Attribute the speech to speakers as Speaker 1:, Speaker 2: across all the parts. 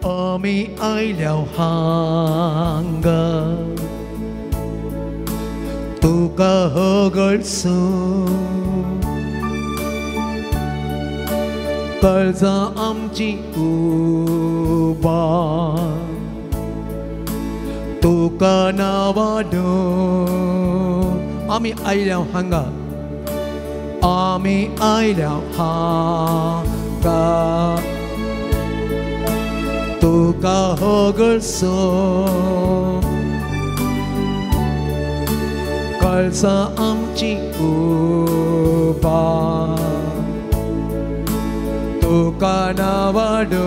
Speaker 1: आमी आयल्या हांगा तुका होगळसूं काळजां आमची उबा तुका नावाडूं. आमी आयल्या हांगा, आमी आयल्या हांगा तुका होगळसूं काळजां आमची उबा तुका नावाडूं.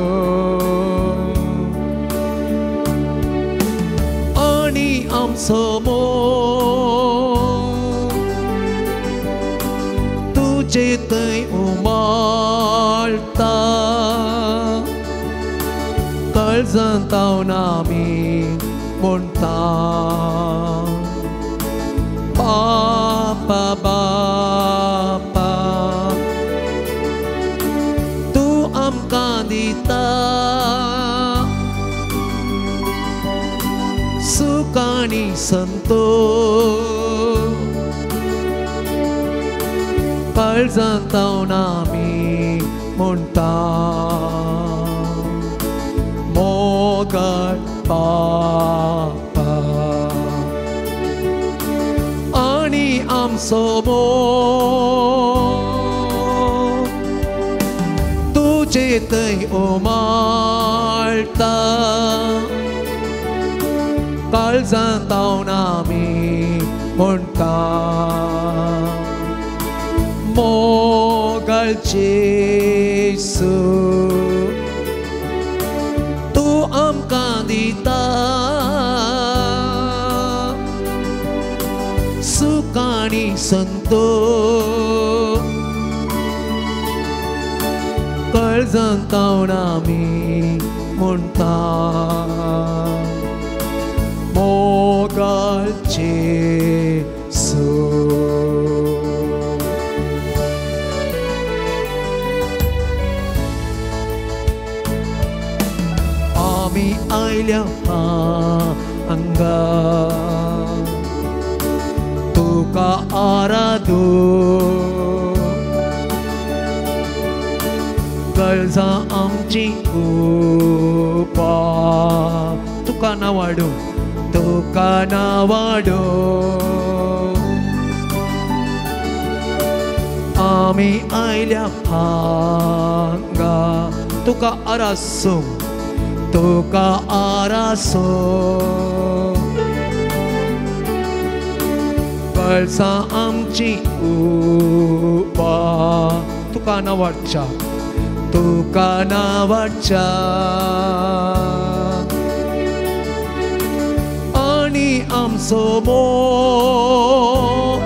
Speaker 1: आनी आमचो मोग तुजे थंय उमाळटा काळजांत आमी म्हणटा बापा बापा तूं आमकां दिता सुख आनी संतोष काळजांत आमी म्हणटा मोगाळ बापा. आनी आमचो मोग तुजे थंय उमाळटा काळजांत आमी म्हणटा मोगाळ जेजू तूं आमकां दिता सुख आनी संतोष काळजांत आमी म्हणटा मोगाळ जेजू. आमी आयल्या हांगा तुका आराधूं काळजां आमची उबा तुका नावाडूं तुका नावाडूं. आमी आयल्या हांगा तुका आरासूं तुका आरासूं काळजां आमची उबा तुका नावाडच्या तुका नावाडच्या. आनी आमचो मोग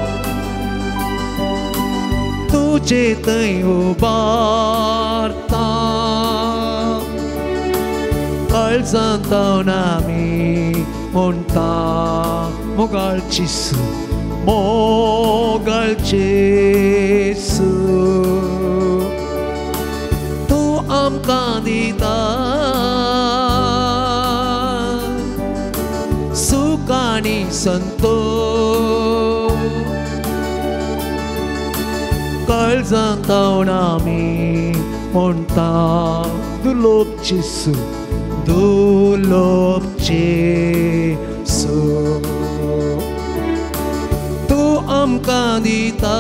Speaker 1: तुजे थंय उबारता काळजांत आमी म्हणटा मोगाळ जेजू मोगाळ जेजू तूं आमकां दिता सुख आनी संतोष काळजांत आमी म्हणटा दुर्लभ जेजू दुर्लभ जेजू तूं आमकां दिता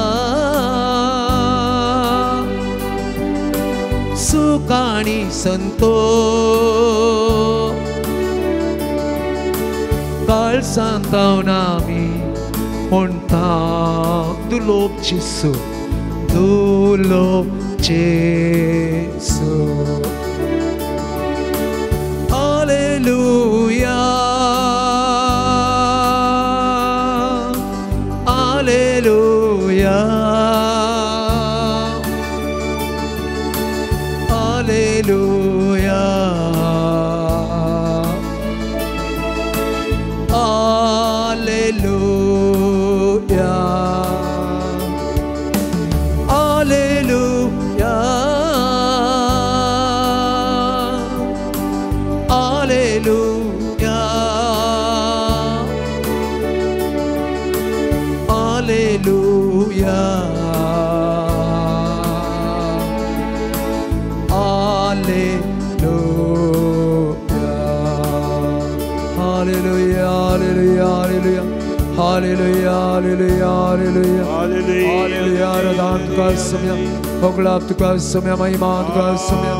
Speaker 1: सुख आनी संतोष काळजांत आमी म्हणटा दुर्लभ जेजू दुर्लभ जेजू. Alleluia, Alleluia, Alleluia, Alleluia, Alleluia, Alleluia, Alleluia, Alleluia, Hallelujah, Hallelujah, Hallelujah, Hallelujah, Hallelujah, Hallelujah, Hallelujah. आराधना तुका समय, होगला तुका समय, महिमा तुका समय.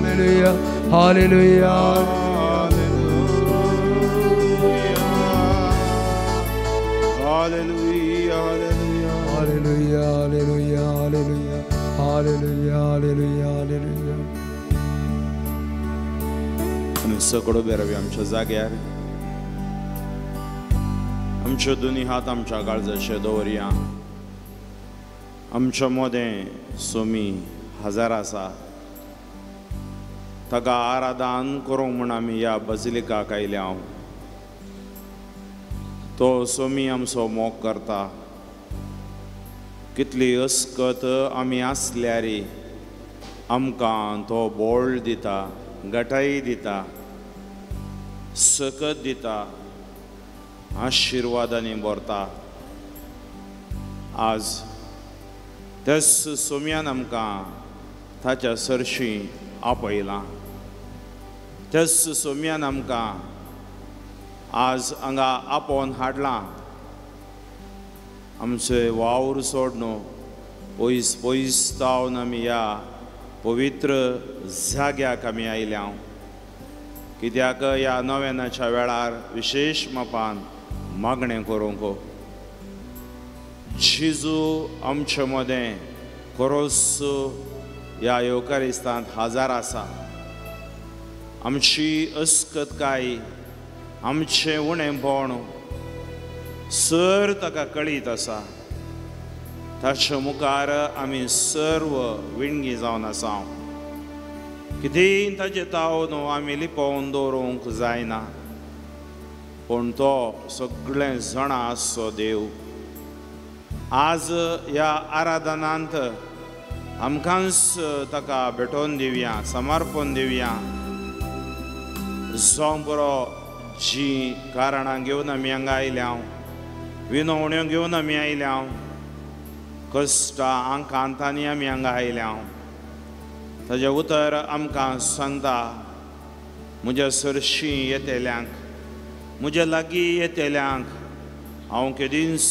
Speaker 1: Hallelujah, Hallelujah,
Speaker 2: Hallelujah,
Speaker 1: Hallelujah, Hallelujah, Hallelujah, Hallelujah, Hallelujah, Hallelujah.
Speaker 2: आमी सगळो उबे रावया आमच्या जाग्यार, आमच्यो दोनी हात आमच्या काळजाचेर दवरया. आमच्या मदें सोमी हजार आसा, ताका आराधन करूंक म्हूण आमी ह्या बजिलिकाक आयल्या. तो सोमी आमचो मोग करता. कितली अस्कत आमी आसल्यार आमकां तो बोळ दिता, गटाई दिता, सकत दिता, आशिर्वादांनी भरता. आज त्याच सोम्यान आमकां ताच्या सरशीं आपयलां. त्याच सोम्यान आमकां आज हांगा आपोवन हाडलां. आमचे वावर सोडनो पयस पयस तावन आमी ह्या पवित्र जाग्याक आमी आयल्या. कित्याक ह्या नव्यानाच्या वेळार विशेश मापान मागणें करूंक जेजू आमचे मदें खरोच ह्या येवकारिस्तांत हजार आसा. आमची अस्कतकाय, आमचें उणेंपण सर ताका कळीत आसा. ताच्या मुखार आमी सर्व विणगी जावन आसा. कितेंय ताचे ताव न्हू आमी लिपोवन दवरूंक जायना, पूण तो सगळें जाणा आसचो देव. आज ह्या आराधनांत आमकांच ताका भेटोवन दिवया, समर्पण दिवया. जावं बरो जी कारणां घेवन आमी हांगा आयल्या, विनवण्यो घेवन आमी आयल्या, कश्टां आंकांतांनी आमी हांगा आयल्या. ताजें उतर आमकां सांगता, म्हज्या सरशीं येतल्यांक, म्हज्या लागीं येतल्यांक हांव केदींच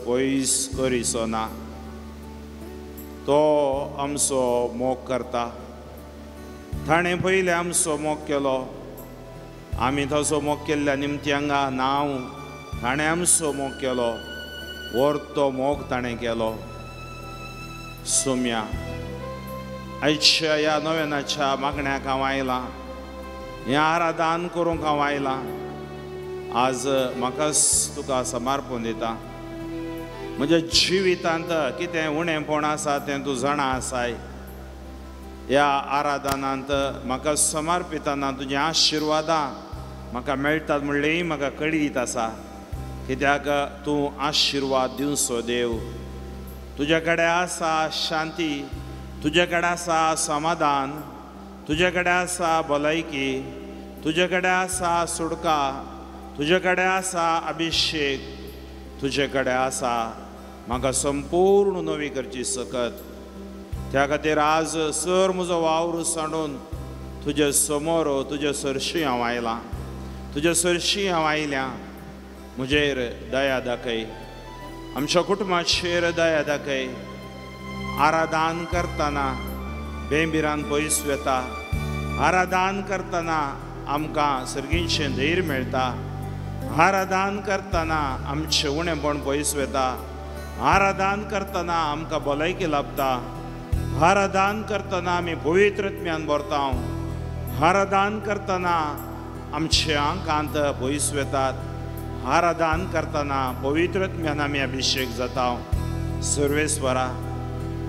Speaker 2: पयस करिचो ना. तो आमचो मोग करता. ताणें पयलें आमचो मोग केलो, आमी ताचो मोग केल्ल्या निमती हांगा नांव ताणें आमचो मोग केलो, वर्तो मोग ताणें केलो. सोम्या आयच्या ह्या नव्यानाच्या मागण्याक हांव आयलां, हें आराधन करूंक हांव आयलां. आज म्हाकाच तुका समर्पण दिता. म्हज्या जिवितांत कितें उणेंपण आसा तें तूं जाणा आसाय. ह्या आराधनांत म्हाका समर्पिताना तुजी आशिर्वादां म्हाका मेळटात म्हणलेंय म्हाका कळीत आसा. कित्याक तूं आशिर्वाद दिवचो देव. तुज्या कडेन आसा शांती, तुज्या कडेन आसा समाधान, तुज्या कडेन आसा भलायकी, तुज्या कडेन आसा सुटका, तुज्या कडेन आसा अभिशेक, तुजे कडेन आसा म्हाका संपूर्ण नवी करची सकत. त्या खातीर आज सर म्हजो वावर सांडून तुजे समोर तुजे सरशीं हांव आयलां, तुजे सरशीं हांव आयल्या. म्हजेर दया दाखय, आमच्या कुटुंबाचेर दया दाखय. आराधन करतना बेंबिरान पयस वता, आराधन करतना आमकां सर्गींचें धैर्य मेळटा, आराधन करतना आमचें उणेंपण पयस वता, आराधन करतना आमकां भलायकी लाभता, आराधन करतना आमी पवित्र ज्ञान भरता, आराधन करतना आमचे आंकांत पयस वतात, आराधन करतना पवित्र ज्ञान आमी अभिशेक जाता. सर्वेस्वरा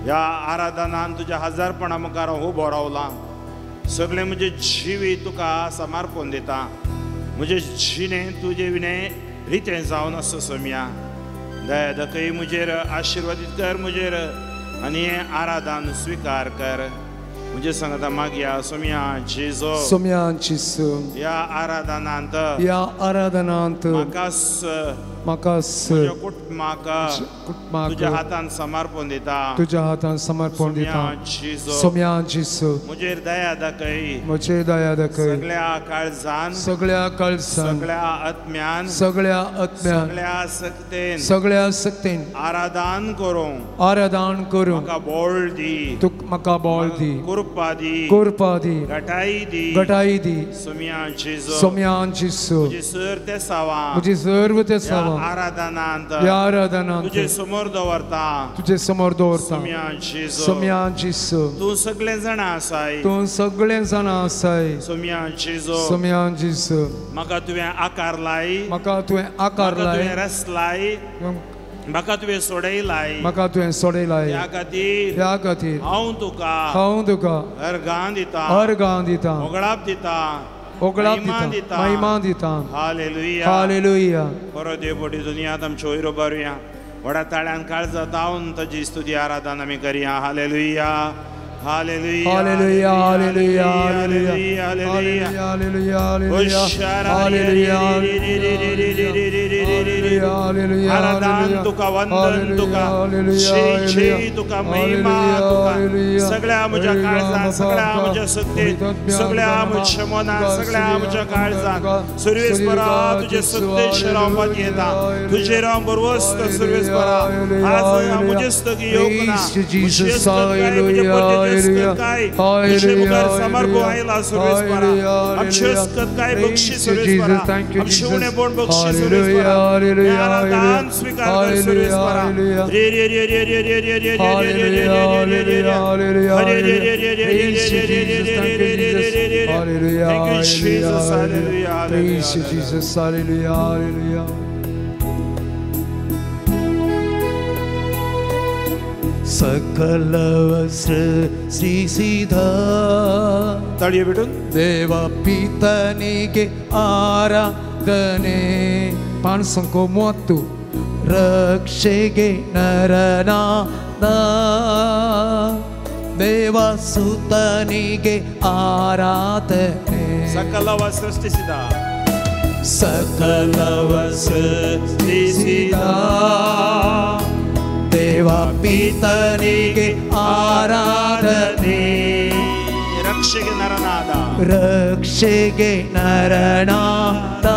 Speaker 2: ह्या आराधनान तुज्या हजारपणा मुखार उबो रावलां. सगळें म्हजें जिवीत तुका समर्पण दिता. म्हजें जिणें तुजे विणें रितें जावन आसा सोम्या. दया दाखय म्हजेर, आशिर्वादीत कर म्हजेर आनी हें आराधन स्विकार कर। म्हजे सांगता मागया सोम्या जेजो,
Speaker 1: सोम्या जेजू,
Speaker 2: ह्या आराधनांत,
Speaker 1: ह्या आराधनांत
Speaker 2: म्हाका
Speaker 1: म्हाका
Speaker 2: म्हज्या कुटुंबाक तुज्या हातान समर्पण दिता,
Speaker 1: तुज्या हातान समर्पण दिता। सोम्या जेजू,
Speaker 2: म्हजेर दया दाखय,
Speaker 1: म्हजेर दया दाखय।
Speaker 2: सगळ्या काळजान,
Speaker 1: सगळ्या काळजान,
Speaker 2: सगळ्या आत्म्यान,
Speaker 1: सगळ्या आत्म्यान,
Speaker 2: सगळ्या शक्तेन,
Speaker 1: सगळ्या शक्तेन
Speaker 2: आराधन करूं,
Speaker 1: आराधन करूं।
Speaker 2: म्हाका बळ दी,
Speaker 1: तुका म्हाका बळ दी,
Speaker 2: कृपा दी,
Speaker 1: कृपा दी,
Speaker 2: घटाई दी,
Speaker 1: घटाई दी।
Speaker 2: सोम्या जेजू,
Speaker 1: सोम्या जेजू,
Speaker 2: म्हजी सर ते सावा,
Speaker 1: म्हजी सर्व ते सावा,
Speaker 2: आराधनांत,
Speaker 1: ह्या आराधनांत
Speaker 2: तुजे समोर दवरता,
Speaker 1: तुजे समोर दवरता।
Speaker 2: सोम्या जेजू,
Speaker 1: सोम्या जेजू,
Speaker 2: तूं सगळें जाणा आसाय,
Speaker 1: तूं सगळें जाणा आसाय।
Speaker 2: सोम्या जेजू,
Speaker 1: सोम्या जेजू,
Speaker 2: म्हाका तुवें आकार लाय,
Speaker 1: म्हाका तुवें आकार लाय,
Speaker 2: तुवें रस लाय, म्हाका तुवें सोडयलाय,
Speaker 1: म्हाका तुवें सोडयलाय।
Speaker 2: ह्या खातीर,
Speaker 1: ह्या खातीर
Speaker 2: हांव तुका,
Speaker 1: हांव तुका
Speaker 2: अर्घां दिता,
Speaker 1: अर्घां दिता,
Speaker 2: ओगळाप दिता,
Speaker 1: ओगळाप दिता, महिमा दिता।
Speaker 2: Hallelujah,
Speaker 1: hallelujah.
Speaker 2: बरो देव बोडी दुनियांत आमच्यो वयरो बरुया, व्हडा ताळ्यान काळजा जावन ताजी स्तुती आराधना आमी करया। Hallelujah, hallelujah,
Speaker 1: hallelujah, hallelujah, hallelujah, hallelujah, hallelujah, hallelujah, hallelujah.
Speaker 2: आराधन तुका, वंदन तुका, छे तुका, महिमा तुका। सगळ्या म्हज्या काळजान, सगळ्या म्हज्या शक्तीन, सगळ्या म्हज्या मनान, सगळ्या म्हज्या काळजान सुरवेस्परा तुजे सत्तेचेर हांव पातयेता, तुजेर हांव बरवस्त सुरवेस्परा। आज हांव म्हजे स्तगी येवंक ना, म्हजे स्तगाय म्हजे परतेचे स्तगाय तुजे मुखार समर्पण आयला सुरवेस्परा। आमचे स्तगाय बक्षी सुरवेस्परा, आमचे उणेपण बक्षी सुरवेस्परा। आराधन स्वीकार कर सुरवेस्परा। रे रे रे रे रे रे रे रे रे रे रे रे रे रे रे रे। Thank you Jesus, hallelujah,
Speaker 1: Praise you Jesus, hallelujah, hallelujah.
Speaker 3: सकलव सृष्टिಸಿದ
Speaker 2: ತಾಳಿಯ ಬಿಡು
Speaker 1: ದೇವ ಪಿತನಿಗೆ ಆರಾಧನೆ. ಪಾನ್ಸಂಕೋ 30.
Speaker 3: ರಕ್ಷೆಗೆ ನರನಾದ ದೇವಸುತನಿಗೆ ಆರಾಧನೆ.
Speaker 2: ಸಕಲವ ಸೃಷ್ಟಿಸಿದ,
Speaker 3: ಸಕಲವ ಸೃಷ್ಟಿಸಿದ ದೇವ ಪಿತನಿಗೆ ಆರಾಧನೆ.
Speaker 2: ರಕ್ಷೆಗೆ ನರನಾದ,
Speaker 3: ರಕ್ಷೆಗೆ ನರನಾದ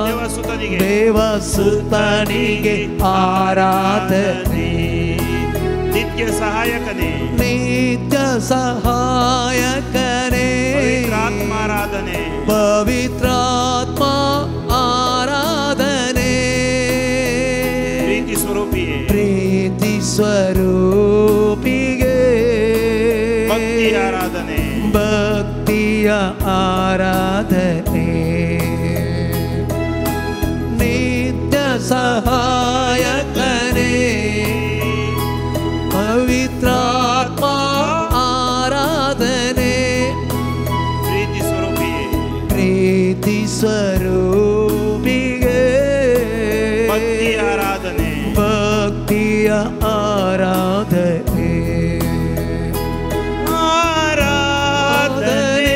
Speaker 2: ದೇವಸುತನಿಗೆ,
Speaker 3: ದೇವಸುತನಿಗೆ ಆರಾಧನೆ.
Speaker 2: ನಿತ್ಯ ಸಹಾಯಕನೇ,
Speaker 3: ನಿತ್ಯ ಸಹಾಯಕನೇ,
Speaker 2: ಪವಿತ್ರಾತ್ಮಾರಾಧನೆ,
Speaker 3: ಪವಿತ್ರಾತ್ಮ ಆರಾಧನೆ.
Speaker 2: ಪ್ರೀತಿ ಸ್ವರೂಪಿಯೇ,
Speaker 3: ಪ್ರೀತಿ ಸ್ವರೂಪಿಗೆ
Speaker 2: ಭಕ್ತಿ ಆರಾಧನೆ,
Speaker 3: ಭಕ್ತಿಯ ಆರಾಧನೆ. ನಿತ್ಯ ಸಹಾಯಕನೇ, ಪವಿತ್ರಾತ್ಮ ಆರಾಧನೆ.
Speaker 2: ಪ್ರೀತಿ ಸ್ವರೂಪಿಯೇ,
Speaker 3: ಪ್ರೀತಿ ಸ್ವರೂಪಿಗೆ
Speaker 2: ಭಕ್ತಿ ಆರಾಧನೆ,
Speaker 3: ಭಕ್ತಿಯ ಆರಾಧನೆ.
Speaker 2: ಆರಾಧನೆ,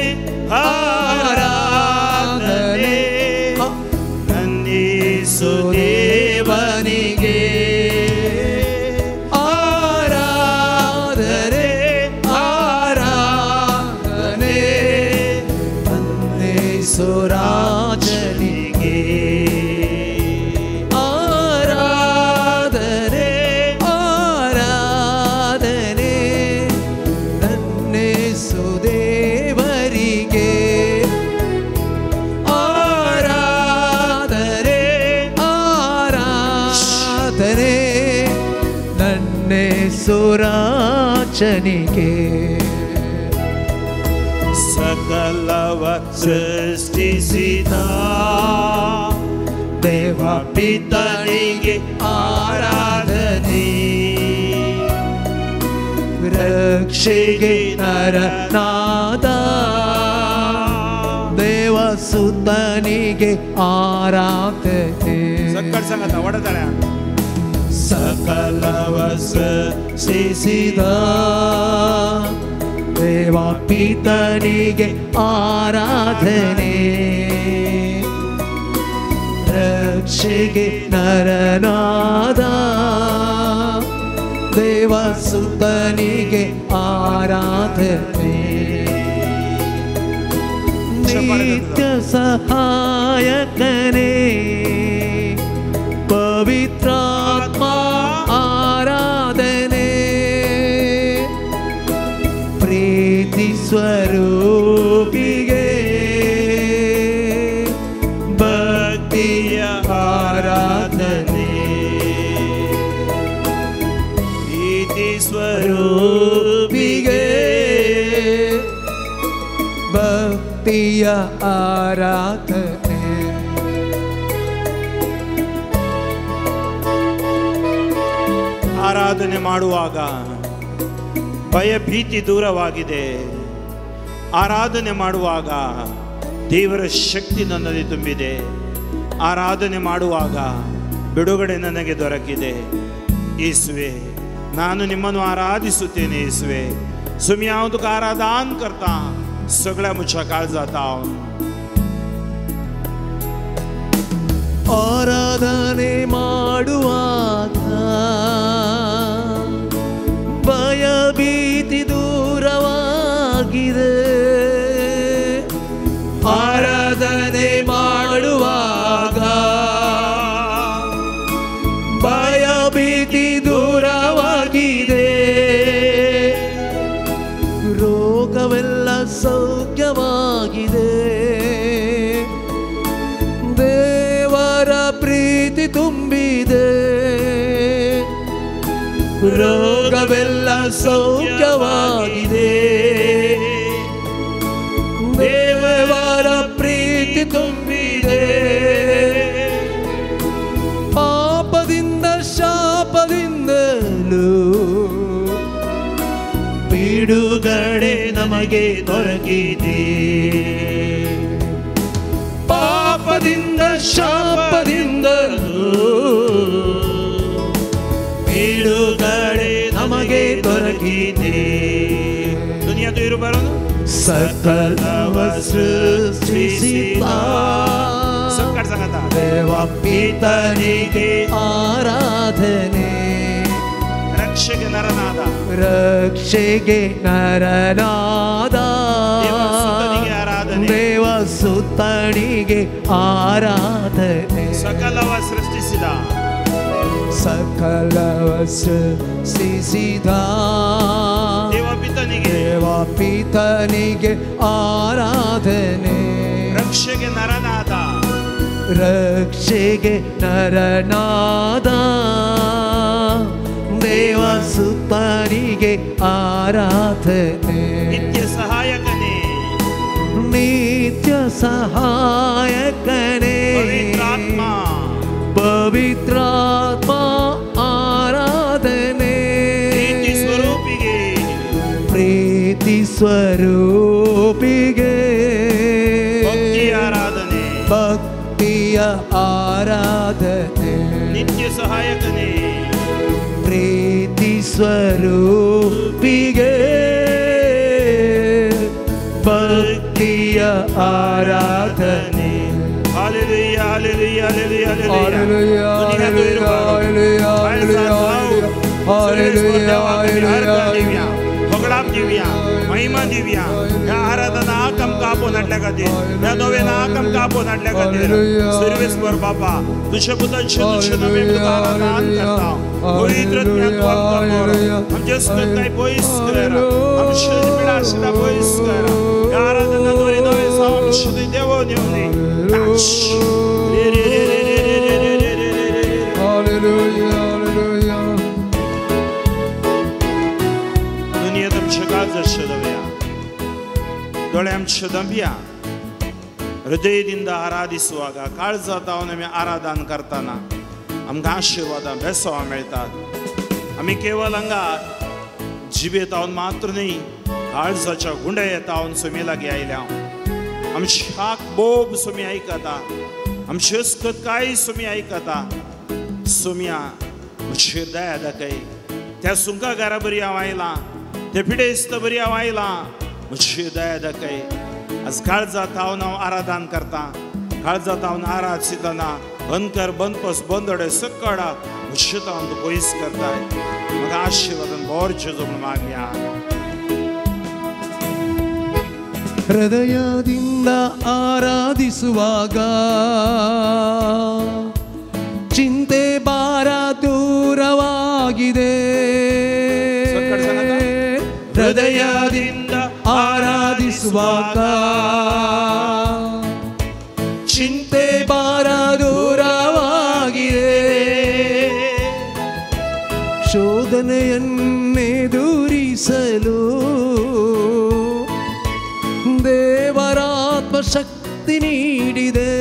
Speaker 2: ಆರಾಧನೆ ನನ್ನಿಸು ದೇವನಿಗೆ.
Speaker 3: ಆರಾಧನೆ, ಆರಾಧನೆ ನನ್ನಿಸು ರಾಜನಿಗೆ. ಆರಾಧನೆ, ಆರಾಧನೆ ನನ್ನೇಸು ದೇವರಿಗೆ. ಆರಾಧನೆ, ಆರಾಧನೆ ನನ್ನೇಸು ರಾಜನಿಗೆ.
Speaker 2: ಸಕಲವ ಸೃಷ್ಟಿಸಿದ
Speaker 3: ದೇವ ಪಿತನಿಗೆ ಆರಾಧನೆ. ರಕ್ಷೆಗೆ ನರನಾದ ದೇವಸುತನಿಗೆ ಆರಾಧನೆ.
Speaker 2: ಸಕ್ಕಡ್ ಸಂಗತ ಒಡತಾಳೆ.
Speaker 3: ಸಕಲವ ಸೃಷ್ಟಿಸಿದ ದೇವ ಪಿತನಿಗೆ ಆರಾಧನೆ. ರಕ್ಷೆಗೆ ನರನಾದ ದೇವಸುತನಿಗೆ ಆರಾಧನೆ. ನಿತ್ಯ ಸಹಾಯಕನೇ ಪವಿತ್ರಾತ್ಮ ಆರಾಧನೆ. ಪ್ರೀತಿ ಸ್ವರೂಪಿಗೆ ಭಕ್ತಿಯ ಆರಾಧನೆ.
Speaker 2: ಪ್ರೀತಿ
Speaker 3: ಸ್ವರೂಪಿಗೆ ಭಕ್ತಿಯ ಆರಾಧನೆ.
Speaker 2: ಆರಾಧನೆ ಮಾಡುವಾಗ ಭಯ ಭೀತಿ ದೂರವಾಗಿದೆ. ಆರಾಧನೆ ಮಾಡುವಾಗ ದೇವರ ಶಕ್ತಿ ನನ್ನಲ್ಲಿ ತುಂಬಿದೆ. ಆರಾಧನೆ ಮಾಡುವಾಗ ಬಿಡುಗಡೆ ನನಗೆ ದೊರಕಿದೆ. ಯೇಸುವೆ, ನಾನು ನಿಮ್ಮನ್ನು ಆರಾಧಿಸುತ್ತೇನೆ. ಯೇಸುವೆ, सुमी हांव तुका आराधन करता सगळ्या मुच्या काळजांत.
Speaker 3: ಆರಾಧನೆ ಮಾಡುವಾಗ ಭಯ ಭೀತಿ ದೂರವಾಗಿದೆ. ಆರಾಧನೆ ಮಾಡುವಾಗ ಭಯ ಭೀತಿ ದೂರವಾಗಿದೆ. ರೋಗವೆಲ್ಲ ಸೌಖ್ಯವಾಗಿದೆ. ದೇವರ ಪ್ರೀತಿ ತುಂಬಿದೆ. ರೋಗವೆಲ್ಲ ಸೌಖ್ಯವಾಗಿದೆ. ದೇವರ ಪ್ರೀತಿ ತುಂಬಿದೆ. ಪಾಪದಿಂದ ಶಾಪದಿಂದಲೂ ಬಿಡುಗಡೆ ನಮಗೆ ದೊರಕಿದೆ. ಪಾಪದಿಂದ ಶಾಪದಿಂದಲೂ ಬಿಡುಗಡೆ ನಮಗೆ ದೊರಕಿದೆ.
Speaker 2: ದುನಿಯಾದ ಇರುಬಾರದು
Speaker 3: ಸಕಲವ ಸೃಷ್ಟಿಸಿದ ದೇವ ಪಿತನಿಗೆ ಆರಾಧನೆ.
Speaker 2: ರಕ್ಷೆಗೆ ನರನಾದ
Speaker 3: ರಕ್ಷೆಗೆ ನರನಾದ ದೇವಸುತನಿಗೆ ಆರಾಧನೆ.
Speaker 2: ಸಕಲವ ಸೃಷ್ಟಿಸಿದ
Speaker 1: ಸಕಲವ ಸೃಷ್ಟಿಸಿದ ದೇವಪಿತನಿಗೆ ಆರಾಧನೆ.
Speaker 2: ರಕ್ಷೆಗೆ ನರನಾದ
Speaker 3: ರಕ್ಷೆಗೆ ನರನಾದ ದೇವಸುತನಿಗೆ ಆರಾಧನೆ.
Speaker 2: ನಿತ್ಯ ಸಹಾಯಕನೇ
Speaker 3: ನಿತ್ಯ ಸಹಾಯಕನೇ
Speaker 2: ಪವಿತ್ರಾತ್ಮ
Speaker 3: ಪವಿತ್ರಾತ್ಮ ಆರಾಧನೆ.
Speaker 2: ಪ್ರೀತಿ ಸ್ವರೂಪಿಗೆ
Speaker 3: ಪ್ರೀತಿ ಸ್ವರೂಪಿಗೆ
Speaker 2: ಭಕ್ತಿಯ ಆರಾಧನೆ
Speaker 3: ಭಕ್ತಿಯ ಆರಾಧನೆ.
Speaker 2: ನಿತ್ಯ ಸಹಾಯಕನೇ
Speaker 3: ಪ್ರೀತಿ ಸ್ವರೂಪಿಗೆ ಭಕ್ತಿಯ ಆರಾಧನೆ.
Speaker 2: Hallelujah, hallelujah, hallelujah,
Speaker 1: hallelujah, hallelujah, hallelujah.
Speaker 2: ಹೊಗಳಾಪ್ Divya, महिमा दिव्या. ह्या आराधना आमकां आपोवन हाडल्या खातीर, ह्या नव्यान आमकां आपोवन हाडल्या खातीर सर्वेस्पर बापा तुझ्या पुताचे तुझ्या नव्यान तुका आराधन करता. पवित्र ज्ञान तूं आमकां कर, आमचे स्कंदाय पयस कर, आमचे पिडा आशिल्ल्या पयस कर. ह्या आराधना द्वारे नवे साव आमचे देवोन येवनी. टच रे रे रे रे रे रे रे रे रे रे.
Speaker 1: Hallelujah, hallelujah.
Speaker 2: दुनियेत आमचे काळज ದವ್ಯ दोळे आमचे दंबिया ಹೃದಯದಿಂದ ಆರಾಧಿಸುವಾಗ ಕಾಳಜಾತಾವ್ ನಮಗೆ ಆರಾಧನ करताना आमकां आशीर्वादां बेसवां मेळटात. आमी केवळ हांगा जिबेतावन मात्र न्ही काळजाच्या गुंडे येतावन सुमी लागीं आयल्या. आमची हाक बोब सुमी आयकता, आमची अस्कत काय सुमी आयकता. सुम्या म्हजेर दया दाखय. त्या सुंकागारा बरी हांव आयलां, ते पिडेस्त बरी हांव आयलां, म्हजेर दया दाखय. आज काळजात हांव हांव आराधन करता, काळजात हांव आराधितना अंकर बंदपस बंदडे सकळा म्हजे हांव तूं पयस करताय. म्हाका आशिर्वादान भरचें जो म्हूण मागया.
Speaker 3: ಹೃದಯದಿಂದ ಆರಾಧಿಸುವಾಗ ಚಿಂತೆ ಭಾರ ದೂರವಾಗಿದೆ. ಹೃದಯದಿಂದ ಆರಾಧಿಸುವಾಗ ಚಿಂತೆ ಭಾರ ದೂರವಾಗಿದೆ. ಶೋಧನೆಯನ್ನೆದುರಿಸಲು ದೇವರಾತ್ಮ ಶಕ್ತಿ ನೀಡಿದೆ.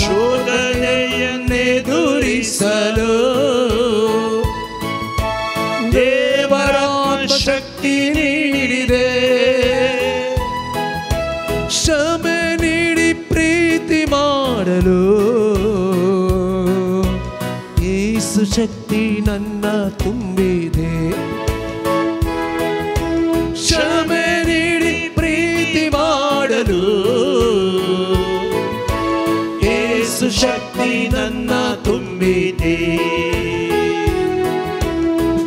Speaker 3: ಶೋಧನೆಯನ್ನೆದುರಿಸಲು ದೇವರಾತ್ಮ ಶಕ್ತಿ ನೀಡಿದೆ. ಕ್ಷಮೆ ನೀಡಿ ಪ್ರೀತಿ ಮಾಡಲು ಯೇಸು ಶಕ್ತಿ ನನ್ನ ತುಂಬಿದೆ. ಕ್ಷಮೆ ನೀಡಿ ಪ್ರೀತಿ ಮಾಡಲು ಯೇಸು ಶಕ್ತಿ ನನ್ನ ತುಂಬಿದೆ.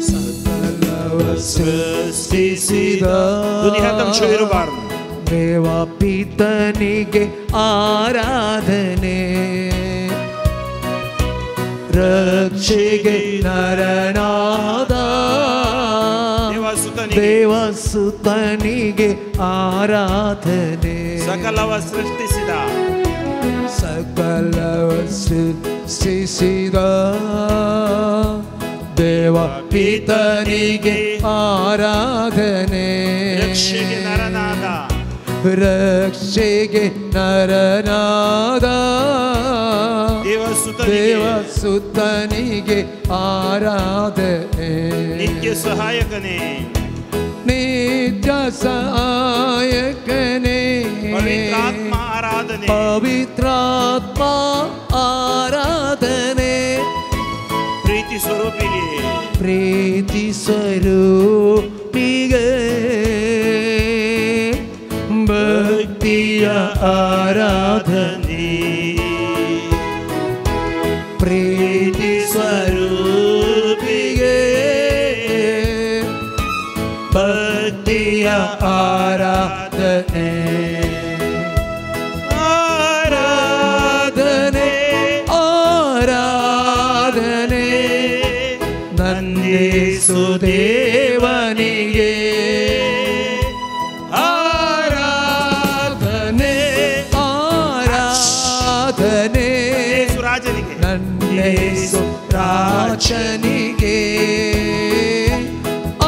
Speaker 3: ಸಕಲವ ಸೃಷ್ಟಿಸಿದ ದೇವ ಪಿತನಿಗೆ ಆರಾಧನೆ, ರಕ್ಷೆಗೆ ನರನಾದ ದೇವಸುತನಿಗೆ ಆರಾಧನೆ.
Speaker 2: ಸಕಲವ ಸೃಷ್ಟಿಸಿದ,
Speaker 1: ಸಕಲವ ಸೃಷ್ಟಿಸಿದ ದೇವ ಪಿತನಿಗೆ ಆರಾಧನೆ,
Speaker 2: ರಕ್ಷೆಗೆ ನರನಾದ,
Speaker 1: ರಕ್ಷೆಗೆ ನರನಾದ ದೇವಸುತನಿಗೆ ಆರಾಧನೆ.
Speaker 2: ನಿತ್ಯ ಸಹಾಯಕನೇ,
Speaker 1: ನಿತ್ಯ ಸಹಾಯಕನೇ,
Speaker 2: ಪವಿತ್ರಾತ್ಮ ಆರಾಧನೆ,
Speaker 1: ಪವಿತ್ರಾತ್ಮ ಆರಾಧನೆ.
Speaker 2: ಪ್ರೀತಿ ಸ್ವರೂಪಿಗೆ,
Speaker 3: ಪ್ರೀತಿ ಸ್ವರೂಪಿಗೆ ಭಕ್ತಿಯ ಆರಾಧನೆ, ಪ್ರೀತಿ ಸ್ವರೂಪಿಗೆ ಭಕ್ತಿಯ ಆರಾಧನೆ. ಆರಾಧನೆ ಆರಾಧನೆ ನನ್ನೇಸು ದೇವನಿಗೆ, ಆರಾಧನೆ ಆರಾಧನೆ ನನ್ನೇಸು ರಾಜನಿಗೆ,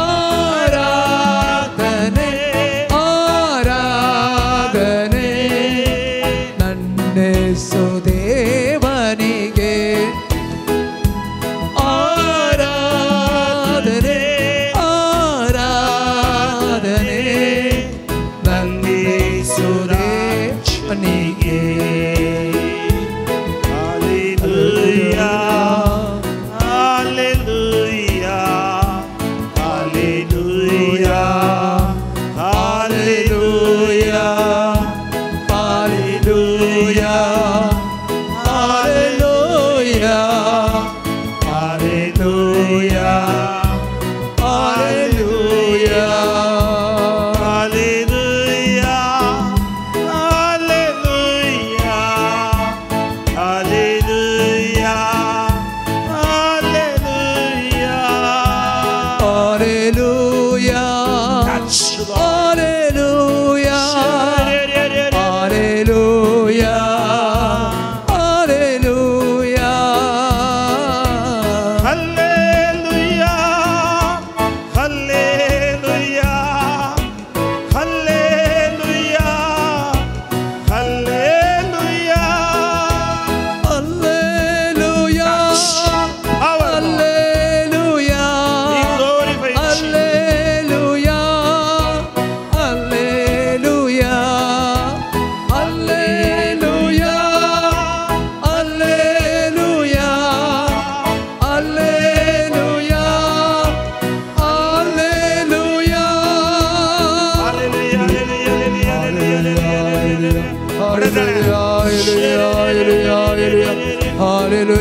Speaker 3: ಆರಾಧನೆ ಆರಾಧನೆ ನನ್ನೇಸು ದೇವನಿಗೆ, ಆರಾಧನೆ ಆರಾಧನೆ ನನ್ನೇಸು ದೇವನಿಗೆ.
Speaker 2: Hallelujah, hallelujah,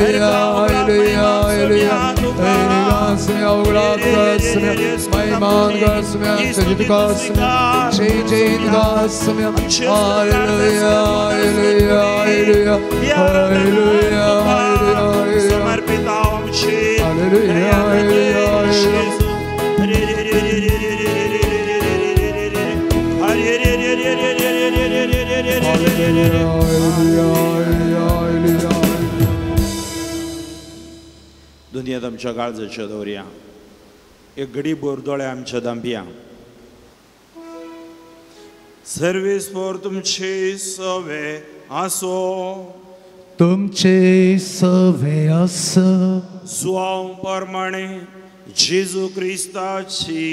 Speaker 1: Hallelujah, hallelujah,
Speaker 2: दुनियेंत आमच्या काळजाच्यो दवरया, एक घडी भर दोळे आमच्या दांपया. सर्वीस फॉर तुमचे सवे आसो,
Speaker 3: तुमचे सवे आसो.
Speaker 2: जुआंव प्रमाणे जेजू क्रिस्ताची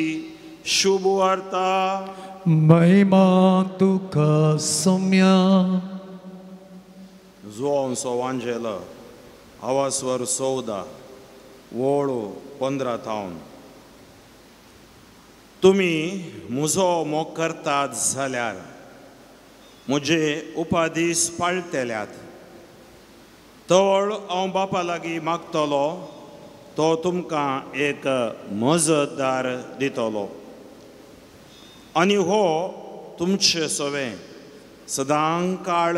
Speaker 2: शुभ वार्ता.
Speaker 3: महिमा तुका सोम्या.
Speaker 2: जुआंव सोवांजेल आवासवर 14 वळ 15 थावन. तुमी म्हजो मोग करतात जाल्यार म्हजे उपादीस पाळटेल्यात. तवळ हांव बापा लागीं मागतलो, तो तुमकां एक मजतदार दितलो आनी हो तुमचे सवें सदां काळ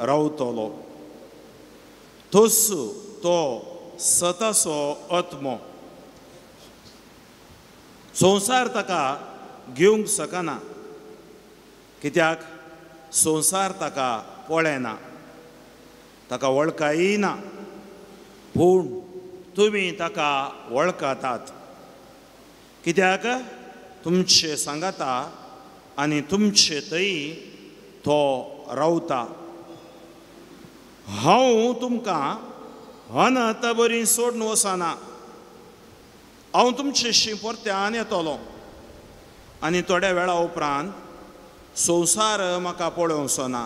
Speaker 2: रावतलो. तोस तो सतासो आत्मो, संवसार ताका घेवंक शकना, कित्याक संवसार ताका पळयना, ताका वळखाय ना. पूण तुमी ताका वळखतात, कित्याक तुमचे सांगाता आनी तुमचे थंय तो रावता. हांव तुमकां अनंत बरी सोडून वचना, हांव तुमचेशी परत्यान येतलो आनी थोड्या वेळा उपरांत संवसार म्हाका पळोवचो ना,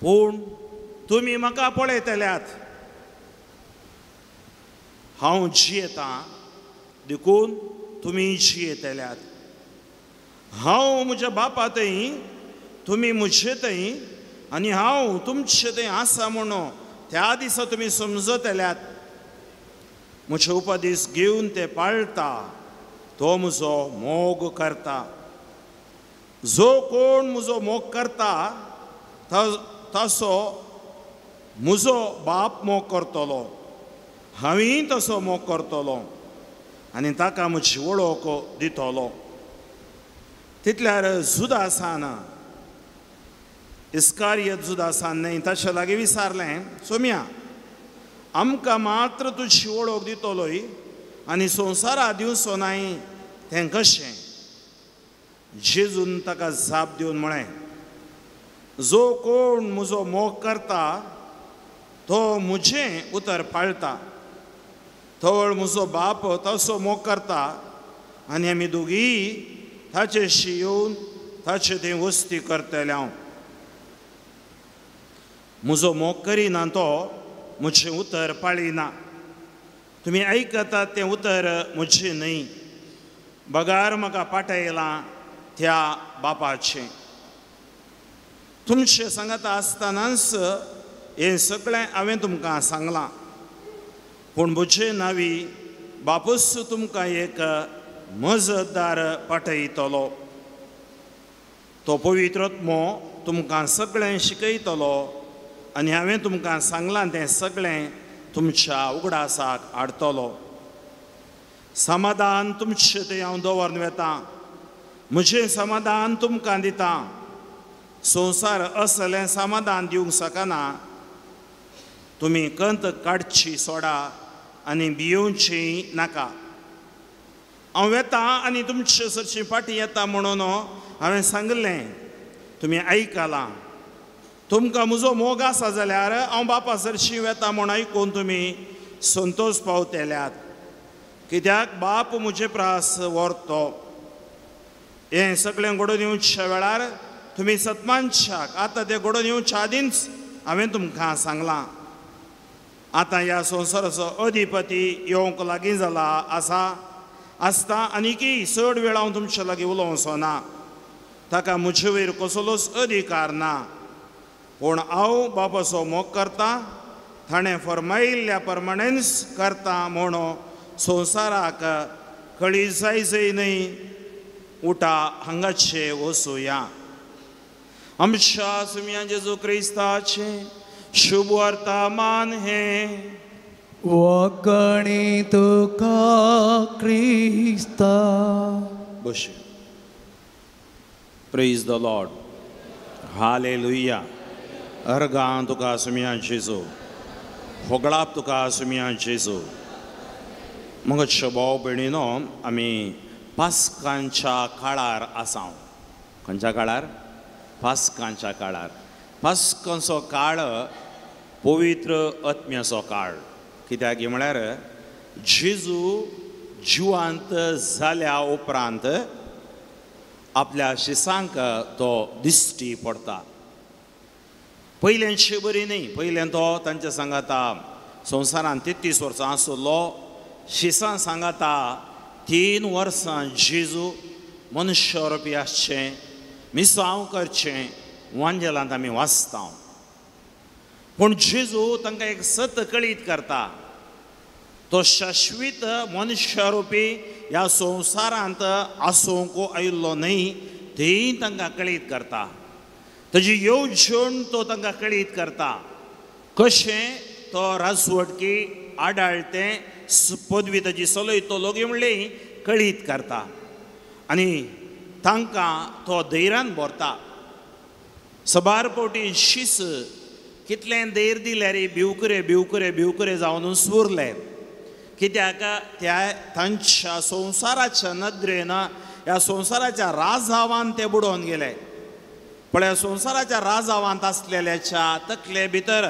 Speaker 2: पूण तुमी म्हाका पळयतल्यात. हांव जियेतां देखून तुमी जियेतल्यात. हांव म्हज्या बापा थंय, तुमी म्हजे थंय आनी हांव तुमचे थंय आसा म्हणून त्या दिसा तुमी समजतल्यात. म्हजे उपदेश घेवन ते पाळटा तो म्हजो मोग करता. जो कोण म्हजो मोग करता तसो म्हजो बाप मोग करतलो, हांवूय तसो मोग करतलो आनी ताका म्हजी वळख दितलो. तितल्यार जुदासान, इस्कारियत जुदासान न्हय, ताचे लागीं विचारलें, सोम्या आमकां मात्र तुजी वळख दितलोय आनी संवसारा दिवचो नाय तें कशें? जेजून ताका जाप दिवन म्हळें, जो कोण म्हजो मोग करता तो म्हजें उतर पाळटा. तवळ म्हजो बाप तसो मोग करता आनी आमी दोगीय ताचेशी येवन ताचे थंय वस्ती करतले. हांव म्हजो मोग करिना तो म्हजें उतर पाळिना. तुमी आयकतात तें उतर म्हजें न्हय, बगार म्हाका पाठयलां त्या बापाचें. तुमचें सांगाता आसतनाच हें सगळें हांवें तुमकां सांगलां, पूण म्हजे नांवी बापूस तुमकां एक मजतदार पाठयतलो. तो पवित्र आत्मो तुमकां सगळें शिकयतलो आनी हांवें तुमकां सांगलां तें सगळें तुमच्या उगडासाक हाडटलो. समाधान तुमचें थंय हांव दवरून वेतां, म्हजें समाधान तुमकां दितां. संवसार असलें समाधान दिवंक शकना. तुमी कंत काडची सोडा आनी भियोवची नाका. हांव वेतां आनी तुमचे सरशी फाटीं येता म्हणून हांवें सांगलें, तुमी आयकलां. तुमकां म्हजो मोग आसा जाल्यार हांव बापा सरशी वेता म्हूण आयकून तुमी संतोश पावतल्यात, कित्याक बाप म्हजे प्रास व्हरतो. हें सगळें घडोवन येवच्या वेळार तुमी सतमानशाक आतां तें घडोवन येवच्या आदींच हांवें तुमकां सांगलां. आतां ह्या संवसाराचो अधिपती येवंक लागीं जाला आसा आसता आनीकय चड वेळ हांव तुमचे लागीं उलोवचो ना. ताका म्हजे वयर कसलोच अधिकार ना, पूण हांव बापाचो मोग करता ताणें फरमायिल्ल्या परमाणेंच करता म्हणून संवसाराक कळी जायजय न्हय. उठा हांगाचे वसुया. आमच्या सुम्या जेजू क्रिस्ताचें शुभ वर्तमान हें.
Speaker 3: वकणी तुका क्रिस्ता.
Speaker 2: बश. Praise the Lord. Hallelujah. अर्गां तुका सुम्या जेजू, होगळाप तुका सुम्या जेजू. मगच भाव भयणीनो, आमी पास्कांच्या काळार आसा. खंयच्या काळार? पास्कांच्या काळार. पास्कांचो काळ पवित्र आत्म्याचो काळ. कित्याक म्हळ्यार जेजू जिवंत जाल्या उपरांत आपल्या शिसांक तो दिश्टी पडटा. पयल्यांची बरी न्हय, पयल्यान तो तांच्या सांगाता संवसारान 33 वर्सां आसलो. शिसां सांगाता 3 वर्सां जेजू मनुष्य रोपी आसचें, मिसांव करचें वांजेलांत आमी वाचता. पूण जेजू तांकां एक सत कळीत करता, तो शाश्वीत मनुष्य ह्या संवसारांत आसूंक आयिल्लो न्हय, तेंय तांकां कळीत करता. ताजी येवजण तो तांकां कळीत करता. कशें तो राजवटकी आडाळतें पदवी ताजी चलयतलो की म्हणलें कळीत करता आनी तांकां तो धैर्यान भरता. सबार फावटी शीस कितलें धैर्य दिल्यार भिवकुरे भिवकुरे भिवकुरे जावन उरले. कित्याक त्या तांच्या संवसाराच्या नदरेन ह्या संवसाराच्या राजावान ते बुडोवन गेले. पळय, संवसाराच्या राजावांत आसलेल्याच्या तकले भितर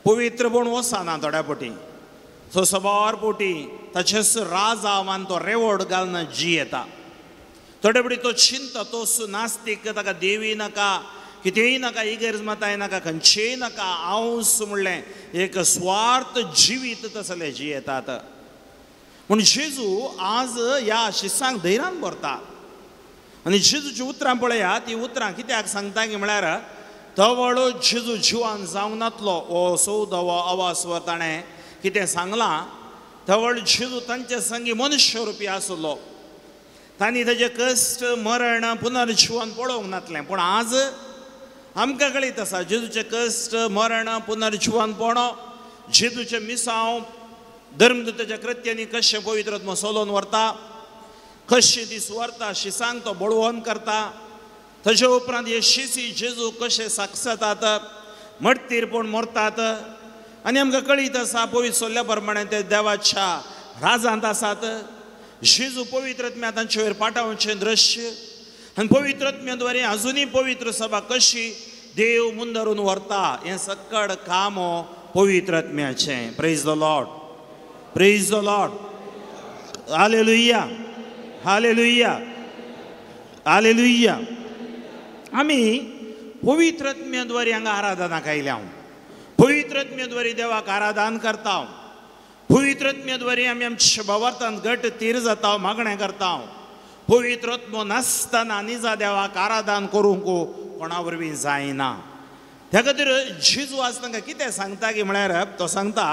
Speaker 2: पवित्रपण वचना थोड्या फावटी. सो सबार फावटी ताचेच राजावान तो रेवड घालून जियेता. थोडे फावटी तो चिंता, तो नास्तीक, ताका देवी नाका, कितेंय नाका, इगर्ज माताय नाका, खंयचेय नाका, हांवस म्हणलें एक स्वार्थ जिवीत तसले जियेतात. पूण जेजू आज ह्या शिसांक धैर्यान भरता. आनी जेजूची उतरां पळया, ती उतरां कित्याक सांगता की म्हळ्यार तवळ जेजू जिवान जावंक नातलो हो 14वो आवासवर ताणें कितें सांगलां. तवळ जेजू तांचे संगी मनुष्य रुपी आसलो. तांणी ताजें कश्ट मरण पुनर्जिवन पळोवंक नातलें. पूण आज आमकां कळीत आसा जेजूचें कश्ट मरण पुनर्जिवन पळोवं, जेजूचें मिसांव धर्मदूताच्या कृत्यांनी कशें पवित्र आत्मो चलोवन व्हरता, कशें दीस व्हरता, शिसांक तो बळवंत करता. ताजे उपरांत हे शिसी जेजू कशे साक्षातात मर्तीरपण मरतात. आनी आमकां कळीत आसा पवित्र सोल्ल्या प्रमाणे ते देवाच्या राजांत आसात. जेजू पवित्र आत्म्या तांचे वयर पाठावचें दृश्य आनी पवित्र आत्म्या अजुनूय पवित्र सभा कशी देव मुंदरून व्हरता हें सकड काम पवित्र आत्म्याचें. Praise the Lord. Praise the Lord. Hallelujah. Hallelujah. Hallelujah. आमी पवित्र आत्म्याद्वारे हांगा आराधना आयल्या. पवित्र आत्म्याद्वारे देवाक आराधन करता. पवित्र आत्म्याद्वारे आमी आमच्या भावार्थान घट तीर जाता, मागणें करता. पवित्र आत्मो नासतना निजा देवाक आराधन करूंक कोणा वरवीं जायना. त्या खातीर जेजू आज तांकां कितें सांगता की म्हळ्यार तो सांगता,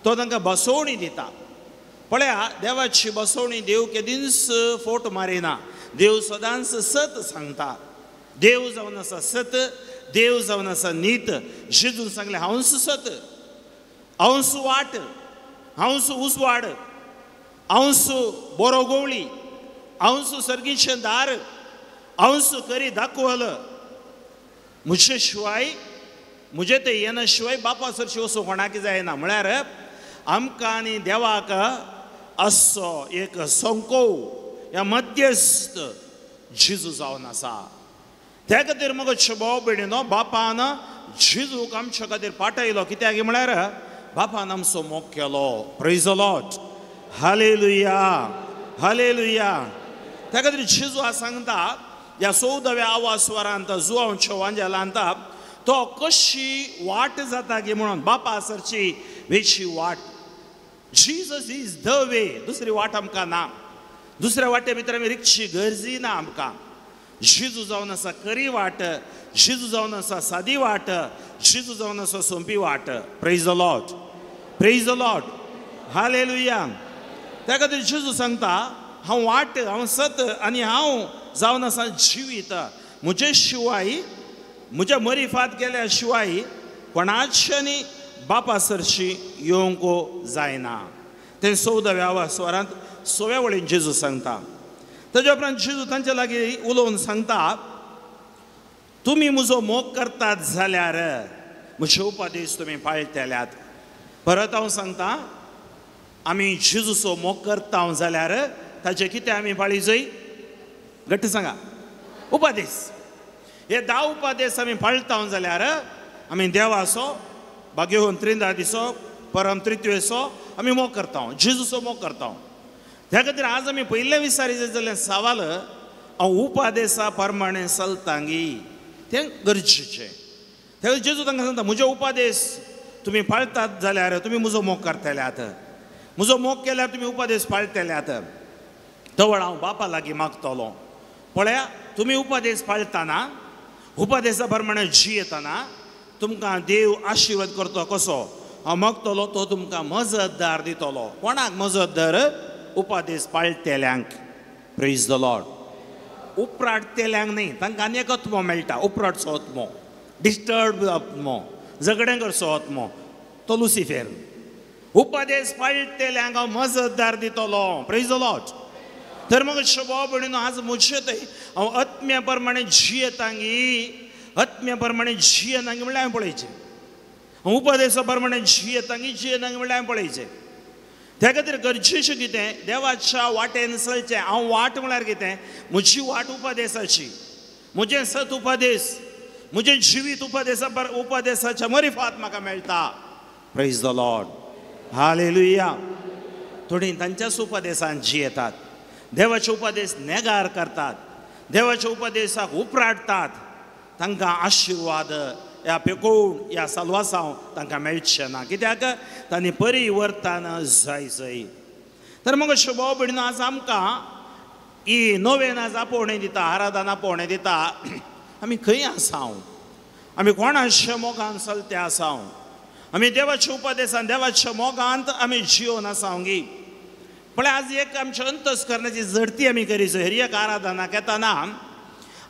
Speaker 2: तो तांकां बसवणी दिता. पळया, देवाची बसवणी देव केदींच फोट मारिना. देव सदांच सत सांगता. देव जावन आसा सत, देव जावन आसा नीत. जेजून सांगलें, हांवच सत, हांवच वाट, हांवच उजवाड, हांवच बरो गोवळी, हांवच सर्गीचें दार, हांवच करी दाखवल. म्हजे शिवाय, म्हजे ते येना शिवाय बापा सरशी वचूं कोणाक जायना. म्हळ्यार आमकां आनी देवाक असो एक संकोव ह्या मध्यस्थ जेजू जावन आसा. त्या खातीर मगो भाव भयणीनो, बापान जेजूक आमच्या खातीर पाठयलो. कित्याक म्हळ्यार बापान आमचो मोग केलो. Praise the Lord. Hallelujah. Hallelujah. त्या खातीर जेजू आज सांगता ह्या 14व्या आवासवरांत जुवांच्या वांजेलांत तो कशी वाट जाता की म्हणून बापा सरची वेची वाट. Jesus is the way. दुसरी वाट आमकां ना. दुसऱ्या वाटे भितर आमी रिगची गरजी ना आमकां. जेजू जावन आसा खरी वाट, जेजू जावन आसा सादी वाट, जेजू जावन आसा सोंपी वाट. Praise the Lord, praise the Lord, hallelujah. त्या खातीर जेजू सांगता हांव वाट, हांव सत आनी हांव जावन आसा जिवीत. म्हजे शिवाय, म्हज्या मरिफात गेल्या शिवाय कोणाच्यानी बापा सरशी येवंक जायना. तें 14व्या स्वरांत 6व्या वळीन जेजू सांगता. तेज्या उपरांत जेजू तांचे लागीं उलोवन सांगता तुमी म्हजो मोग करतात जाल्यार म्हजे उपदेश तुमी पाळटेल्यात. परत हांव सांगता आमी जेजूचो मोग करता जाल्यार ताचें कितें आमी पाळी जाय? घट्ट सांगा, उपदेश. हे 10 उपदेश आमी पाळटा जाल्यार आमी देवाचो, भाग्यवंत त्रिंदादीचो, परम त्रित्वेचो आमी मोग करता, जेजूचो मोग करता. त्या खातीर आज आमी पयले विचारी जाल्लें सवाल हांव उपदेसा प्रमाणे चलतांगी तें गरजेचें. त्या खातीर जेजू तांकां सांगता म्हजे उपदेश तुमी पाळतात जाल्यार तुमी म्हजो मोग करतल्यात, म्हजो मोग केल्यार तुमी उपदेश पाळटल्यात. तवळ हांव बापा लागीं मागतलो. पळया तुमी उपदेश पाळतना, उपदेसा प्रमाणे जियेतना तुमकां देव आशिर्वाद करतो. कसो? हांव मागतलो तो तुमकां मजतदार दितलो. कोणाक मजतदार? उपदेश पाळटेल्यांक. Praise the Lord. उपराटतेल्यांक न्ही, तांकां आनी एक आत्मो मेळटा, उपराटचो आत्मो, डिस्टर्ब आत्मो, झगडें करचो आत्मो, तो लुसिफेर. उपदेश पाळटेल्यांक हांव मजतदार दितलो. Praise the Lord. तर मग शोभा भयणीनो आज म्हजे थंय हांव आत्म्या प्रमाणे जियेतांगी, आत्म्या प्रमाणे जियेनांगी म्हणल्यार हांवें पळयचें. हांव उपदेसा प्रमाणे जियेतांगी, जियेनांगी म्हणल्यार हांवें पळयचें. त्या खातीर गरजेचें कितें? देवाच्या वाटेन चलचें. हांव वाट म्हळ्यार कितें? म्हजी वाट उपदेसाची, म्हजें सत उपदेश, म्हजें जिवीत उपदेसा उपदेसाच्या मरिफात म्हाका मेळटा. Praise the Lord, hallelujah. थोडीं तांच्याच उपदेसान जियेतात, देवाचे उपदेश नेगार करतात, देवाच्या उपदेशाक उपराटतात. तांकां आशिर्वाद ह्या पेकोवन ह्या साल्वासांव तांकां मेळचें ना. कित्याक? तांणी परिवर्तन जाय जाय. तर मग शोभा भयणीनो आज आमकां ही नवेन आज आपोवणें दिता, आराधन आपोवणें दिता. आमी खंय आसाव? आमी कोणाच्या मोगान चलते आसाव? आमी देवाच्या उपदेसान, देवाच्या मोगांत आमी जियोन आसाव गी? पळय आज एक आमच्या अंतस्करणाची झडती आमी करी जाय. हर एक आराधनाक येताना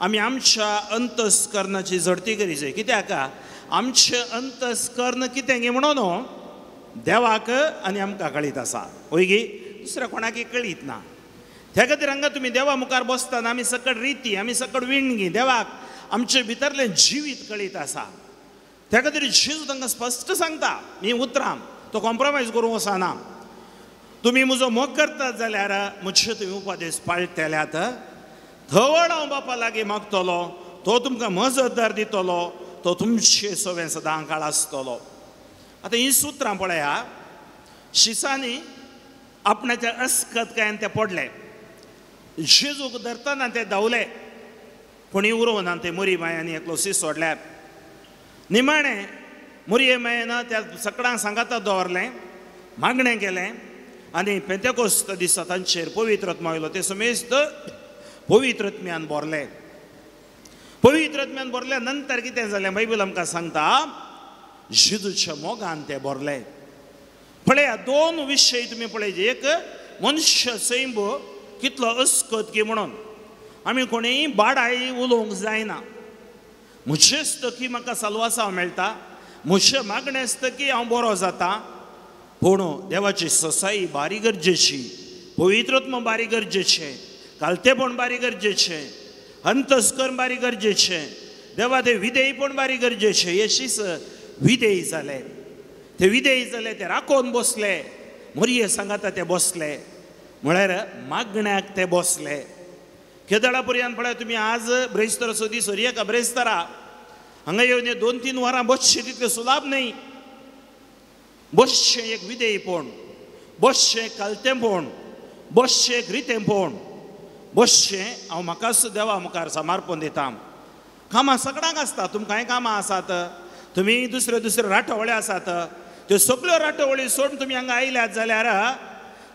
Speaker 2: आमी आमच्या अंतस्करणाची झडती करी जाय. कित्याक? आमचें अंतस्कर्ण कितें गी म्हणून देवाक आनी आमकां कळीत आसा, हय गी? दुसऱ्या कोणाकय कळीत ना. त्या खातीर हांगा तुमी देवा मुखार बसतना आमी सकट रिती, आमी सकट विणगी देवाक आमचे भितरलें जिवीत कळीत आसा. त्या खातीर जेजू तांकां स्पश्ट सांगता ही उतरां, तो कॉम्प्रोमायज करूंक वचना. तुमी म्हजो मोग करतात जाल्यार म्हजे तुमी उपदेश पाळटेल्यात. धवळ हांव बापा लागीं मागतलो, तो तुमकां मजतदार दितलो, तो तुमचे सवें सदां काळ आसतलो. आतां हीं सुत्रां पळया, शिसांनी आपणाच्या अस्कतकायेन ते पडले. जेजूक धरतना ते धांवले, कोणी उरोवना ते मोरी मायांनी एकलो शीस सोडल्यार. निमाणें मोरये मायेन त्या सकडांक सांगाता दवरलें, मागणें केलें आनी पेंतेकोस्त दिसा तांचेर पवित्र आत्मो आयलो. ते समेस्त पवित्र आत्म्यान भरले. पवित्र आत्म्यान भरल्या नंतर कितें जालें? बायबल आमकां सांगता जेजूच्या मोगान ते भरले. पळया दोन विशय तुमी पळयचे. एक मनश्य सैम कितलो अस्कत की म्हणून आमी कोणीय बाडाय उलोवंक जायना. म्हजेच की म्हाका साल्वासांव मेळटा, म्हजे मागणेच की हांव बरो जाता. पूण देवाची ससाई बारी गरजेची, पवित्रत्व बारी गरजेचें, कालतेपण बारी गरजेचें, अंतस्कर्ण बारी गरजेचें, देवा ते विधेयपण बारी गरजेचें. हे शीस विधेयी जाले, ते विधेयी जाले, ते राखोवन बसले, मोरये सांगाता ते बसले, म्हळ्यार मागण्याक ते बसले. केदळा पर्यंत पळय तुमी आज ब्रेस्तर सोदी सोरये का ब्रेस्तरा हांगा येवन 2-3 वरां बसचें तितलें सुलाभ न्हय. बसचें एक विधेयपण, बसचें कालतेंपण, बसचें एक रितेंपण, बसचें हांव म्हाकाच देवा मुखार समर्पण दिता. कामां सगळ्यांक आसता, तुमकांय कामां आसात, तुमी दुसरे दुसरे राटवळे आसात, त्यो सगळ्यो राटवळी सोडून तुमी हांगा आयल्यात जाल्यार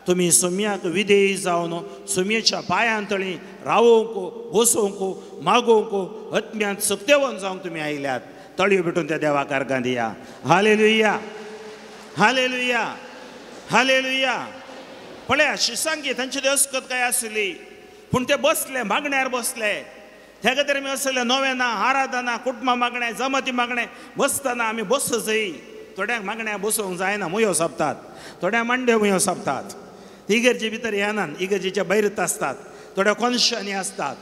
Speaker 2: तुमी सोम्याक विधेयी जावन सोम्याच्या पांयां तळी रावोवंक, बसोवंक, मागोवंक, आत्म्यांत सक्तेवन जावंक तुमी आयल्यात. तळयो भेटून त्या देवाक अर्गां दिया. Hallelujah, hallelujah, hallelujah. पळया शिसांकी तांची देवस्कत काय आसली, पूण ते बसले मागण्यार बसले. त्या खातीर आमी असले नवेना, आराधना, कुटुंबा मागणें, जमाती मागणें बसतना आमी बस जय. थोड्यांक मागण्या बसोवंक जायना, मुयो सोंपतात, थोड्यांक मांड्यो मुयो सोंपतात. इगर्जे भितर येनात, इगर्जेच्या भायरच आसतात, थोड्या कोनशांनी आसतात.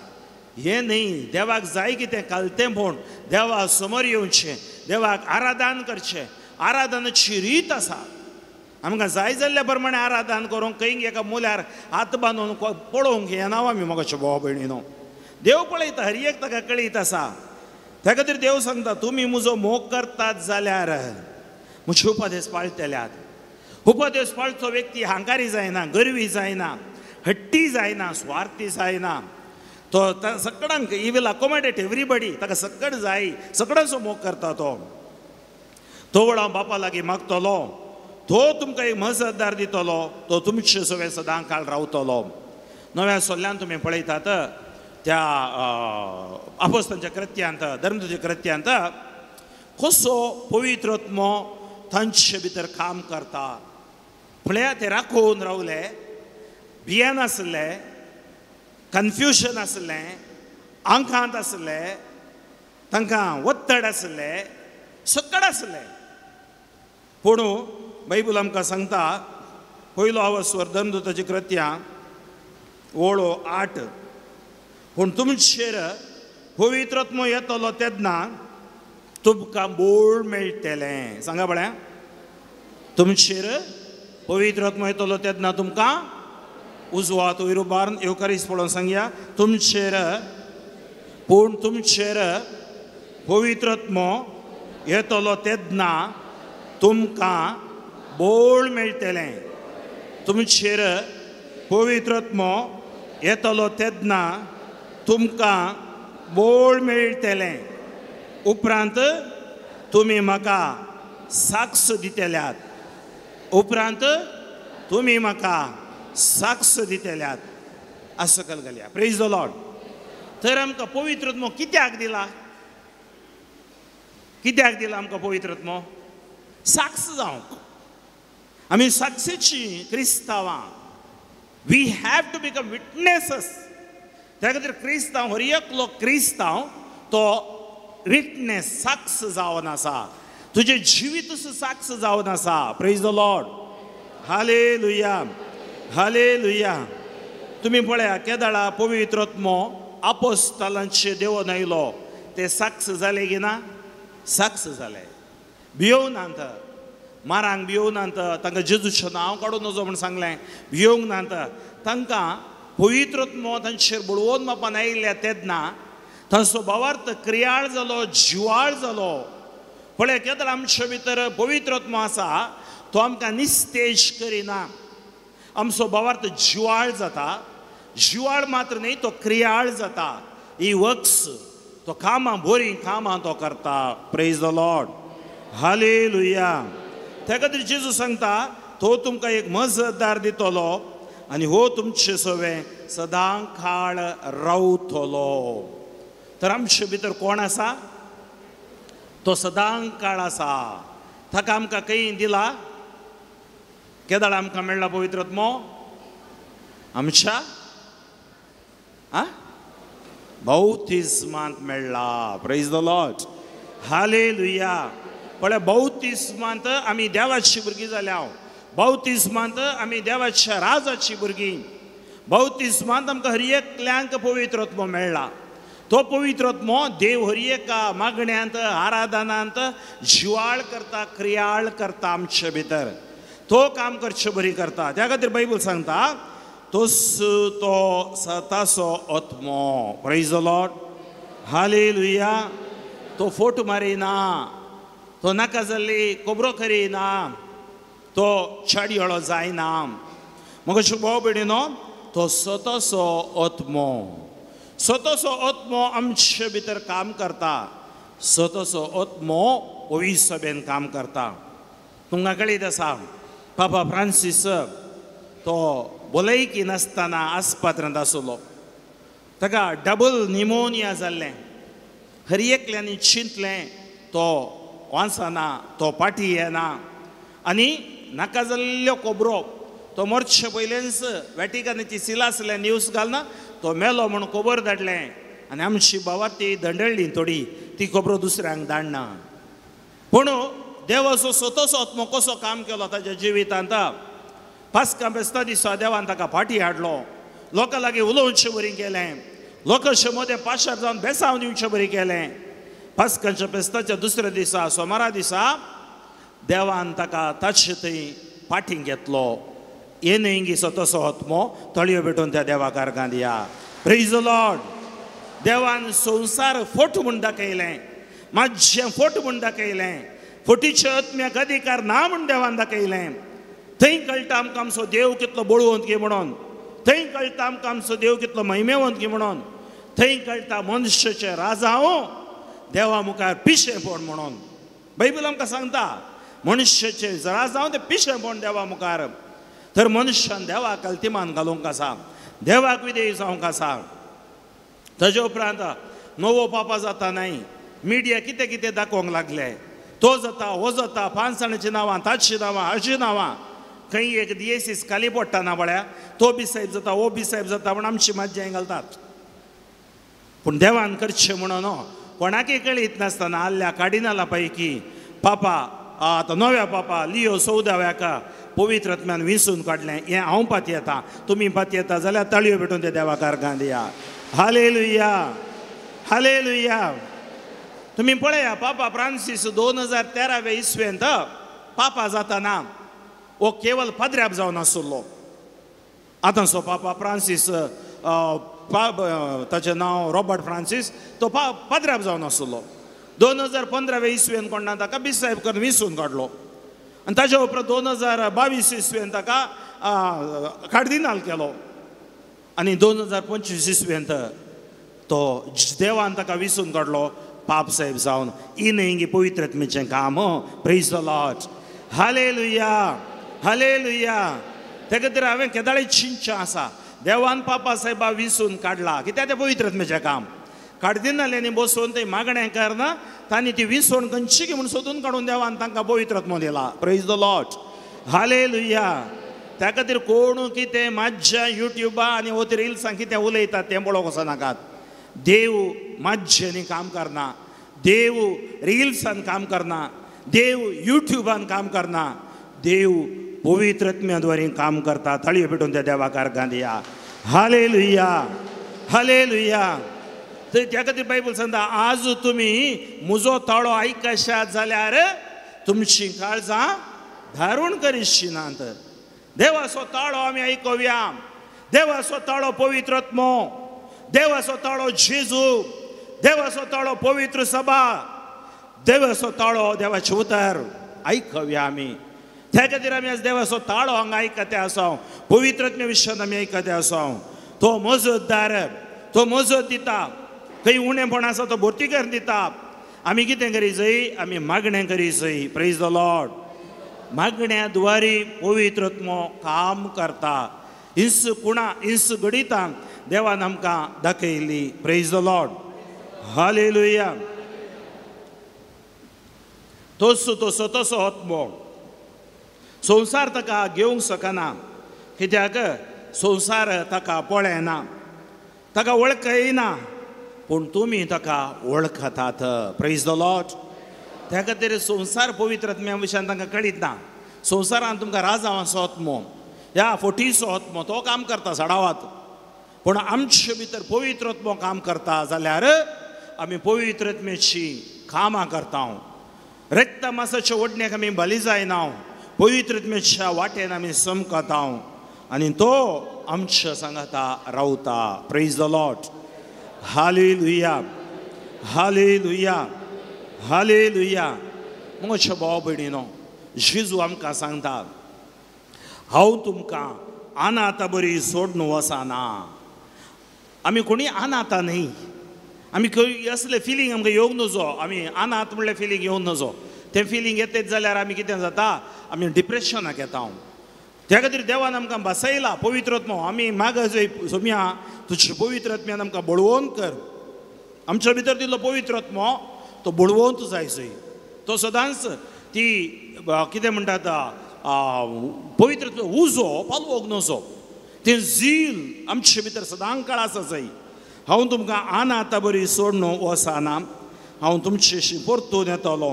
Speaker 2: हें न्ही, देवाक जाय कितें कालतें म्हूण देवा समोर येवचें, देवाक आराधन करचें. आराधनाची रीत आसा. आमकां जाय जाल्ल्या प्रमाणे आराधन करूंक खंय एका मुल्यार हात बांदून पळोवंक येना आमी. मोगाच्यो भाव भयणीनो, देव पळयता, हर एक ताका कळीत आसा. त्या खातीर देव सांगता, तुमी म्हजो मोग करतात जाल्यार म्हजे उपदेश पाळटल्यात. उपदेश पाळचो व्यक्ती हांकारी जायना, गर्वी जायना, हट्टी जायना, स्वार्थी जायना. तो सगळ्यांक he will accommodate everybody. ताका सगळें जाय, सगळ्यांचो मोग करता तो. तो वळां बापा लागीं मागतलो, तो तुमकां एक मजतदार दितलो, तो तुमचे सगळे सदां काळ रावतलो. नव्या सोल्ल्यान तुमी पळयतात त्या आपोस्तांच्या कृत्यांत, धर्मदूतांच्या कृत्यांत कसो पवित्र आत्मो तांचे भितर काम करता. पळया, ते राखून रावले, भियेनासले, कन्फ्युजन आसलें, आंकांत आसले, तांकां वत्तड आसले, सकड आसले. पूण बायबल आमकां सांगता, पयलो आवस्वर धर्मदूताची कृत्यां ओळो 8, पूण तुमचेर पवित्र आत्मो येतलो तेन्ना तुमकां बोळ मेळटलें. सांगा पळया, तुमचेर पवित्र आत्मो येतलो तेन्ना तुमकां उजवात वयर उबारून येवकारीस पळोवन सांगया, तुमचेर, पूण तुमचेर पवित्र आत्मो येतलो तेन्ना तुमकां बोळ मेळटलें. तुमचेर पवित्र आत्मो येतलो तेन्ना तुमकां बोळ मेळटलें. उपरांत तुमी म्हाका साक्ष दितल्यात. उपरांत तुमी म्हाका साक्ष दितल्यात. असो घालया. Praise the Lord. तर आमकां पवित्र आत्मो कित्याक दिला? कित्याक दिला आमकां पवित्र आत्मो? साक्ष जावंक. आमी साक्षीची क्रिस्तांवां. We have to become witnesses. त्या खातीर क्रिस्तांव, हर एकलो क्रिस्तांव तो विटनेस, साक्ष जावन आसा. तुजें जिवीत साक्ष जावन आसा. Praise the Lord. Hallelujah, hallelujah. तुमी पळया, केदाळा पवित्र आत्मो आपोस्तालांचे देवून आयलो, ते साक्ष जाले की ना? साक्ष जाले. भियोवनात, मारांक भियोवनात, तांकां जेजूचें नांव काडून नजो म्हूण सांगलें, भियोवंक नात. तांकां पवित्र आत्मो तांचेर बळवून बापान आयिल्ल्या तेन्ना तांचो भावार्थ क्रियाळ जालो, जिवाळ जालो. पळय, केदळ आमचे भितर पवित्र आत्मो आसा, तो आमकां निस्तेज करिना. आमचो भावार्थ जिवाळ जाता. जिवाळ मात्र न्ही, तो क्रियाळ जाता. ही वर्क्स, तो कामां, बरीं कामां तो करता. Praise the Lord. Hallelujah. त्या खातीर जेजू सांगता, तो तुमकां एक मजतदार दितलो आनी हो तुमचे सवे सदां काळ रावतलो. तर आमचे भितर कोण आसा? तो सदां काळ आसा. ताका आमकां खंय दिला? केदाळ आमकां मेळ्ळा पवित्र आत्मो? आमच्या बौतिस्मांत मेळ्ळा. Praise the Lord. Hallelujah. पळय, बौतिस्मांत आमी देवाची भुरगीं जाल्या. बौतिस्मांत आमी देवाच्या राजाची भुरगीं. बौतिस्मांत आमकां हर एकल्यांक पवित्र आत्मो मेळ्ळा. तो पवित्र आत्मो देव हर एका मागण्यांत, आराधनांत जिवाळ करता, क्रियाळ करता आमचे भितर. तो काम करचे बरी करता. त्या खातीर बायबल सांगता, तोस तो सतासो आत्मो. Praise the Lord. Hallelujah. तो फोट मारिना, तो नाका जाल्ली खबरो करिना, तो चाडयोळो जायना. मग भाव भयणीनो, तो सतासो आत्मो, सतासो आत्मो आमचे भितर काम करता. सतासो आत्मो पवित्र सभेन काम करता. तुमकां कळीत आसा, पापा फ्रांसीस तो भलायकी नासतना आस्पत्र्यांत आसलो. ताका डबल निमोनिया जाल्लें. हर एकल्यांनी चिंतलें तो वाचना, तो पाटी येना आनी नाका जाल्ल्यो खबरो. तो मरचे पयलेंच वॅटिकनाची सिला आसलें न्यूज घालना तो मेलो म्हूण खबर धाडलें आनी आमची बाबा ती दंडळ्ळी थोडी ती खबरो दुसऱ्यांक धाडना. पूण देवाचो स्वतःचो आत्मो कसो काम केलो ताच्या जिवितांत. पास्का बेस्ता दिसा देवान ताका फाटी हाडलो, लोकां लागीं उलोवचे बरी केलें, लोकांचे मदें पाशार जावन बेसांव दिवचे बरी केलें. पास्कांच्या फेस्ताच्या दुसऱ्या दिसा सोमारा दिसा देवान ताका ताचे थंय फाटी घेतलो. हे न्हय स्वतःचो आत्मो तळयो भेटून त्या देवा कारगांत या. Praise the Lord. देवान संवसार फोट म्हूण दाखयलें, मातशें फोट म्हूण दाखयलें, फोटीच्या आत्म्याक अधिकार ना म्हूण देवान दाखयलें. थंय कळटा आमकां आमचो देव कितलो बळवंत गी म्हणून, थंय कळटा आमकां आमचो देव कितलो महिमेवंत गी म्हणून, थंय कळटा मनशाचे राजांव देवा मुखार पिशेपण म्हणून. बायबल आमकां सांगता मनशाचे राजांव ते पिशेपण देवा मुखार. तर मनशान देवाक कल्तिमान घालूंक आसा, देवाक विधेय जावंक आसा. ताजे उपरांत नवो पापा जाता न्हय, मिडिया कितें कितें दाखोवंक लागले, तो जाता हो जाता, 5 जाणांची नांवां, ताची नांवां, हाची नांवां. खंय एक दियेसीस खाली पडटा ना पळया, तो बी सायब जाता हो बी सायब जाता म्हूण आमची मज्जा घालतात. पूण देवान करचें म्हणून कोणाकय कळीत नासतना आल्ल्या काडिनाला पैकी पापा आतां नव्या पापा लियो 14व्याक पवित्र आत्म्यान विसून काडलें. हें हांव पातयेता, तुमी पातयेता जाल्यार ताळयो भेटून ते देवा कारगांत या. Hallelujah, hallelujah. तुमी पळया पापा फ्रांसीस 2013 इसवेंत पापा जाताना हो केवल पाद्र्याब जावन आसलो. आतांचो पापा फ्रांसीस ताचें नांव रॉबर्ट फ्रांसीस, तो पाद्र्याब जावन आसलो. 2015 इसवेन कोणा ताका बिसायब करून विसून काडलो आनी ताच्या उपरांत 2022 इसवेन ताका कार्दिनाल केलो आनी 2025 इसवेंत तो देवान ताका विसून काडलो पाप साहेब जावन. ही न्हय पवित्र आत्म्याचें काम. Praise the Lord. Hallelujah, hallelujah. ते खातीर हांवें केदाळी चिंतचें आसा, देवान पापा साहेबा विसून काडला कित्याक तें पवित्र आत्म्याचें काम. कार्दिनाल्यांनी बसून ते मागणें करना तांणी ती विसवण खंयची म्हूण सोदून काडून देवान तांकां पवित्र आत्मो दिला. Praise the Lord. Hallelujah. त्या खातीर कोण कितें माज्या युट्युबा आनी वत रिल्सां कितें उलयतात तें पळोवंक वचनाकात. देव माज्यांनी काम करना, देव रिल्सान काम करना, देव युट्युबान काम करना, देव पवित्र आत्म्या काम करता. ताळयो पेटून त्या देवा कारगांत या. Hallelujah, hallelujah. तर त्या खातीर बायबल सांगता आज तुमी म्हजो ताळो आयकशात जाल्यार तुमची काळजां धारून करिशिनात. देवाचो ताळो आमी आयकुया. देवाचो ताळो पवित्र आत्मो, देवाचो ताळो जेजू, देवाचो ताळो पवित्र सभा, देवाचो ताळो देवाचें उतर आयकुया आमी. त्या खातीर आमी आज देवाचो ताळो हांगा आयकते आसा, पवित्र आत्म्या विशयान आमी आयकते आसा. तो मजतदार, तो मजत दिता, खंय उणेपण आसा तो भरती करून दिता. आमी कितें करी जाय, आमी मागणें करी जाय. Praise the Lord. मागण्या द्वारी पवित्र आत्मो काम करता. इंस कुणा इंस घडितां देवान आमकां दाखयली. Praise the Lord. Hallelujah. तोच तसो तसो आत्मो संवसार ताका घेवंक शकना, कित्याक संवसार ताका पळयना, ताका वळखयना, पूण तुमी ताका वळखतात. Praise the Lord. त्या खातीर संवसार पवित्र आत्म्या विशयान तांकां कळीत ना. संवसारान तुमकां राजावांचो आत्मो ह्या फोटीचो आत्मो तो काम करता सडावात, पूण आमचे भितर पवित्र आत्मो काम करता जाल्यार आमी पवित्र आत्म्याची कामां करता. रक्त मासाच्या ओडण्याक आमी बली जायना, पवित्र आत्म्याच्या वाटेन आमी समकता आनी तो आमच्या सांगाता रावता. Praise the Lord. Hallelujah, hallelujah, hallelujah. म्हज्या भाव भयणीनो, जेजू आमकां सांगता हांव तुमकां अनाथा बरी सोडून वचना. आमी कोणी अनाथा न्ही, आमी खंय असलें फिलींग आमकां येवंक नजो. आमी अनाथ म्हणलें फिलींग येवंक नजो. तें फिलींग येतच जाल्यार आमी कितें जाता, आमी डिप्रेशनाक येता. त्या खातीर देवान आमकां बसयला पवित्र आत्मो. आमी मागजय सोम्या तुजे पवित्र आत्म्यान आमकां बळवंत कर. आमच्या भितर दिल्लो पवित्र आत्मो तो बळवंत जाय जय. तो सदांच ती कितें म्हणटात पवित्र उजो पालवोक नजो, तें झील आमचे भितर सदां काळ आसा जाय. हांव तुमकां आनाता बरी सोडून वचना, हांव तुमचेशी परतून येतलो.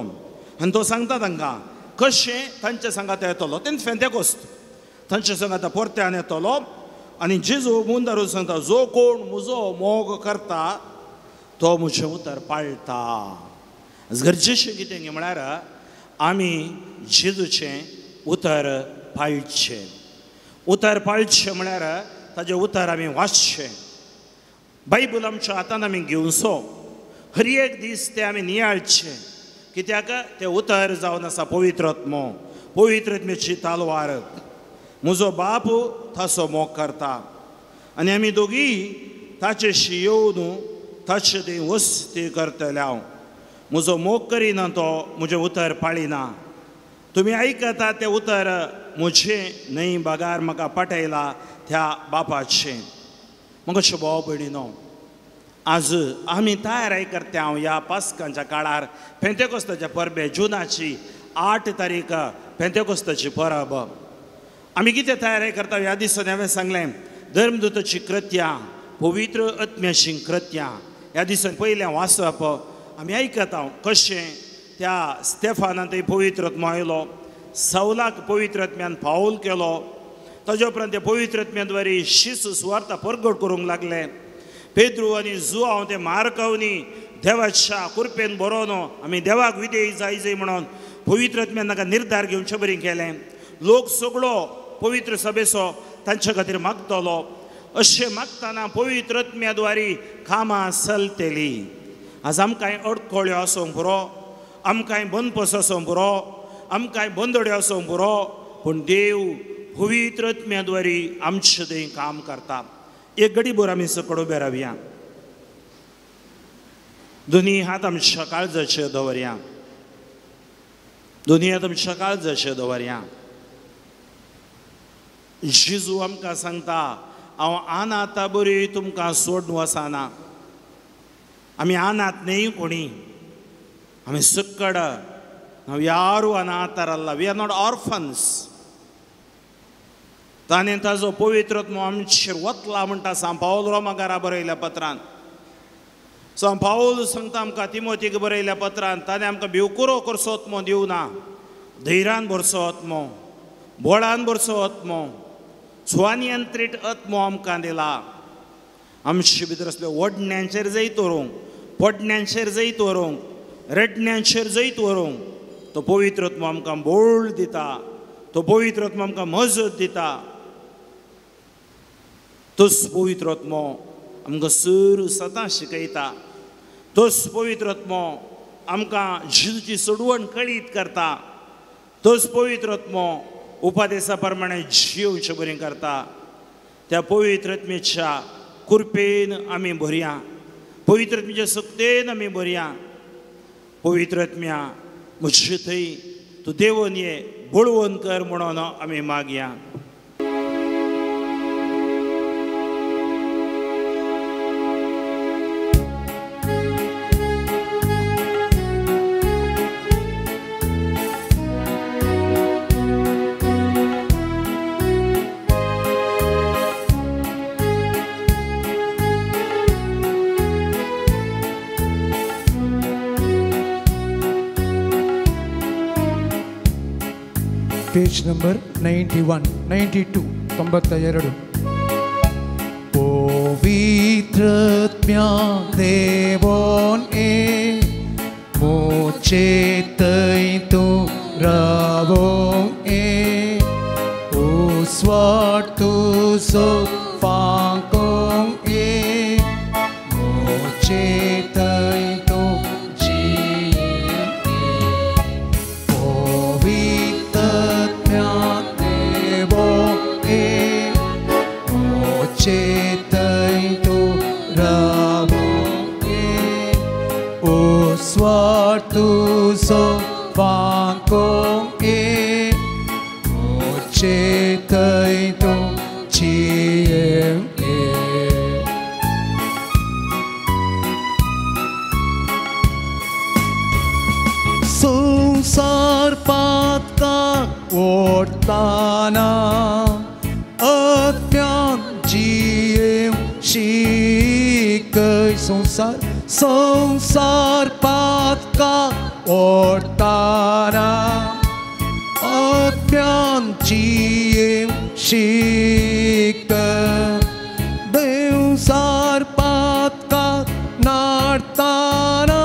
Speaker 2: आनी तो सांगता तांकां कशें तांच्या सांगाता येतलो. तें फेंतेकोस्त तांच्या सांगाता परत्यान येतलो. आनी जेजू मुंदारून सांगता जो कोण म्हजो मोग करता तो म्हजें उतर पाळटा. गरजेचें कितें म्हळ्यार आमी जेजूचें उतर पाळचें. उतर पाळचें म्हळ्यार ताजें उतर आमी वाचचें. बायबल आमच्या हातान आमी घेवचो, हर एक दीस तें आमी नियाळचें. कित्याक तें उतर जावन आसा पवित्र आत्मो, पवित्र आत्म्याची तालवार. म्हजो बाप ताचो मोग करता आनी आमी दोगी ताचेशी येवन ताचे ते वस्ती करतले. हांव म्हजो मोग करिना तो म्हजें उतर पाळिना. तुमी आयकता तें उतर म्हजें न्हय बगार म्हाका पाठयला त्या बापाचें. म्हाका भाव भयणीनो, आज आमी तयारी करता हांव ह्या पास्कांच्या काळार पेंतेकोस्ताच्या परबे जुनाची 8 तारीख पेंतेकोस्ताची परब. आमी कितें तयारी करता ह्या दिसांनी हांवें सांगलें धर्मदूताची कृत्यां, पवित्र आत्म्याची कृत्यां ह्या दिसांनी पयलें वाचप आमी आयकता कशें त्या स्टेफानान थंय पवित्र आत्मो आयलो, सवलाक पवित्र आत्म्यान पावल केलो. ताज्या उपरांत त्या पवित्र आत्म्या शिस सुवार्ता परगट करूंक लागले. पेद्रू आनी जुआंव ते मारकावनी देवाच्या कृपेन बरोवन आमी देवाक विधेयी जाय जाय म्हणून पवित्र आत्म्यान तांकां निर्धार घेवचे बरी केलें. लोक सगळो पवित्र सभेचो तांच्या खातीर मागतलो. अशें मागतना पवित्र आत्म्या द्वारी कामां चलतली. आज आमकां अडखळ्यो आसूंक पुरो, आमकां बंदपस आसूंक पुरो, आमकां बंदड्यो आसूंक पुरो, पूण देव पवित्र आत्म्या द्वारी आमचें थंय काम करता. एक घडीभर आमी सकयल उबे रावया, दोनी हात आमच्या काळजाचेर दवरया, दोनी हात आमच्या काळजाचेर दवरया. जेजू आमकां सांगता हांव अनाथा बरी तुमकां सोडून वचना. आमी अनाथ न्हय कोणी, आमी सकड हांव यारू अनाथारल्ला, we are not orphans. ताणें ताजो पवित्र आत्मो आमचेर वतला म्हणटा सांत पावल रोमाकारा बरयल्या पत्रान. सांत पावल सांगता आमकां तिमोतीक बरयल्या पत्रान, ताणें आमकां भिवकुरो करचो आत्मो दिवना, धैर्यान भरचो आत्मो, बोळान भरचो आत्मो, स्वनियंत्रीत आत्मो आमकां दिला. आमचे भितर आसले ओडण्यांचेर जैत व्हरूंक, पडण्यांचेर जैत व्हरूंक, रडण्यांचेर जैत व्हरूंक तो पवित्र आत्मो आमकां बोळ दिता, तो पवित्र आत्मो आमकां मजत दिता. तोच पवित्र आत्मो आमकां सर सदां शिकयता, तोच पवित्र आत्मो आमकां जिजूची सोडवण कळीत करता, तोच पवित्र आत्मो उपदेसा प्रमाणे जिवचे बरें करता. त्या पवित्र आत्म्याच्या कृपेन आमी भरया, पवित्र आत्म्याच्या शक्तेन आमी भरया. पवित्र आत्म्या म्हजे थंय तूं देवून ये, बळवंत कर म्हणून आमी मागया.
Speaker 1: Page number 91, 92, 92.
Speaker 3: पवित्रत्म्या देवोन ए मोचे तै तू रावों ए उस्वाट तुजो फांकों ए मोचे तै तू तुजो फांकों ए मोचे ओडताना आत्म्यान जियेवंक शिकय संवसार संवसार पातका ओडताना आत्म्यान जियेवंक शिकय देवसार पातका नाडताना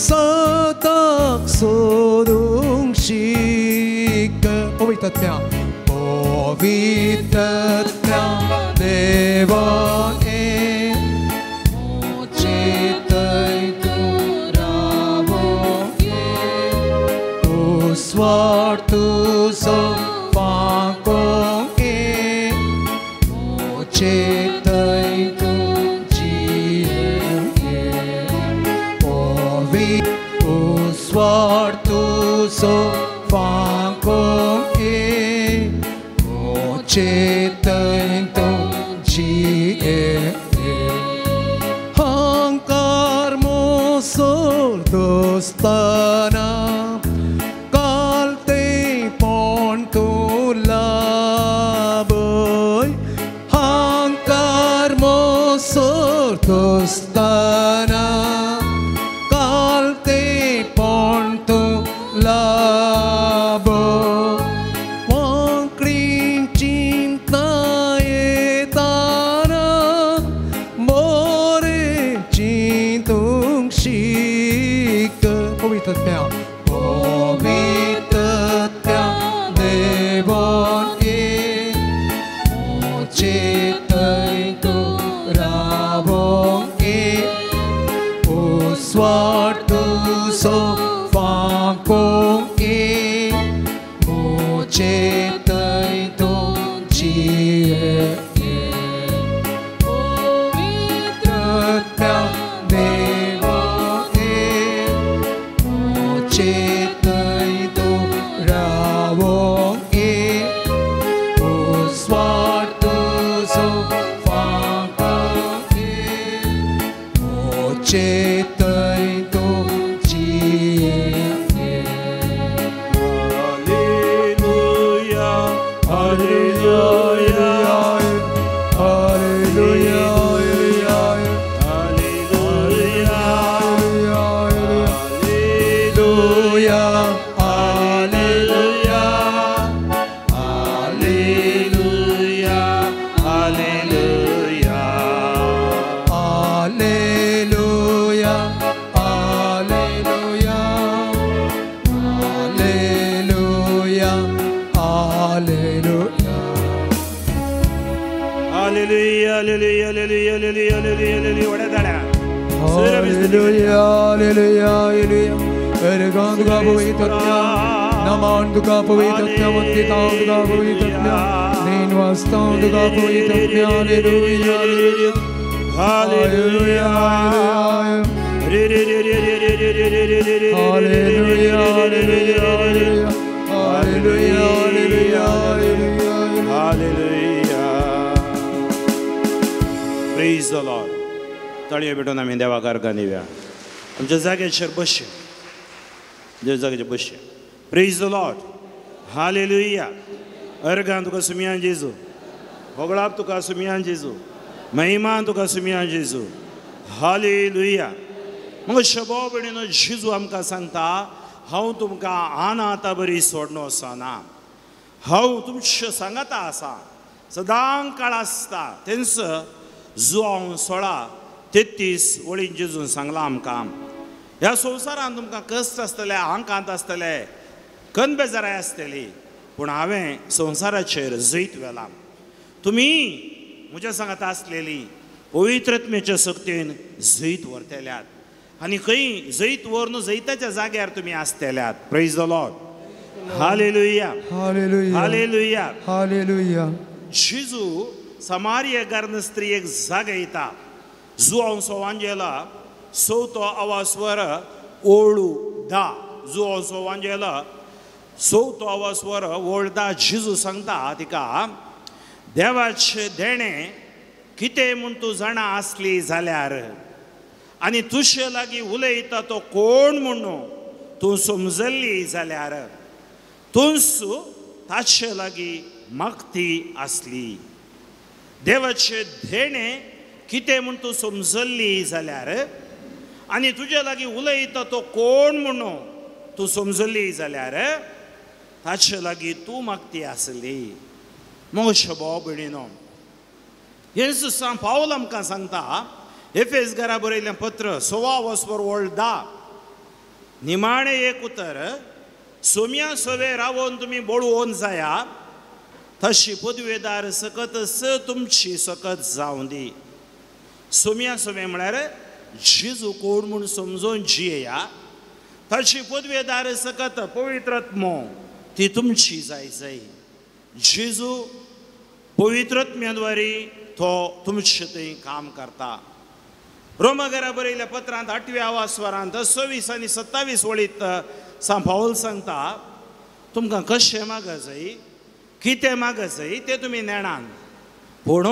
Speaker 3: सदाक सोदूंक शिकय पवित्र पवित्र देवा तुजो फांकोंक चेतय तूं जियेवंक उस्वाड तुजो फांकोंक चेतय तूं जियेवंक अहंकार मोसोर दोस्ताना दोस्ताना कालते पण तूं लाबो वांकडी चिंता येताना मोरे चिंतूंक शीक पवित्र पवित्र देवान चेतय तूं रावोंक उस्वाड तुजो फांकोंक चेतय तूं जियेवंक पवित्र देवा चेतय तूं रावोंक उस्वाड तुजो फांकोंक चेतय तूं जियेवंक.
Speaker 2: Hallelujah, hallelujah,
Speaker 1: hallelujah,
Speaker 2: hallelujah,
Speaker 3: hallelujah,
Speaker 2: hallelujah, hallelujah,
Speaker 3: hallelujah, hallelujah, hallelujah, hallelujah.
Speaker 2: Hallelujah, hallelujah, hallelujah, hallelujah, hallelujah. वड्या
Speaker 1: Hallelujah, hallelujah, hallelujah. Ergan तुका पवित्र नमान तुका पवित्र वंदिता तुका पवित्र नेनवास्ता तुका पवित्र. Hallelujah,
Speaker 2: hallelujah,
Speaker 1: hallelujah, hallelujah, hallelujah, hallelujah,
Speaker 2: hallelujah. Praise the Lord. ताळयो भेटून आमी देवाक अर्गां दिवया. आमच्या जाग्याचेर बसया, आमच्या जाग्याचेर बसया. Praise the Lord. Hallelujah. अर्गां तुका सुमियान जेजू, होगळाप तुका सुमियान जेजू, महिमा तुका सुमियान जेजू. हालेलुया. मग शबो भयणीनो, जेजू आमकां सांगता, हांव तुमकां आनाता बरी सोडनो आसना, हांव तुमच्या सांगाता आसा सदां काळ आसता. तेंच जुआंव 16:33 वळीन जेजून सांगलां आमकां, ह्या संवसारान तुमकां कश्ट आसतले, आंकांत आसतले, कनबेजाराय आसतली, पूण हांवें संवसाराचेर जैत व्हेलां. तुमी म्हज्या सांगाता आसलेली पवित्रत्मेच्या शक्तीन जैत व्हरतल्यात आनी खंय जैत व्हरून जैताच्या जाग्यार तुमी आसतल्यात. Praise the Lord. Hallelujah,
Speaker 1: hallelujah,
Speaker 2: hallelujah,
Speaker 1: hallelujah.
Speaker 2: जेजू समारिया गार्न स्त्रियेक जागयता. जुआंव सोवांजेला चवथो आवाज वर ओळू धा. जुआंव सोवांजेला चवथो आवाज वर ओळ धा. जेजू सांगता तिका, देवाचें देणें कितें म्हूण तूं जाणा आसली जाल्यार आनी तुजे लागीं उलयता तो कोण म्हणून तूं समजल्ली जाल्यार तूंच ताचे लागीं मागती आसली. देवाचें देणें कितें म्हूण तूं समजल्ली जाल्यार आनी तुजे लागीं उलयता तो कोण म्हणून तूं समजल्ली जाल्यार ताचे लागीं तूं मागती आसली. मोगशे भाव भयणीनो, हें सांग पावल आमकां सांगता एफेस घरा बरयलें पत्र 16:10 निमाणें एक उतर, सोम्या सवे रावोन तुमी बळवोन जाया तशी पदवेदार सकत स तुमची सकत जावं दी. सोम्या सवे म्हळ्यार जेजू कोण म्हूण समजून जियेया, तशी पदवेदार सकत पवित्रत्मो ती तुमची जाय जाय. जेजू पवित्रत्म्याद्वारे तो तुमचे थंय काम करता. रोमाघरा बरयल्या पत्रांत 8व्या आवास्वरांत 26 आनी 27 वळीत सांग पावल सांगता, तुमकां कशें माग जाय कितें माग जाय तें तुमी नेणान, पूण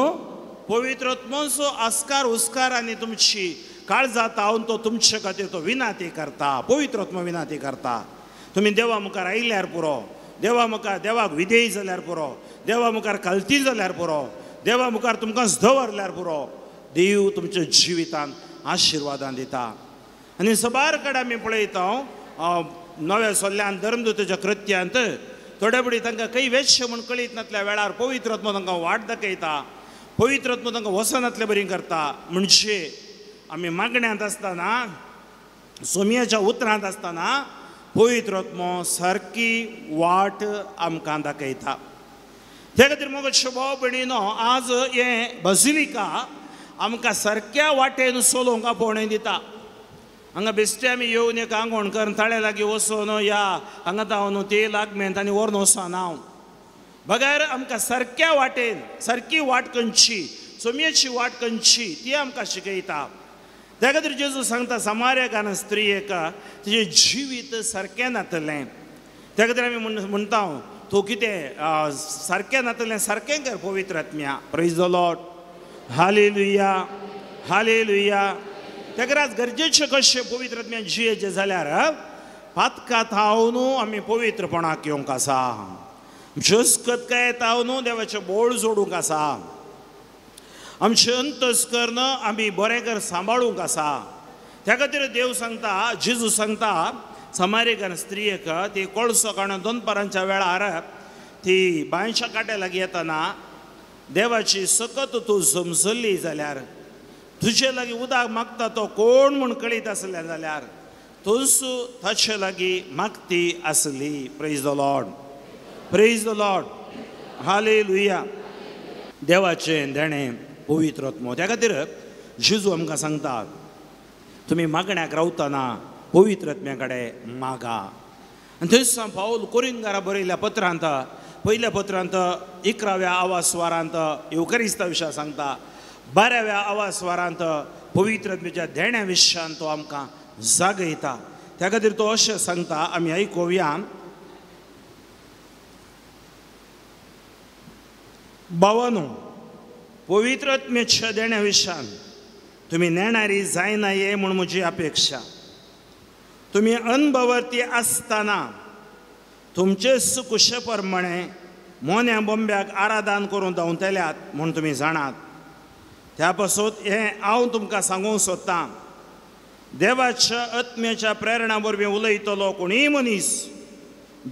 Speaker 2: पवित्रत्मोचो आस्कार हुस्कार आनी तुमची काळजां तावन तो तुमचे खातीर तो विनाती करता. पवित्रत्म विनाती करता. तुमी देवा मुखार आयल्यार पुरो, देवा मुखार देवाक विधेयी जाल्यार पुरो, देवा मुखार कालती जाल्यार पुरो, देवा मुखार तुमकां दवरल्यार पुरो, देव तुमच्या जिवितान आशिर्वादान दिता. आनी सबार कडेन आमी पळयता नव्या सोल्ल्यान धर्मदूताच्या कृत्यांत थोडे फुडें तांकां खंय वेचशें म्हूण कळीत नासल्या वेळार पवित्रत्म तांकां वाट दाखयता, पवित्रत्म तांकां वचनातले बरी करता. म्हणजे आमी मागण्यांत आसतना, सोमयाच्या उतरांत आसतना पवित्रत्म सारकी वाट आमकां दाखयता. त्या खातीर मोगो भाव भयणीनो, आज हें बजिलिका आमकां सारक्या वाटेन चलोवंक आपोवणें दिता. हांगा बेश्टे आमी येवन एक आंगवण करून तळ्या लागीं वचोन या हांगा धांवन ते लागमेंत आनी व्हरून वचना हांव, बगैर आमकां सारक्या वाटेन सारकी वाट खंयची, सोमयेची वाट खंयची ती आमकां शिकयता. त्या खातीर जेजू सांगता समार्याकान स्त्रियेक तिजें जिवीत सारकें नातलें. त्या खातीर आमी म्हणटा तूं कितें सारकें नातलें सारकें कर पवित्र आत्म्या. Praise the Lord, hallelujah, hallelujah. त्या खातीर आज गरजेचें कशें पवित्र आत्म्या जियेचें जाल्यार पातका थावन आमी पवित्रपणाक येवंक आसा, जस्कतकाये थावन देवाचें बोळ जोडूंक आसा, आमचें अंतस्कर्ण आमी बरें कर सांबाळूंक आसा. त्या खातीर देव सांगता, जेजू सांगता समारेकान स्त्रियेक ती कोळसो काडून दनपारांच्या वेळार ती बांयच्या काट्या लागीं येतना देवाची सकत तूं समजल्ली जाल्यार, तुजे लागीं उदक मागता तो कोण म्हूण कळीत आसलें जाल्यार तूंच ताचे लागीं मागती आसली. Praise the Lord, praise the Lord, hallelujah. देवाचें देणें पवित्रत्म. त्या खातीर जेजू आमकां सांगता तुमी मागण्याक रावतना पवित्रत्म्या कडेन मागा. आनी थंयच पावल कोरिंगारा बरयल्ल्या पत्रांत पयल्या पत्रांत 11व्या आवास्वारांत येवकरिस्ता विशय सांगता, 12व्या आवास्वारांत पवित्रत्म्याच्या देण्या विशयान तो आमकां जागयता. त्या खातीर तो अशें सांगता, आमी आयकुया. भावानो, पवित्रत्म्याच्या देण्या विशयान तुमी नेणारी जायना ये म्हूण म्हजी अपेक्षा. तुमी अनभवर्ती आसतना तुमचे कुशे प्रमाणे मोन्या बोंब्याक आराधन करून धांवतल्यात म्हूण तुमी जाणात. त्या पासून हें हांव तुमकां सांगूंक सोदतां, देवाच्या आत्म्याच्या प्रेरणा वरवीं उलयतलो कोणीय मनीस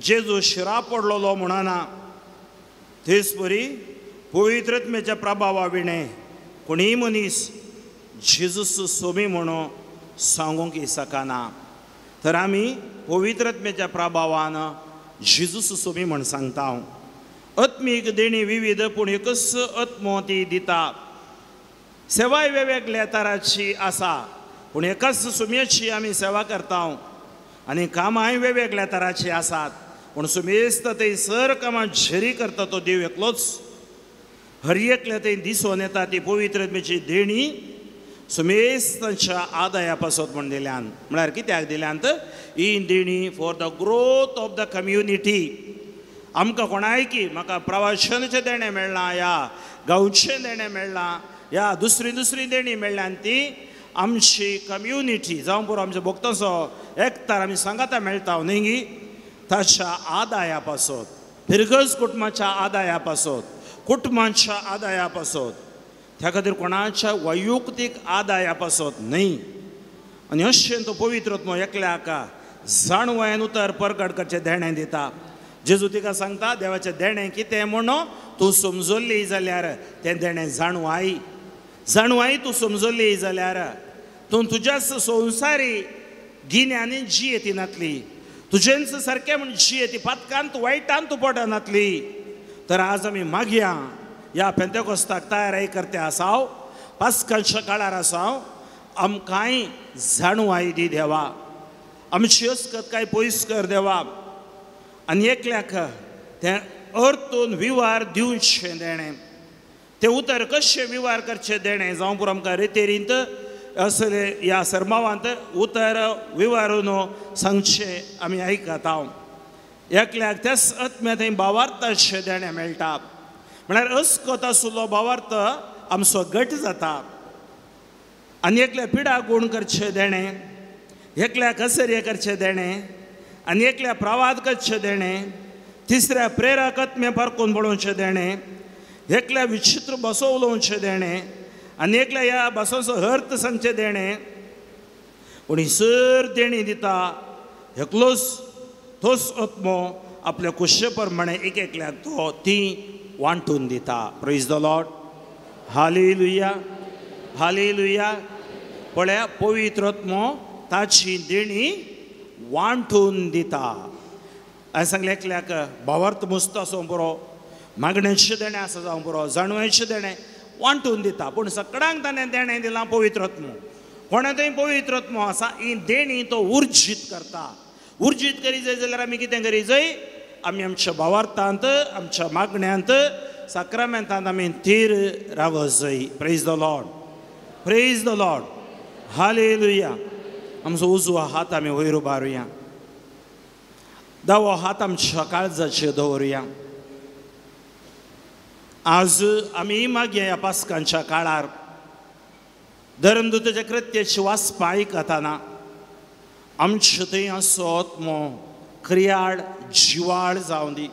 Speaker 2: जेजू शिरा पडलेलो म्हणना, तेच परी पवित्रत्म्याच्या प्रभावा विणें कोणीय मनीस जेजूस सोमी म्हणून सांगूंक शकना. तर आमी पवित्रत्म्याच्या प्रभावान जेजूस सोमी म्हण सांगता. आत्मीक देणी विविध पूण एकच आत्मो ती दिता. सेवाय वेगवेगळ्या तराची आसा पूण एकाच सुमयेची आमी सेवा करता आनी कामांय वेगवेगळ्या तराची आसात पूण सुमेस्त थंय सर कामां झेरी करता तो देव एकलोच. हर एकल्या थंय दिसून येता ती पवित्रत्म्याची देणी सुमेस्तांच्या आदाया पासत म्हूण दिल्यान. म्हळ्यार कित्याक दिल्यान तर ही देणी for the growth of the community. आमकां कोणायकी म्हाका प्रवाशनाचें देणें मेळ्ळां या गांवचें देणें मेळ्ळां या दुसरी दुसरी देणी मेळ्ळ्यान ती आमची कम्युनिटी जावं पुरो आमच्या भोक्तांचो एकतार आमी सांगाता मेळटा न्ही गी ताच्या आदाया पासत. फिरगज कुटुंबाच्या आदाया पासत, कुटुंबाच्या आदाया पासत, त्या खातीर कोणाच्या वैयक्तीक आदाया पासत न्हय. आनी अशें तो पवित्र आत्मो एकल्याक जाणवायेन उतर परगट करचें देणें दिता. जेजू तिका सांगता देवाचें देणें कितें म्हणून तूं समजल्ली जाल्यार तें देणें जाणवाय, जाणवाय तूं समजल्ली जाल्यार तूं तुज्याच संवसारी गिन्यानी जियेती नातली, तुजेंच सारकें म्हूण जियेती पातकांत वायटान तूं पडनातली. तर आज आमी मागया ह्या पेंतेकोस्ताक तयारी करते आसाव, पास्कालच्या काळार आसाव, आमकांय जाणवाय दी देवा, आमची अस्कत काय पयस कर देवा. आनी एकल्याक तें अर्थून विवार दिवचें देणें, तें उतर कशें विवार करचें देणें जावं पुरो आमकां रेतेरींत असले ह्या सरमावांत उतर विवारून सांगचें आमी आयकता. एकल्याक त्याच आत्म्या थंय भावार्थाचें देणें मेळटा, म्हळ्यार अस्कत आशिल्लो भावार्थ आमचो घट जाता. आनी एकल्या पिडा गूण करचें देणें, एकल्या कसर्य करचें देणें, आनी एकल्या प्रवाद करचें देणें, तिसऱ्या प्रेरक आत्म्या पारकून पळोवचें देणें, एकल्या विचित्र भासो उलोवचें देणें, आनी एकल्या ह्या भासांचो अर्थ सांगचें देणें. पूण ही सर देणी दिता एकलोच तोच आत्मो आपल्या कुशे प्रमाणे एक एकल्याक तो ती वांटून दिता. Praise the Lord, hallelujah, hallelujah. पळया पवित्र आत्मो ताची देणी वांटून दिता. हांवें सांगलें एकल्याक भावार्थ मुस्त आसूंक पुरो, मागण्याचें देणें आसा जावंक पुरो, जाणवयचें देणें वांटून दिता. पूण सगळ्यांक ताणें देणें दिलां पवित्र आत्मो. कोणा थंय पवित्र आत्मो आसा ही देणी तो उर्जीत करता. उर्जीत करी जाय जाल्यार आमी कितें करी जाय, आमी आमच्या भावार्थांत, आमच्या मागण्यांत, साक्रामेंतांत आमी थीर रावत जाय. Praise the Lord, praise the Lord, hallelujah. आमचो उजवो हात आमी वयर उबारुया, दावो हात आमच्या काळजाचेर दवरुया. आज आमी मागीर ह्या पास्कांच्या काळार धर्मदूताच्या कृत्याची वाचपां आयकतना आमचे थंय असो आत्मो क्रियाळ जिवाळ जावं दी.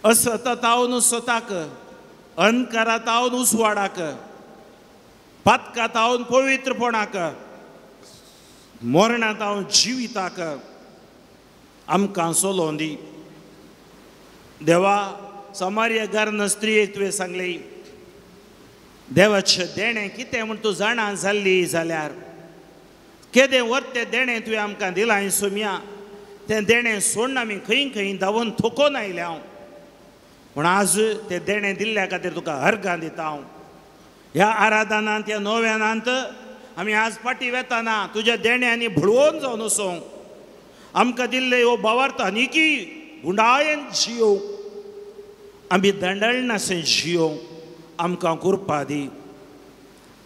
Speaker 2: असतावन स्वताक, अंधकारातावन उजवाडाक, पातकातावन पवित्रपणाक, मरणातावन जिविताक आमकां चलोवन दी. देवा, समार्य गार्न स्त्रियेक तुवें सांगलें देवाचें देणें कितें म्हूण तूं जाणा जाल्ली जाल्यार केदें वर्तें देणें तुवें आमकां दिलां सोम्या, तें देणें सोडून आमी खंय खंय धांवून थोकोन आयल्या हांव. पूण आज तें देणें दिल्ल्या खातीर तुका अर्गां दिता हांव. ह्या आराधनांत, ह्या नव्यानांत आमी आज फाटीं वेताना तुज्या देण्यांनी भुळोवन जावन वचूंक आमकां दिल्ले हो भावार्थ आनीकी गुंडायेन जियोवंक, आमी दंडळनाशें जियोवंक आमकां कृपा दी.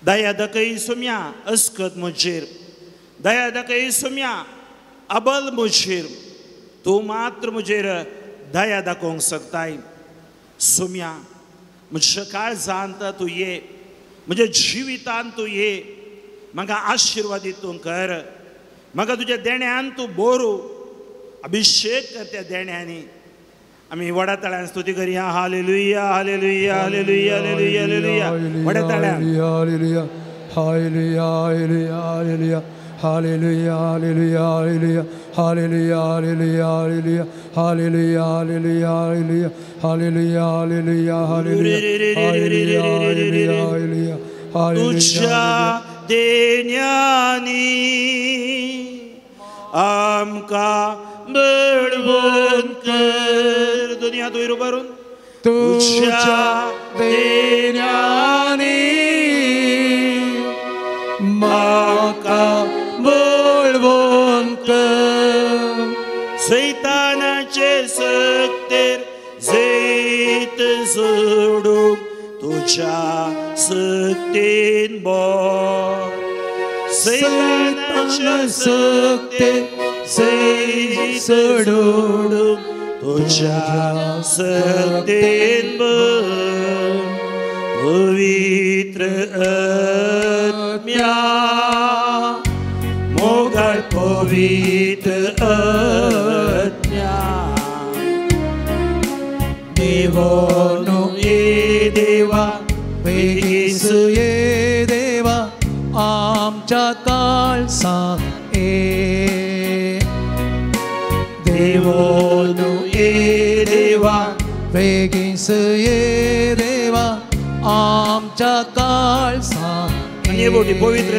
Speaker 2: दया दाखय सोम्या अस्कत म्हजेर, दया दाखय सोम्या अबल म्हजेर, तूं मात्र म्हजेर दया दाखोवंक शकताय. सोम्या म्हज्या काळजांत तूं ये, म्हज्या जिवितांत तूं ये, म्हाका आशिर्वादीत तूं कर, म्हाका तुज्या देण्यान तूं बोरू, अभिशेक कर त्या देण्यांनी. आमी व्हडा ताळ्यान स्तुती करया. Hallelujah, hallelujah, hallelujah, hallelujah, hallelujah. व्हडा ताळ्यान
Speaker 1: hallelujah, hallelujah, hallelujah, hallelujah, hallelujah, hallelujah, hallelujah, hallelujah, hallelujah, hallelujah, hallelujah, hallelujah, hallelujah, hallelujah, hallelujah, hallelujah,
Speaker 2: तुझ्या देण्यांनी आमकां बळवंत कर. दोनी हात वयर उबारून
Speaker 1: तुझ्या देण्यांनी म्हाका बळवंत कर,
Speaker 2: सैतानाचे सक्तेर जैत जोडूंक तुझ्या सक्तेन बोल, सैतानाचे सक्तेर जैत जोडूंक तुझ्या सक्तेन बोल. पवित्र आत्म्या, मोगाळ पवित्र आत्म्या,
Speaker 3: देवोनु ये देवा वेगीस ये देवा आमच्या काळसा ये देवोनु ये देवा वेगीस ये देवा आमच्या काळसा
Speaker 2: पवित्र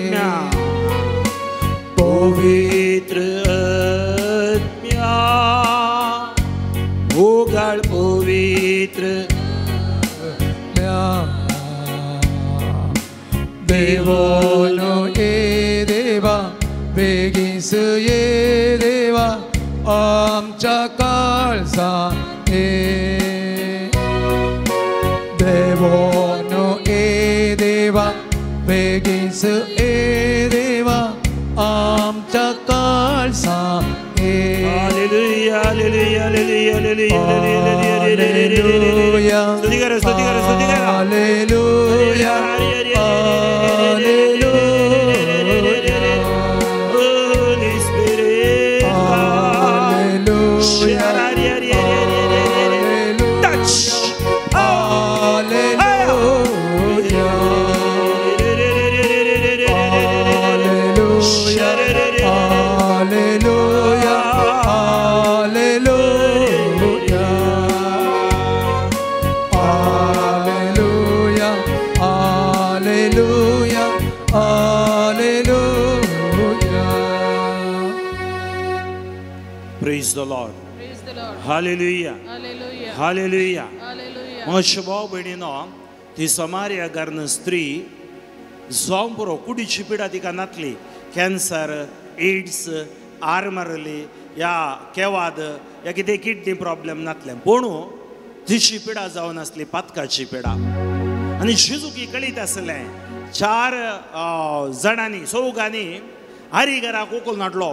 Speaker 2: पवित्र आत्म्या उगाळ पवित्र
Speaker 3: देवोनो ये देवा बेगीस ये देवा आमच्या काळसा ये देवोनो ये देवा बेगीस ये देवा आमच्या काळसा
Speaker 2: हालेलुया हालेलुया हालेलुया हालेलुया स्तुती करा स्तुती करा स्तुती करा
Speaker 3: hallelujah hallelujah
Speaker 2: Holi spirit
Speaker 3: hallelujah
Speaker 2: touch
Speaker 3: hallelujah hallelujah hallelujah hallelujah hallelujah hallelujah.
Speaker 2: Praise the Lord.
Speaker 4: Praise the Lord.
Speaker 2: Hallelujah.
Speaker 4: Hallelujah.
Speaker 2: Hallelujah.
Speaker 4: Hallelujah.
Speaker 2: मग भाव भयणीनो ती समार्या घरन स्त्री जावं पुरो कुडीची पिडा तिका नातली कॅन्सर एड्स आर मारली या केवाद या कितें किडनी प्रॉब्लेम नातलें पूण तिची पिडा जावन आसली पातकाची पिडा आनी जेजूक कळीत आसलें चार जाणांनी चौगांनी आरीघराक उखलून हाडलो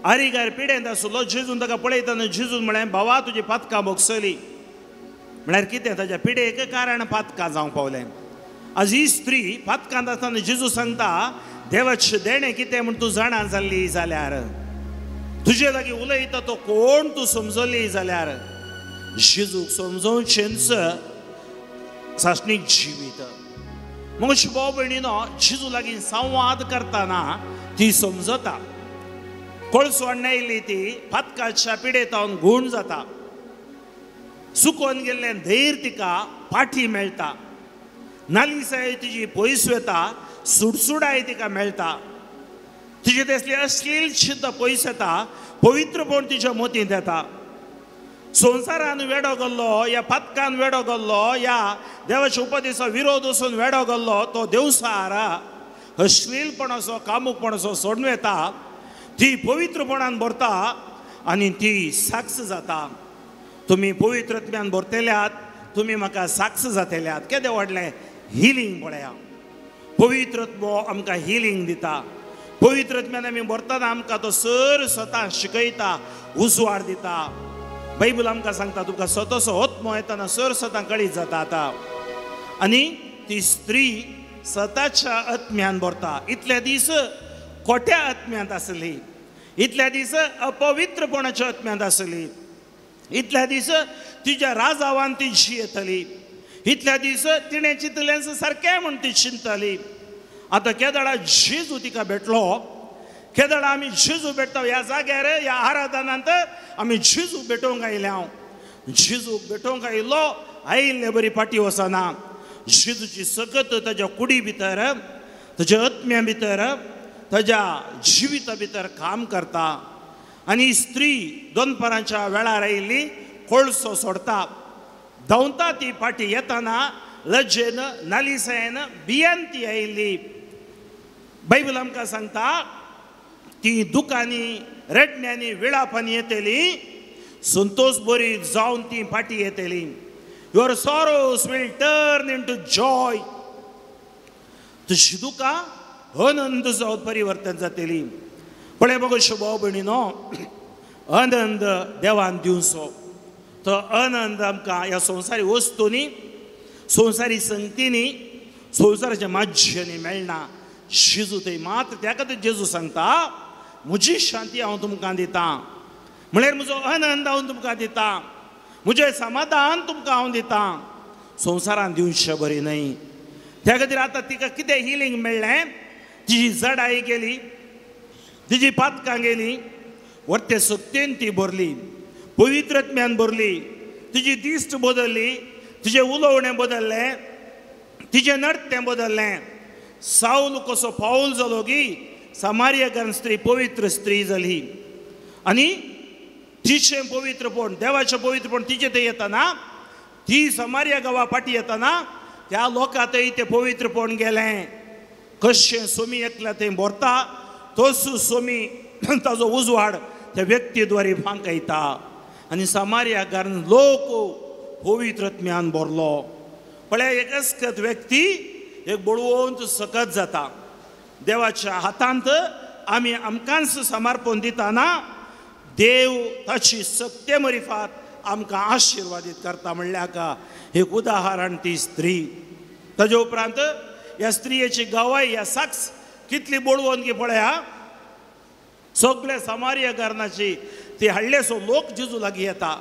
Speaker 2: आरीघर पिडेंत आसलो जेजून ताका पळयतना जेजून म्हळें भावा तुजी पातकां भोगसली म्हळ्यार कितें ताज्या पिडेक कारण पातकां जावंक पावलें. आज ही स्त्री पातकांत आसतना जेजू सांगता देवाचें देणें कितें म्हूण तूं जाणा जाल्ली जाल्यार तुजे लागीं उलयता तो कोण तूं समजली जाल्यार जेजूक समजोवचेंच सासणीक जिवीत. मग भाव भयणीनो जेजू लागीं संवाद करतना ती समजता कोळसो हाडून ती पातकाच्या पिडेतावन गूण जाता सुकोन गेल्लें धैर्य तिका पाठी मेळटा नालिसाय तिजी पयस वता सुडसुडाय तिका मेळटा तिजे तसली अश्लील चिंता पयस येता पवित्रपण तिच्या मतींत येता. संवसारान वेडो गेल्लो या पातकान वेडो गेल्लो या देवाच्या उपदेसा विरोध वचून वेडो गेल्लो तो देवसार अश्लीलपणाचो कामुकपणाचो सोडून येता ती पवित्रपणान भरता आनी ती साक्ष जाता. तुमी पवित्रत्म्यान भरतल्यात तुमी म्हाका साक्ष जातल्यात. केदें व्हडलें हिलींग पळया पवित्रत्व आमकां हिलींग दिता. पवित्रत्म्यान आमी भरतना आमकां तो सर स्वता शिकयता उजवाड दिता. बायबल आमकां सांगता तुमकां स्वताचो आत्मो येतना सर स्वता कळीत जाता आतां. आनी ती स्त्री स्वताच्या आत्म्यान भरता. इतले दीस खोट्या आत्म्यांत आसली इतल्या दीस अपवित्रपणाच्या आत्म्यांत आसली इतल्या दीस तिच्या राजावान ती जियेतली इतल्या दीस तिणें चिंतलें सारकें म्हूण ती चिंतली. आतां केदळा जेजू तिका भेटलो केदळा आमी जेजू भेटता ह्या जाग्यार ह्या आराधनांत आमी जेजू भेटोवंक आयले हांव जेजूक भेटोवंक आयलो आयिल्ले बरी फाटी वचना. जेजूची सकत ताज्या कुडी भितर ताज्या आत्म्या भितर ताज्या जिविता भितर काम करता. आनी स्त्री दोनपारांच्या वेळार आयिल्ली कोळसो सोडता धांवता ती फाटी येतना लजेन नालिसायेन भियान ती आयिल्ली. बायबल आमकां सांगता ती दुकांनी रडण्यांनी विळापांनी येतली संतोष बरी जावन ती फाटी येतली. Your sorrows will turn into joy. तुजी दुकां आनंद जावन परिवर्तन जातली. पळय मगो भाव भयणीनो आनंद देवान दिवचो तो आनंद आमकां ह्या संवसारी वस्तूंनी संवसारी संगतींनी संवसाराच्या माज्यांनी मेळना. जेजू थंय मात त्या खातीर जेजू सांगता म्हजी शांती हांव तुमकां दिता म्हळ्यार म्हजो आनंद हांव तुमकां दिता. म्हजें समाधान तुमकां हांव दितां, संवसारान दिवचें बरी न्हय. त्या खातीर आतां तिका कितें हिलींग मेळ्ळें, तिजी जडाई गेली, तिजी पातकां गेली, वरते सक्तेन ती भरली, पवित्रत्म्यान भरली, तिजी दिश्ट बदल्ली, तिजें उलोवणें बदल्लें, तिजें नडतें बदल्लें. सावल कसो पावल जालो की समारियान स्त्री पवित्र स्त्री जाली आनी तिचें पवित्रपण, देवाचें पवित्रपण तिचें थंय येतना, ती समारिया गांवा फाटी येतना त्या लोकां थंय तें पवित्रपण गेलें. कशें सोमी एकल्या थंय भरता तसो सोमी ताजो उजवाड त्या व्यक्ती द्वारे फांकयता आनी समारिया कारण लोक पवित्रत्म्यान भरलो. पळय एकच व्यक्ती एक बळवंत सकत जाता. देवाच्या हातांत आमी आमकांच समर्पण दिताना देव ताची सक्ते मरिफात आमकां आशिर्वादीत करता. म्हणल्यार का एक उदाहरण ती स्त्री. ताजे उपरांत ह्या स्त्रियेची गवाय, ह्या साक्ष कितली बळवंत की पळया, सगळे समारिया कारणाची ती हाडलेसो लोक जेजू लागीं येता.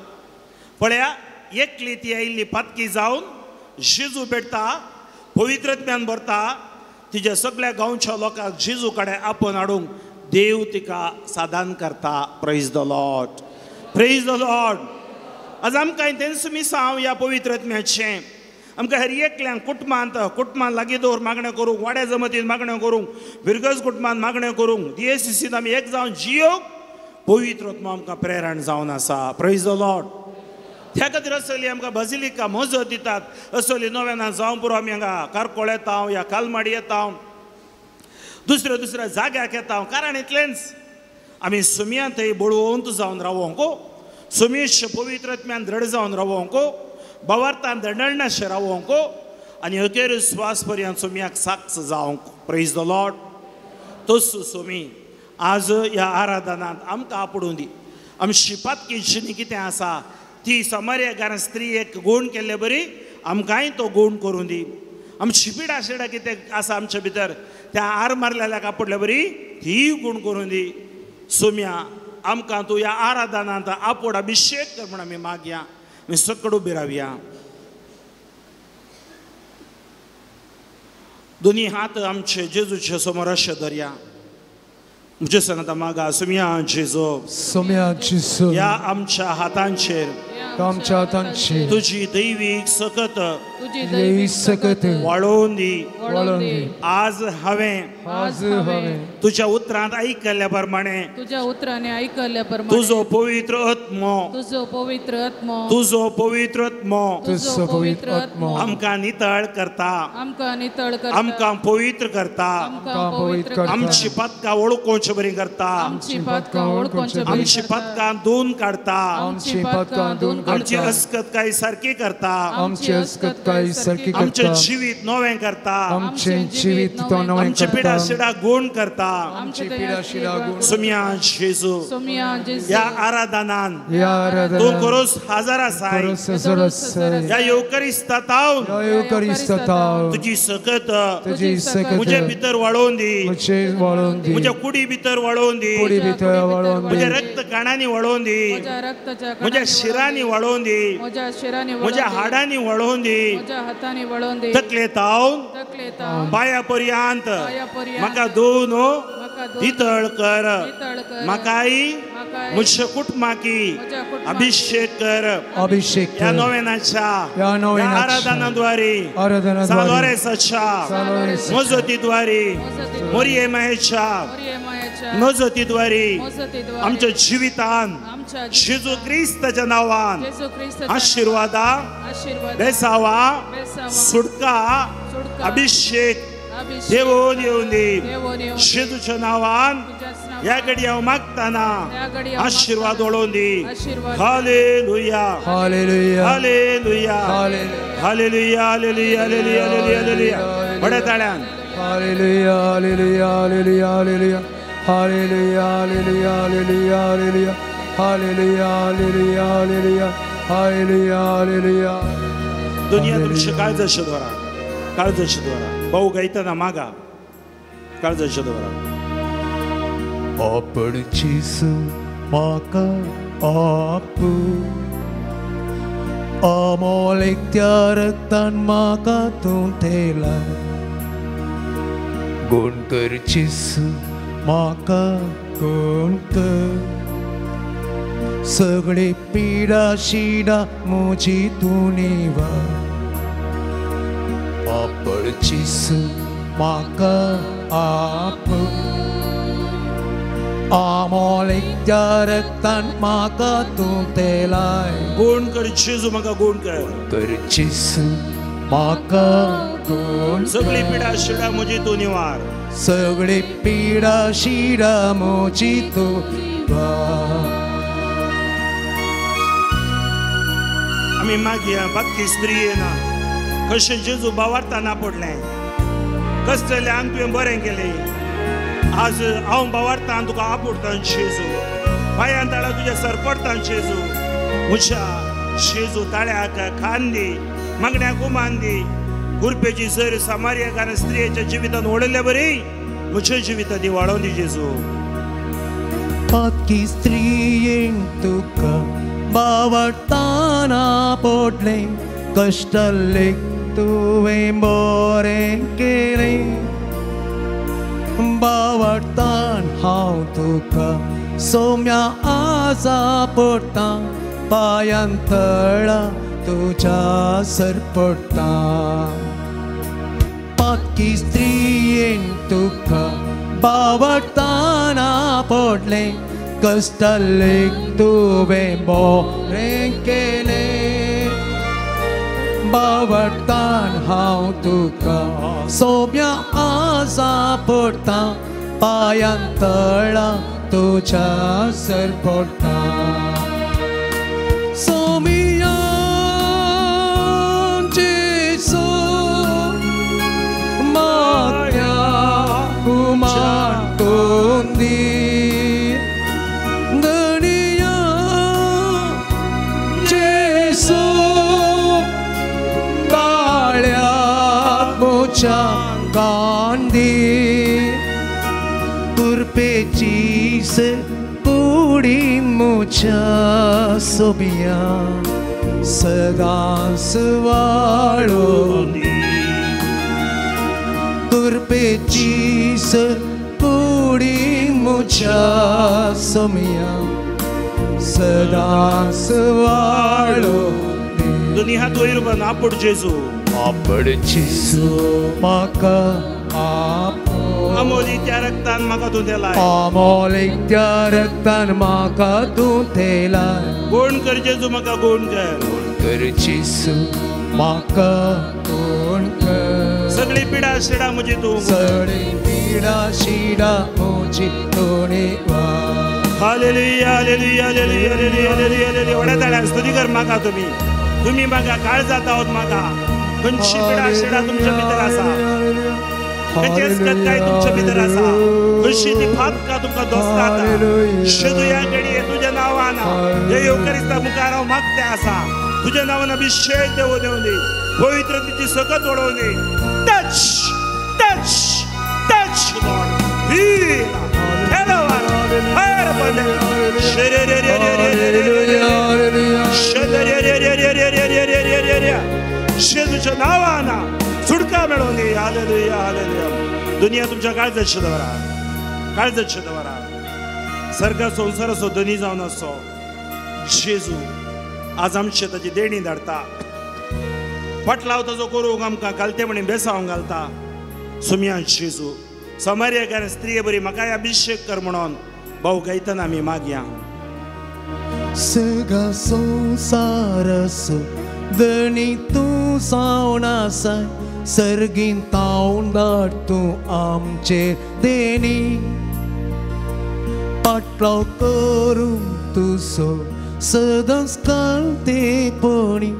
Speaker 2: पळया एकली ती आयिल्ली पातकी जावन जेजू भेटता, पवित्रज्ञान भरता, तिज्या सगळ्या गांवच्या लोकांक जेजू कडेन आपोवन हाडूंक देव तिका साधन करता. Praise the Lord, praise the Lord. आज आमकां तेंच मिसांव ह्या पवित्रत्म्याचें आमकां हर एकल्यांक कुटुंबांत, कुटुंबान लागीं दवर मागण्यो करूंक, वाड्या जमतीन मागण्यो करूंक, बिरगज कुटुंबान मागण्यो करूंक, DSCCन आमी एक जावन जियोक पवित्रत्म आमकां प्रेरण जावन आसा. Praise the Lord. त्या खातीर असली आमकां बाजिलिका मजत दितात. असली नव्यान जावं पुरो आमी हांगा कारकोळ येता या कालमाडी येता, दुसऱ्या दुसऱ्या जाग्याक येता. कारण इतलेंच आमी सुमया थंय बळवंत जावन रावोंक, सुमीश पवित्रत्म्यान दृढ जावन रावोंक, भावार्थान दंडनाशें रावोंक आनी अखेर स्वास पर्यंत सुमयाक साक्ष जावंक. Praise the Lord. तसो सुमी आज ह्या आराधनांत आमकां आपोवून दी. आमची पातकी जिणी कितें आसा ती समारिया कारण स्त्री एक गूण केल्ले बरी आमकांय तो गूण करून दी. आमची पिडा शिडा कितें आसा आमच्या भितर त्या आर मारलेल्याक आपडले बरी ती गूण करून दी. सुम्या आमकां तूं ह्या आराधनांत आपोड अभिशेक कर म्हूण आमी मागया. आमी सकड उबी रावया, दोनी हात आमचे जेजूचे समोर अशे धरया. म्हजे सांगता मागा, सुम्या जेजू,
Speaker 1: सुम्या जेजू,
Speaker 2: ह्या आमच्या हातांचेर,
Speaker 1: आमच्या हातांचेर
Speaker 2: तुजी दैवीक सकत,
Speaker 1: तुजी दैवीक सकत
Speaker 2: वाळोवन दी,
Speaker 1: वाळोवन दी.
Speaker 2: आज हांवें,
Speaker 1: आज हांवें
Speaker 2: तुज्या उतरांत आयकल्ल्या प्रमाणे,
Speaker 4: तुज्या उतरांनी आयकल्ल्या प्रमाणे
Speaker 2: तुजो पवित्र आत्मो,
Speaker 4: तुजो पवित्र आत्मो,
Speaker 2: तुजो पवित्र आत्मो,
Speaker 1: तुजो पवित्र आत्मो
Speaker 2: आमकां नितळ करता,
Speaker 4: आमकां नितळ करता,
Speaker 2: आमकां पवित्र करता,
Speaker 4: आमकां पवित्र करता,
Speaker 2: आमची पातकां वळखूंचे बरी करता,
Speaker 4: आमची पातकां वळखूंचे बरी,
Speaker 2: आमची पातकां धुवन काडता,
Speaker 1: आमची पातकां धुवन काडता,
Speaker 2: आमची अस्कतकाय सारकी करता,
Speaker 1: आमची अस्कतकाय सारकी करता,
Speaker 2: आमचें जिवीत नवें करता,
Speaker 1: आमचें जिवीत नवें करता,
Speaker 2: आमची पिडा शिडा गुण करता,
Speaker 1: आमची पिडा शिडा गुण.
Speaker 2: सुम्या जेजू,
Speaker 4: सुम्या जेजू,
Speaker 2: ह्या आराधनान,
Speaker 1: ह्या आराधनान
Speaker 2: तूं करोस हजर आसाय, ह्या येवकरिस्तांव,
Speaker 1: ह्या येवकरिस्तांव
Speaker 2: तुजी सकत,
Speaker 1: तुजी सकत
Speaker 2: म्हजे भितर वाळोवन दी,
Speaker 1: म्हजे वाळोवन दी,
Speaker 2: म्हज्या कुडी भितर वाळोवन दी,
Speaker 1: कुडी भितर वाळोवन दी,
Speaker 2: म्हज्या रक्त कणांनी वाळोवन दी, म्हज्या शिरांनी वाळोवन दी, म्हज्या हाडांनी वाळोवन दी, तकले तावन पांया पर्यंत म्हाका धुवन नितळ कर. म्हाकाय म्हज्या कुटुंबाकी अभिषेक कर,
Speaker 1: अभिषेक
Speaker 2: ह्या नोवेनाच्या आराधनाद्वारे, सालोरेसाच्या मजतीद्वारे, मोरये मायेच्या मजतीद्वारे आमच्या जिवितान जेजू क्रिस्ताच्या नांवान आशिर्वादा, बेसावा, सुटका, अभिषेक देवोन येवन दी. जेजूच्या नांवान ह्या घडी हांव मागताना आशिर्वाद वळोवन दी. Hallelujah,
Speaker 1: hallelujah,
Speaker 2: hallelujah, hallelujah, hallelujah, hallelujah, hallelujah. बड्या ताळ्यान
Speaker 1: hallelujah, hallelujah, hallelujah, hallelujah, hallelujah, hallelujah, hallelujah, hallelujah, hallelujah, hallelujah, hallelujah, hallelujah, hallelujah.
Speaker 2: दुनिया तुमचे काळजाचे द्वारा, काळजाचे द्वारा भाऊ गायताना मागा, काळजाचे द्वारा.
Speaker 3: आपण जेजू म्हाका आपू, अमोल त्या रक्तान म्हाका तूं थेलाय गुण कर जेजू म्हाका गुण कर सगळे पिडा शिडा म्हजी तूं निवार आपड जेजू म्हाका आप अमोल त्या रक्तान म्हाका तूं थेलाय
Speaker 5: गुण कर जेजू म्हाका गुण कर
Speaker 3: कर जेजू म्हाका गुण
Speaker 5: सगळी पिडा शिडा म्हजी तूं निवार
Speaker 3: सगळी पिडा शिडा म्हजी तूं निवार.
Speaker 5: आमी मागया बाकी स्त्री येना कशें जेजू बावार्थान पडलें कसलें तुवें बरें केलें आज हांव बावार्थान तुका आपुडतां जेजू पांयान ताळ्या तुज्या सरपडतां जेजू म्हज्या जेजू ताळ्याक खान दी मागण्याक उमान दी कुरपेची सर सामारियाकार स्त्रियेच्या जिवितान ओडल्या बरी म्हज्या जिवितान ती वाडोवन दी जेजू.
Speaker 3: पातकी स्त्रियेन तुका बावडताना पडलें कश्टल्ले तुवें बरें केलें बावडतान हांव तुका सोम्या आजा पडटा पांयान तळा तुज्या सरपडटा पातकी स्त्रियेन तुका बावडताना पडलें कश्टल्ले तुवें बरें केलें बावडतान हांव तुका सोम्या आजा पडटा पांयान तळा तुज्या सरपडटा सोमिया जेजू मागण्या गुमान दी धनिया जेजू काळ्या म्हज्या कांदी कुरपेची कुडी म्हज्या सोबिया सदांच वाळोवन दी कुरपेची कुडी म्हज्या सोमिया सदांच वाळोवन दी.
Speaker 5: दोनी हात वयर बांद आपुड जेजू
Speaker 3: आपड जेजू म्हाका आप
Speaker 5: अमोली त्या रक्तान म्हाका तूं थेलाय
Speaker 3: अमोल त्या रक्तान म्हाका तूं थेलाय
Speaker 5: गुण कर जेजू म्हाका गुण कर
Speaker 3: गुण कर जेजू म्हाका गुण कर
Speaker 5: सगळी पिडा शिडा म्हजी तूं
Speaker 3: सगळी पिडा शिडा म्हजी तूं निवार.
Speaker 5: Hallelujah hallelujah hallelujah hallelujah hallelujah hallelujah. व्हड्या ताळ्यान स्तुती कर म्हाका तुमी तुमी म्हाका काळजात आहोत म्हाका खंयची पिडा शिडा तुमच्या भितर आसा खंयचेच काय तुमच्या भितर आसा कशी ती फातका तुमकां दोस्ता शेदुया घडये तुज्या नांवान हे येवकारिस्ता मुखार हांव मागते आसा तुज्या नांवान अभिशेक देवो देवूं दी पवित्र तिची सकत वडोवं दी. Touch touch touch Lord heal fire शेजूच्या नांवान सुटका मेळोवन दी. Hallelujah hallelujah. दुनिया तुमच्या काळजाचे दवरा काळजाचे दवरा सर्गा संवसाराचो धनी जावन आसचो जेजू आज आमचे ताची देणी धाडटा फाटलाव ताजो करूंक आमकां घालते म्हणी बेसावंक घालता. सुमया जेजू समारियाकार स्त्रिये बरी म्हाकाय अभिशेक कर म्हणून भाऊ गायतना आमी मागया.
Speaker 3: सगळा संवसाराचो धनी तूं जावन आसाय सर्गीन तावन धाड तूं आमचेर देणी पाटलाव करूंक तुजो सदांच कालतेपणी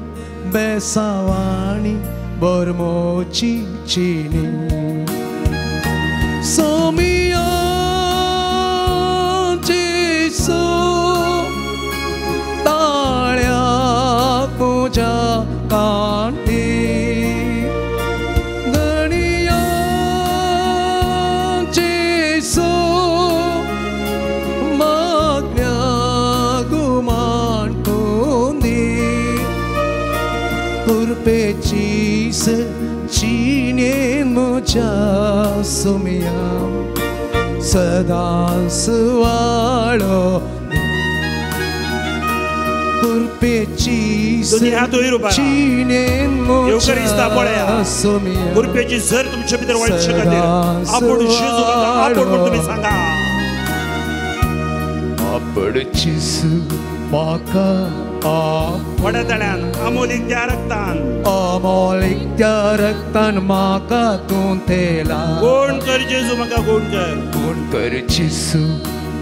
Speaker 3: बेसावाणी बरमोची चिनी सोमिया जेजू ताळ्या म्हज्या कांती धनिया जेजू मागण्या गुमान तूं दी कुरपेचीस जिणे म्हज्या सोम्या सदांच वाळो कुरपेचीस जिणे म्हज्या सोम्या
Speaker 5: कुरपेची जर तुमच्या भितर वळचे खातीर आपोड जेजू आपोड म्हूण तुमी सांगा
Speaker 1: आपोड जेजू म्हाका
Speaker 5: व्हड्या ताळ्यान अमोलीक त्या रक्तान
Speaker 1: अमोलीक त्या रक्तान म्हाका तूं तेला
Speaker 5: कोण कर जेजू म्हाका कोण कर
Speaker 1: कोण कर जेजू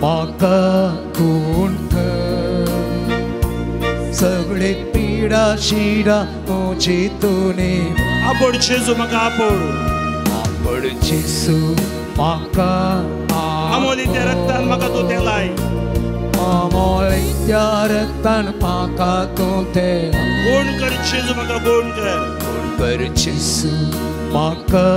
Speaker 1: म्हाका कोण कर सगळे पिडा शिडा म्हजी तूं
Speaker 5: आपोड जेजू म्हाका आपोड
Speaker 1: आपोड जेजू म्हाका
Speaker 5: अमोलीक त्या रक्तान म्हाका तूं तेलाय
Speaker 1: अमोलीक त्या रक्तान म्हाका तूं तेला
Speaker 5: कोण कर जेजू म्हाका कोण कर
Speaker 1: कोण कर जेजू म्हाका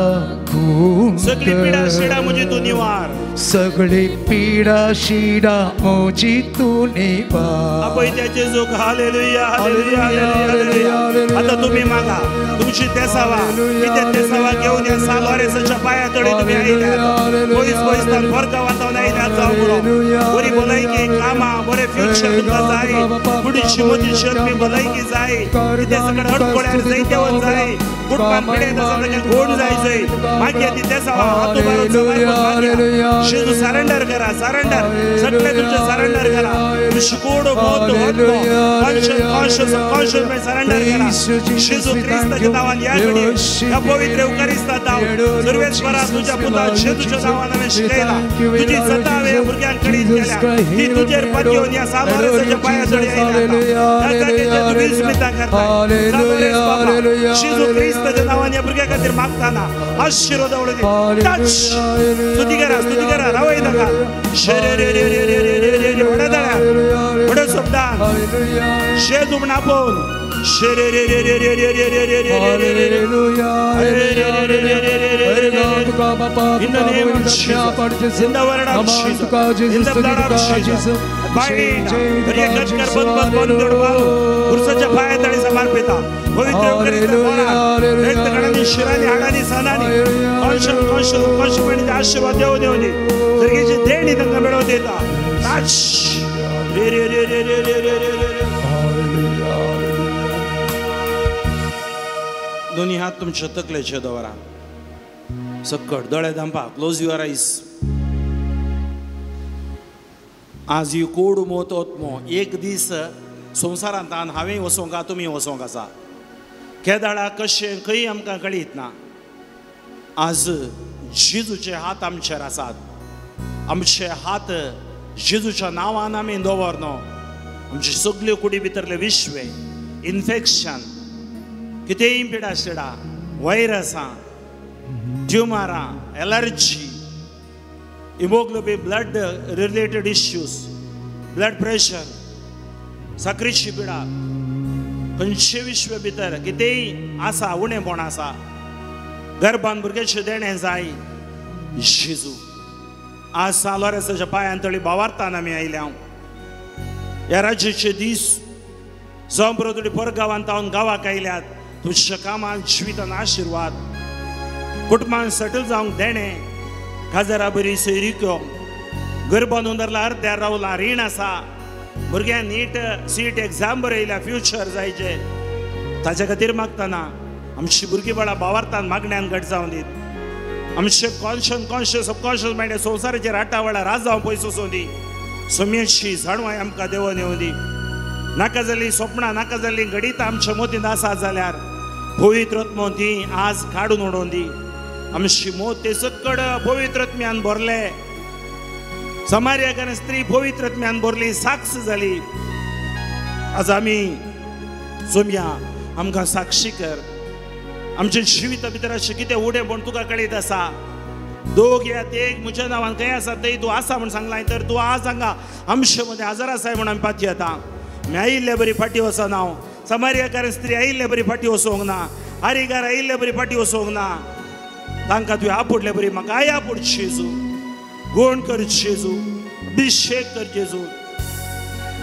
Speaker 1: कोण
Speaker 5: सगळी पिडा शिडा म्हजी तूं निवार
Speaker 1: सगळी पिडा शिडा म्हजी तूं निवार
Speaker 5: आपय त्या जेजूक हालेलुया हालेलुया हालेलुया. आता तुम्ही मागा तुमची देसावा कितें देसावा घेवन या सालवारेसाच्या पांया तडे तुमी आयल्यात पयस पयसतान परगांवांत आयल्यात जावं पुरो बरी भलायकी कामां बरें फ्युचर तुमकां जाय कुडीची मतीची आत्मी भलायकी जाय कितें सगळें अडकळ्यार जैतेवंत जाय कुटुंबान पिडेंत आसा तांकां गोड जाय जय मागीर ती देसावा हात उबारून समर्पण जेजू सरेंडर करा सरेंडर सगळे तुमचे सरेंडर करा तुमची कोड मोत होतो कॉन्शियस कॉन्शियस कॉन्शियस में सरेंडर करा जेजू क्रिस्ताच्या नावान या घडये ह्या पवित्र eucharisता नाव सर्वेश्वरा तुझ्या पुता जेजूच्या नावान हांवें शिकयला तुजी सत्ता हांवें भुरग्यांक कडेन केल्या ती तुजेर पातयेवन ह्या सालवारेसाच्या पांया तडे आयल्या त्या जाग्याचेर तुमी स्मिता करताय सालवारेस बाबा जेजू क्रिस्ताच्या नावान ह्या भुरग्या खातीर मागताना आशीर्वाद आवडू दी टच स्तुती करा स्तुती करा रावय नाका रे रे रे रे रे रे रे रे व्हड्या ताळ्यान व्हड्या शब्दान जेजू म्हण आपोवन रे रे रे रे रे रे रे रे रे रे रे रे In the name of Jesus, in the word of Jesus, in the blood of Jesus, bind, गट कर बंद बंद बंद पुरुषाच्या पाया तळी समर्पिता पवित्र eucharistia बोला रक्तकणांनी शिरांनी हाडांनी सणांनी कॉन्शियस कॉन्शियस कॉन्शियस आशीर्वाद देव देव दी स्वर्गीची देणी तांकां मेळोवन दिता टच रे रे रे रे रे रे रे रे रे. दोन्ही हात तुमच्या तकलेचे दवरा सक्कड दोळे धांपा क्लोज your eyes. आज ही कोड मोत ओतमो एक दीस संवसारांत हांवें वसोंक तुमी वसोंक आसा केदाळा कशें खंय आमकां कळीत ना. आज जेजूचे हात आमचेर आसात आमचे हात जेजूच्या नांवान आमी दवरनो आमचे सगल्यो कुडी भितरले विश्वे इन्फेक्शन कितेंय पिडा शिडा व्हायरसां ट्युमरां allergy haemoglobin blood related issues blood pressure साकरीची पिडा खंयचे विश्व भितर कितेंय आसा उणेपण आसा गर्भान भुरग्याचें देणें जाय जेजू आज सालवारेसाच्या पांयान तळी भावार्थान आमी आयल्या ह्या राज्याचे दीस जावं पुरो थोडी परगांवांत हांव गांवाक आयल्यात तुमच्या कामान जिवितान आशिर्वाद कुटुंबान सेटल जावंक देणें काजरा बरी सोयरिक्यो घर बांदून धरला अर्द्यार रावला रीण आसा भुरग्यां नीट सीट एग्जाम बरयल्या फ्युचर जायचे ताच्या खातीर मागतना आमची भुरगीं बाळां भावार्थान मागण्यान घट जावन दीत आमचे कॉन्शियस कॉन्शियस सबकॉन्शियस मायंड संवसाराचेर आटावाडा राज जावन पयस वचूं दी सोम्याची जाणवाय आमकां देवोन येवं दी नाका जाल्लीं सपनां नाका जाल्लीं घडितां आमच्या मतींत आसा जाल्यार पवित्र आत्मो ती आज काडून उडोवन दी आमची मोत ते सकड पवित्र आत्म्यान भरले समार्याकार स्त्री पवित्र आत्म्यान भरली साक्ष जाली आज आमी सोम्या आमकां साक्षी कर आमच्या जिविता भितर अशें कितें उडें म्हण तुका कळीत आसा दोग या ते म्हज्या नांवान खंय आसा थंय तूं आसा म्हण सांगलां तर तूं आज हांगा आमचे मदें हजर आसाय म्हण आमी पाती येता आमी आयिल्ले बरी फाटीं वचना हांव समार्याकार स्त्री आयिल्ले बरी फाटीं वचोंक ना आरीगार आयिल्ले बरी फाटीं वचोंक ना तांकां तुवें आपुडले बरी म्हाका I आपुड जेजू गुण कर जेजू अभिशेक कर जेजू.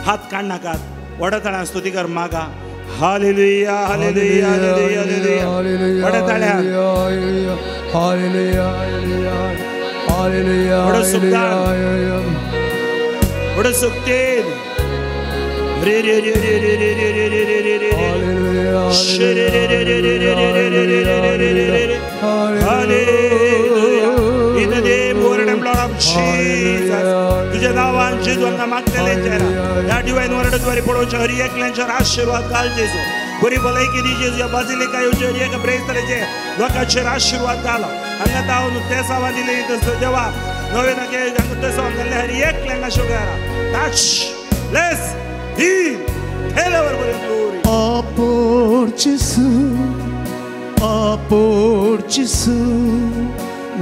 Speaker 5: हात काडनाकात व्हडा ताळ्यान स्तुती कर मागा Hallelujah, hallelujah, hallelujah, hallelujah. व्हड्या ताळ्यान.
Speaker 1: हालेलुया, हालेलुया,
Speaker 5: व्हडो सुखदान.
Speaker 1: हालेलुया.
Speaker 5: व्हडो सुखतेन. रे रे रे रे रे रे रे रे रे रे रे रे. रे रे रे रे रे रे रे रे रे रे रे रे रे रे रे. Hallelujah. In the name word and blood of Jesus. तुझ्या नावान जेजू हांगा मागतल्यांचेर ह्या डिवायन वर्डाद्वारे पळोवच्या हर एकल्यांचेर आशिर्वाद घाल जेजू. बरी भलायकी दी जेजू. ह्या बाजिलिका येवचे हर एका प्रेस्तराचे लोकांचेर आशिर्वाद घाल. हांगा तावन तेसावां दिले देवा नवे नाके हांगा तेसावां घाल्ले हर एकल्यांक आशिर्वाद. टच, ब्लेस, हील, थेल्यावर बरें ग्लोरी.
Speaker 3: आपोर्चिसू, आपोर्चिसू,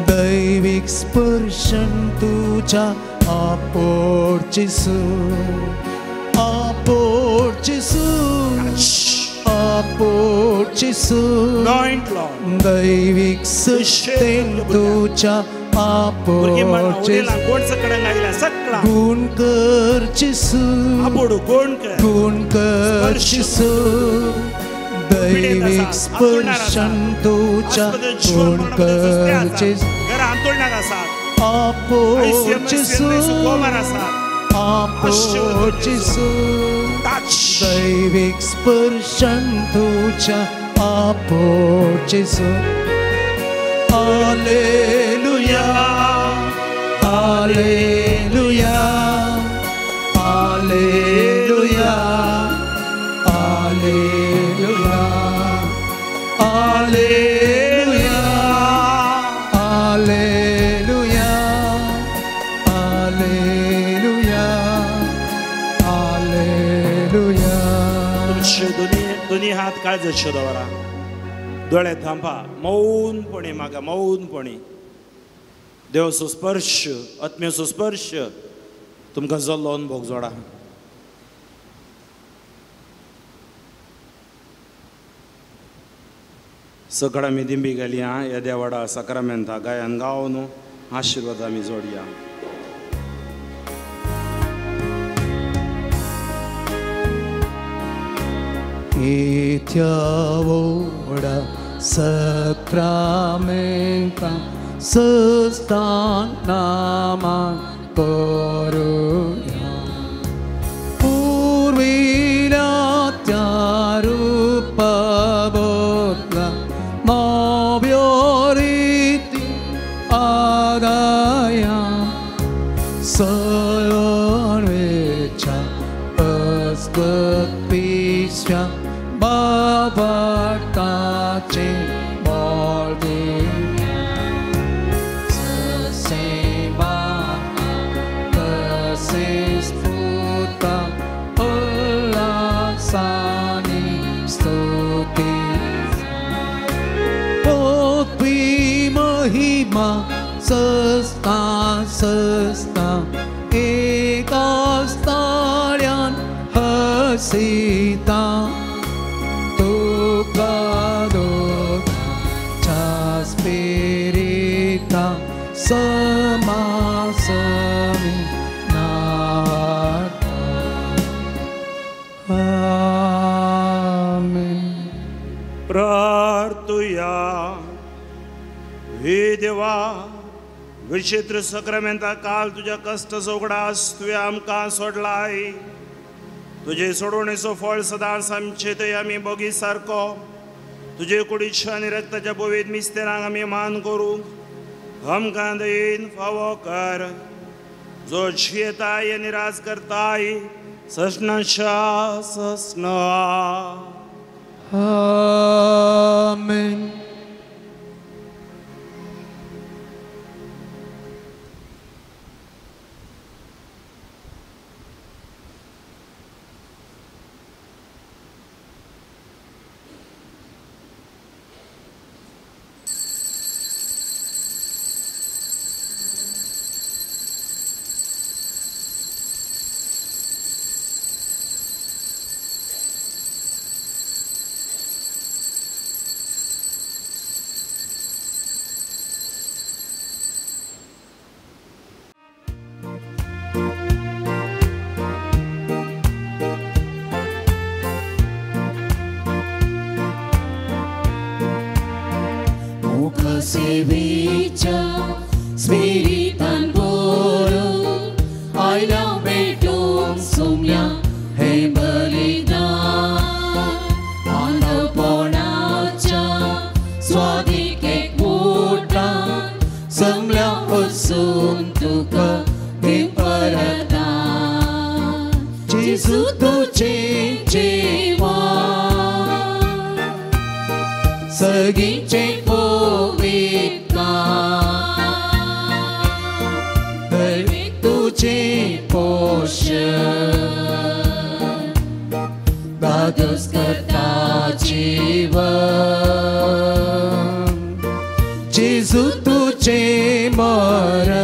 Speaker 3: दैविक स्पर्शन तुझ्या आपोर्चिसू, आपोर्चिसू, आपोर्चिसू,
Speaker 5: Anoint, Lord.
Speaker 3: दैविक सृष्टेन तुझ्या
Speaker 5: भुरगीं म्हणा,
Speaker 3: आपोर्चिसू,
Speaker 5: उडयलां, कोण सकडांक आयला सकळां
Speaker 3: गुण करचिसू,
Speaker 5: आपोडू कोण कर
Speaker 3: गुण करचिसू, दैविक स्पर्शन तुझ्या गुण करचिसू,
Speaker 5: घरा आंतोळणार आसात.
Speaker 3: आपोर्चिसू, आपोर्चिसू, दैविक स्पर्शन तुझ्या आपोर्चिसू. Hallelujah, hallelujah, hallelujah, hallelujah, hallelujah, hallelujah, hallelujah, hallelujah.
Speaker 5: तुमचे दोन्ही दोन्ही हात काळजाचे दवरा. दोळे थांबा. मौनपणे मागा, मौनपणे. देवाचो स्पर्श, आत्म्याचो स्पर्श तुमकां जाल्लो अनुभव जोडा. सकाळ आमी दिंबी घाली आं येद्या व्हडा साक्रामेंता गायन गावन आशिर्वाद आमी जोडया.
Speaker 3: इथ्यावोडा सक्रामेंता सस्तान नामान करुया. पूर्विल्या त्या रूपाबदला नव्यो रीती आदाया. सयर्वेच्या अस्गत पिशव्या बाबाटाचे मोडे. ससेबा तसेच पुता उल्हासाने स्तुती. पोथी महिमा सस्ता सस्ता एका स्थाळ्यान हसिता. तुका दोच्या स्पिरिता समासवी नाता. आमेन.
Speaker 5: प्रार्थुया. हे देवा, विचित्र सक्रामेंता काल तुझ्या कश्टाचो उगडास तुवें आमकां सोडलाय. तुजे सोडवणेचो फळ सदांच आमचे थंय आमी बोगी सारको. तुजे कुडीच्या आनी रक्ताच्या बोवेत मिस्तेरांक आमी मान करूंक आमकां दयेन फावो कर. जो जियेताय आनी राज करताय ससनाच्या ससना.
Speaker 1: आमेन.
Speaker 6: तुज्या सेवेच्या स्पिरितान भरून आयला भेटूंक सोम्या हें बलिदान मानवपणाच्या स्वादीक एकवटान सगल्या वचून तुका दिवं परदान जेजू तुजें जेवण सगळींचें पवित्र तुझे पोषण दादोस करता जीवन जेजू तुझे मरण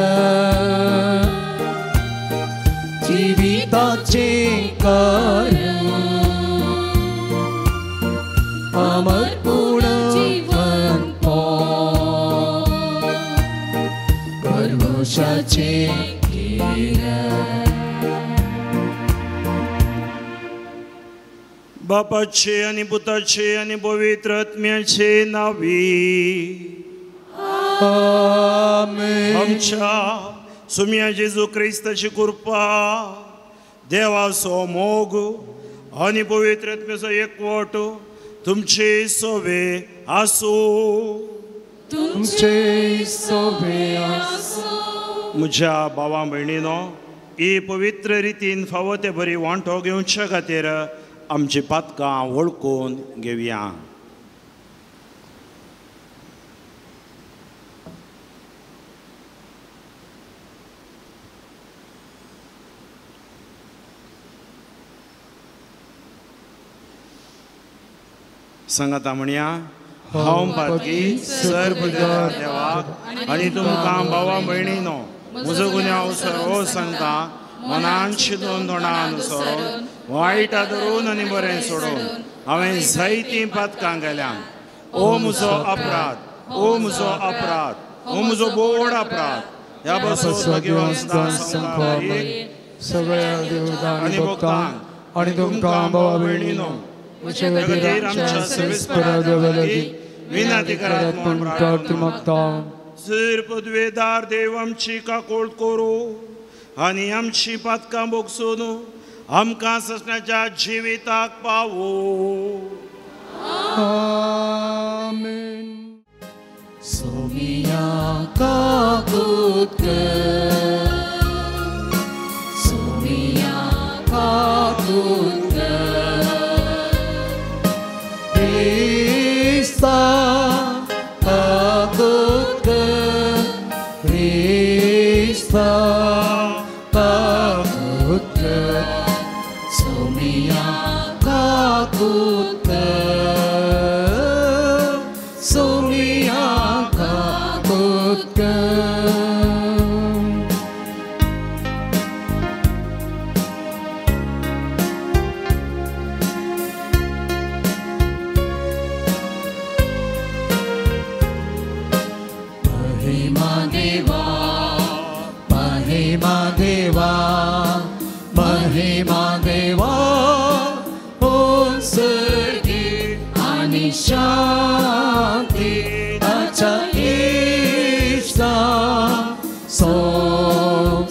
Speaker 6: जिविताचे कारण अमर पूर्ण जीवन भरवशाचे.
Speaker 5: बापाचे आणि पुताचे आणि पवित्र आत्म्याचे नावी
Speaker 1: आमेन.
Speaker 5: आमच्या सुम्या जेजू क्रिस्ताची कृपा, देवाचो मोग आणि पवित्र आत्म्याचो एकवट तुमचे सोवे आसूं.
Speaker 1: तुमचे सोवे आसूं.
Speaker 5: म्हज्या भावा भयणीनो, ही पवित्र रितीन फावो ते बरी वांटो घेवचे खातीर आमची पातकां वळखून घेवया. सांगाता म्हणया, हांव पातकी सर्व देवाक आनी तुमकां भावा भयणीनो म्हजो गुन्यांव सर्व सांगता, मनान शिदून तोंडान सोडून वायटा धरून आनी बरें सोडून हांवें जायतीं पातकां केल्यां. ओ म्हजो अपराध, ओ म्हजो अपराध, ओ म्हजो बोड अपराध. ह्या पासून
Speaker 1: सगळ्या देवता आनी भक्तांक आनी तुमकां भावा भयणीनो म्हजे खातीर आमच्या सर्वेस्परा देवा लागीं
Speaker 5: विनंती करात
Speaker 1: म्हूण प्रार्थना मागता.
Speaker 5: सर पदवेदार देव आमची काकोळ करू आनी आमची पातकां भोगसून आमकां ससण्याच्या जिविताक पावो.
Speaker 1: आमेन.
Speaker 6: सोमिया काकूत कर, सोमिया काकूत कर,
Speaker 3: क्रिस्ता काकूत कर, क्रिस्ता काकूत कर,
Speaker 6: सोमिया काकूत कर,
Speaker 3: सोमिया काकूत कर.
Speaker 6: महिमा देवा,
Speaker 3: महिमा देवा, महिमा देवा, ओम सर्गी
Speaker 6: आणि शांती
Speaker 3: ताच्या इश्टा संवसारी.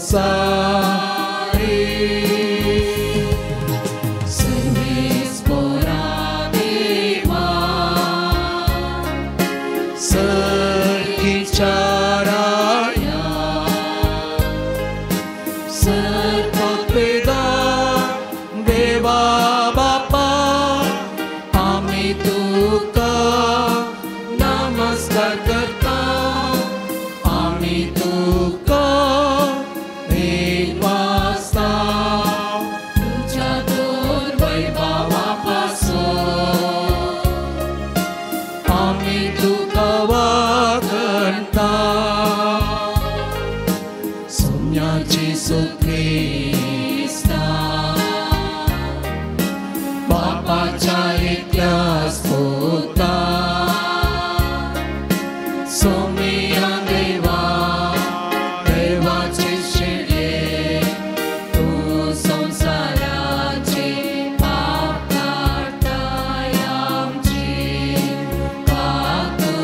Speaker 6: सर्वेस्परा देवा,
Speaker 3: सर्गीच्या राया, सर्वपिता देवा बापा, आमी तुका नमस्कार करता, आमी तुका भेटवासता.
Speaker 6: तुझ्या दोन वैभवापासून
Speaker 3: आमी तुका वागणता. सोम्या जेजू क्रिस्ता, बापाच्या एकल्याच पुता, सोम्या देवा, देवाचे शिडये,
Speaker 6: तू संसाराचे पाप काडताय आमची काकूत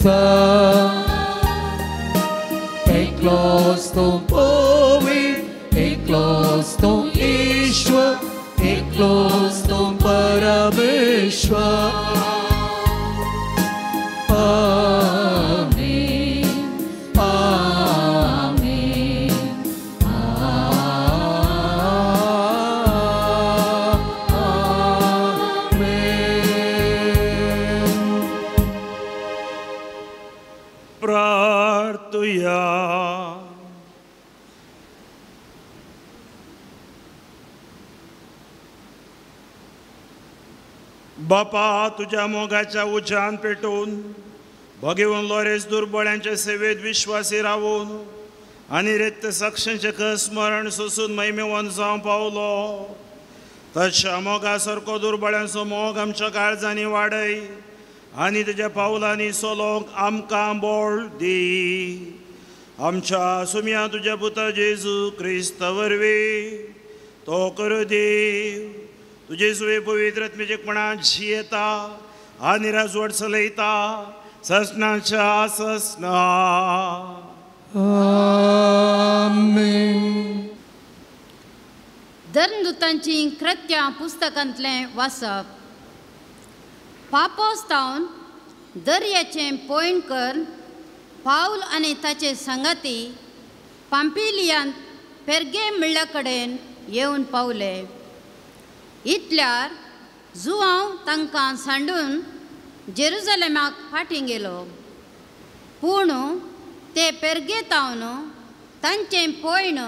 Speaker 1: क्रिस्ता एकलोच तूं पवित्र एकलोच तूं ईश्वर एकलोच तूं परमेश्वर
Speaker 6: आमेन आमेन
Speaker 1: आमेन.
Speaker 5: प्रार्थुया. बापा तुझ्या मोगाच्या उज्यान पेटोवन भगेवन लोरेस दुर्बळ्यांच्या सेवेत विश्वासी रावून आनी रिक्त साक्षांचे स्मरण सोसून महिमेवन जावं पावलो तशा मोगा सारको दुर्बळ्यांचो मोग आमच्या काळजांनी वाडय आनी तुज्या पावलांनी सोलोंक आमकां बोळ दी. आमच्या सुम्या तुज्या पुता जेजू क्रिस्त वरवीं तो करू देव तुजे सुवे पवित्र आत्म्याचेपणान जियेता आनी राजवट चलयता ससनाच्या ससना.
Speaker 1: आमेन.
Speaker 7: धर्मदूतांची कृत्यां पुस्तकांतलें वाचप. पापोस तावन दर्याचें पयण कर पावल आनी ताचे संगाती पांपिलियांत पेर्गे म्हळ्या कडेन येवन पावले. इतल्यार जुआंव तांकां सांडून जेरुजलेमाक फाटीं गेलो. पूण ते पेर्गे तावन तांचें पयण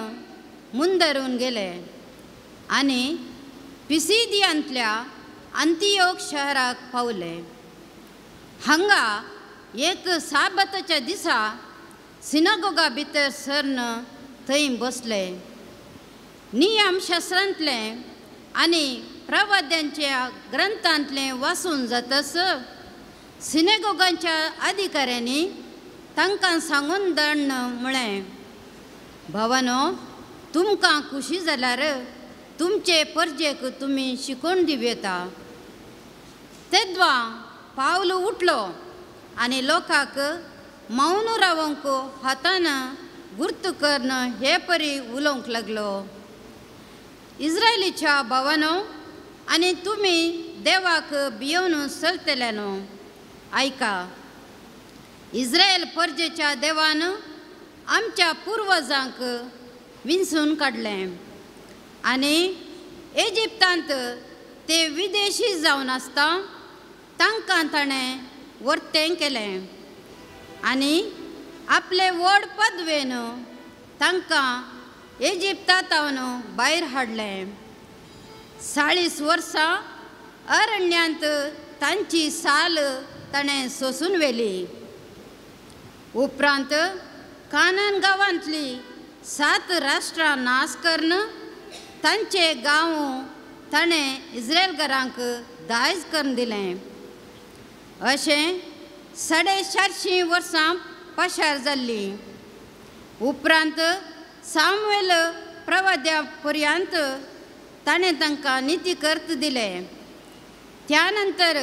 Speaker 7: मुंदरून गेले आनी पिसिदियांतल्या अंतियोग शहराक पावले. हांगा एक साबताच्या दिसा सिनागोगा भितर सरन थंय बसले. नियमशास्त्रांतलें आनी प्रवाद्यांच्या ग्रंथांतलें वाचून जातच सिनेगोगांच्या अधिकाऱ्यांनी तांकां सांगून दण्ण म्हळें, भावानो तुमकां खुशी जाल्यार तुमचे परजेक तुमी शिकोवन दिवं येता. तेद्वा पावल उठलो आनी लोकांक मौन रावंक हातान गुर्त करून हे परी उलोवंक लागलो. इस्रायलीच्या भावानो आनी तुमी देवाक भियोवन चलतल्यानो आयका. इस्रायल परजेच्या देवान आमच्या पुर्वजांक विंचून काडलें आनी इजिप्तांत ते विदेशी जावन आसता तांकां ताणें वर्तें केलें आनी आपले व्हड पदवेन तांकां इजिप्तांत भायर हाडलें. 40 वर्सां अरण्यांत तांची साल ताणें सोसून व्हेली. उपरांत कानन गांवांतली 7 राष्ट्रां नाश करून तांचे गांव ताणें इस्रायलकारांक दायज करून दिलें. अशें 450 वर्सां पशार जाल्लीं. उपरांत सामुएल प्रवाद्या पर्यंत ताणें तांकां नितीकर्त दिले. त्या नंतर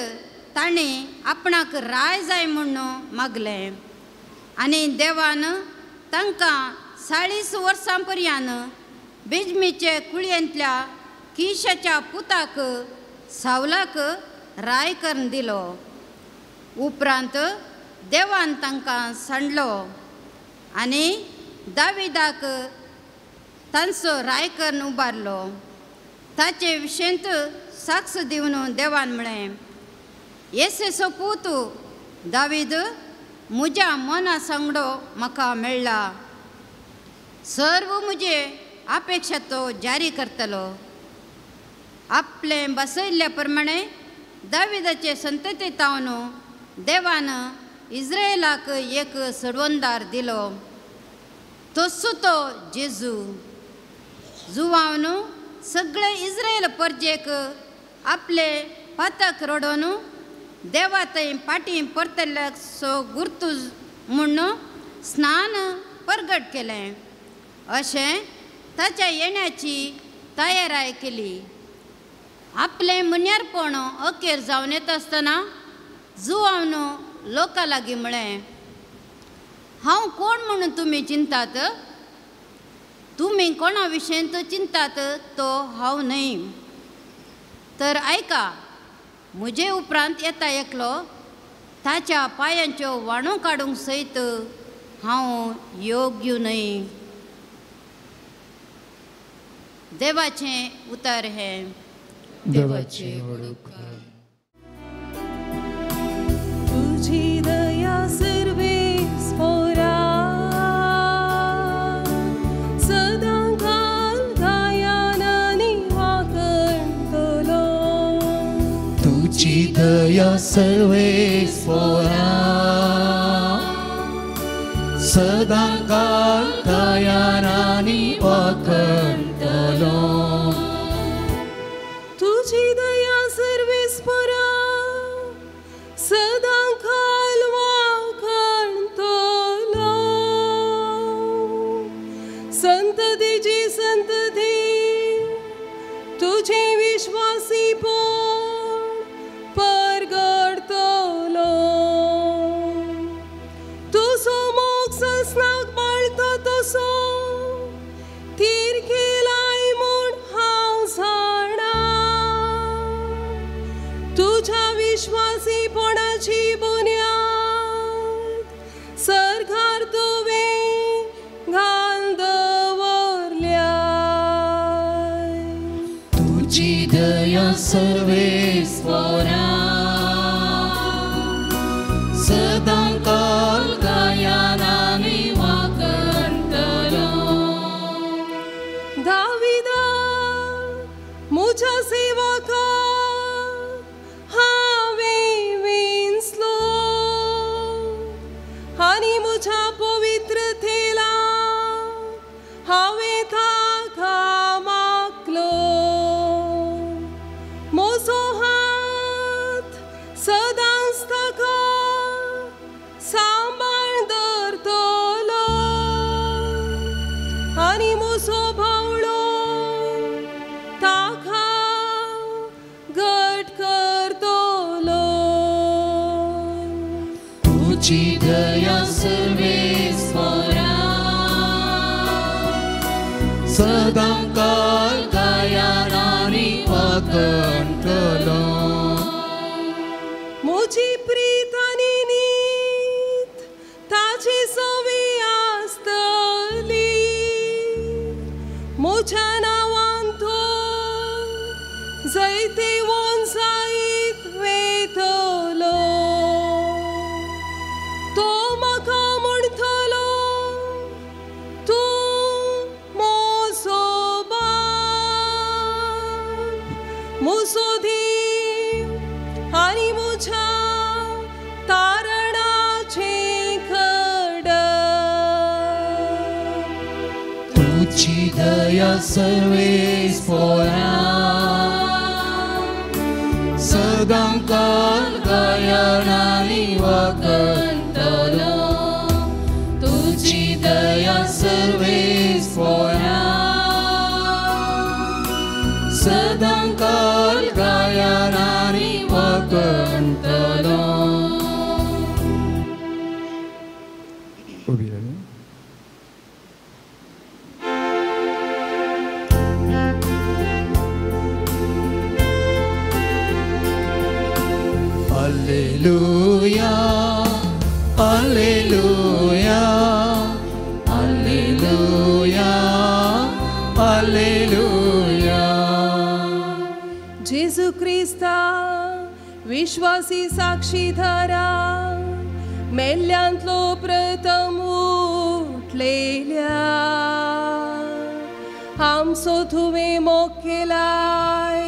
Speaker 7: ताणें आपणाक राय जाय म्हूण मागलें आनी देवान तांकां 40 वर्सां पर्यंत बेजमीचे कुळयेंतल्या किशाच्या पुताक सावलाक राय करून दिलो. उपरांत देवान तांकां सांडलो आनी दाविदाक तांचो राय करून उबारलो. ताचे विशेंत साक्ष दिवन देवान म्हळें, येसेचो पूत दावीद म्हज्या मना सांगडो म्हाका मेळ्ळा. सर्व म्हजे अपेक्षा तो जारी करतलो. आपलें बसयल्ल्या प्रमाणे दाविदाचे संतती तावन देवान इस्रायलाक एक सोडवणदार दिलो, तसो तो जेजू. जुवावन सगळे इस्रायल परजेक आपले पातक रडोवन देवा थंय फाटीं परतल्ल्याचो गुर्तू म्हूण स्नान परगट केलें. अशें ताच्या येण्याची तयाराय केली. आपलें मुन्यारपण अखेर जावन येता आसतना जुवावन लोकां लागीं म्हळें, हांव कोण म्हणून तुमी चिंतात? तुमी कोणा विशयंत चिंतात तो हांव न्हय. तर आयका, म्हजे उपरांत येता एकलो, ताच्या पांयांच्यो वाणो काडूंक सयत हांव योग्य न्हय. देवाचें उतर हें.
Speaker 1: देवाचें उपकार.
Speaker 6: तुझी दया सर्वेस पोरा सदां काल गायनांनी वाकणतलो.
Speaker 3: तुझी दया सर्वेस पोरा सदां काल गायनांनी वाकणतलो.
Speaker 6: तुझी दया सर्वेस पोरा सदां काल वाकणतलो. संततीची संतती तुझे विश्वासी पोण परगडतलो. तुजो मोग ससनाक बाळता तसो थीर केलाय म्हूण हांव जाणा. तुज्या विश्वासीपणाची बुन्याद सरकार तुवें घाल दवरल्या.
Speaker 3: तुझी दया सर्वेस पोरा सदां काल गायनांनी वाकणतलो.
Speaker 6: दाविदा म्हज्या सेवका हांवें विंचलो आनी म्हज्या पवित्र थेला हांवें ताका मागलो. म्हजो हात सदांच ताका सांबाळ दवरतलो आनी म्हजो बावळो ताका घट करतलो.
Speaker 3: तुझी दया सर्वेस पोरा सदां काल गायनांनी वाकणतलो.
Speaker 6: म्हजी प्रीत आनी नीत ताचे सवी आसतली. म्हज्या नांवान तो जैतिवंत जायत वेतलो. तो म्हाका म्हणटलो, तूं म्हजो बाप, म्हजो देव आनी म्हज्या तारणाचें खडप.
Speaker 3: तुझी दया सर्वेस पोरा सदां काल गायनांनी वाकणतलो. तुझी दया सर्वेस पोरा सदां काल गायनांनी वाकणतलो.
Speaker 1: उबी रावया.
Speaker 3: Alleluia, Alleluia, Alleluia, Alleluia.
Speaker 6: जेजू क्रिस्ता विश्वासी साक्षीदारा मेल्ल्यांतलो प्रथम उठलेल्या आमचो तुवें मोग केलाय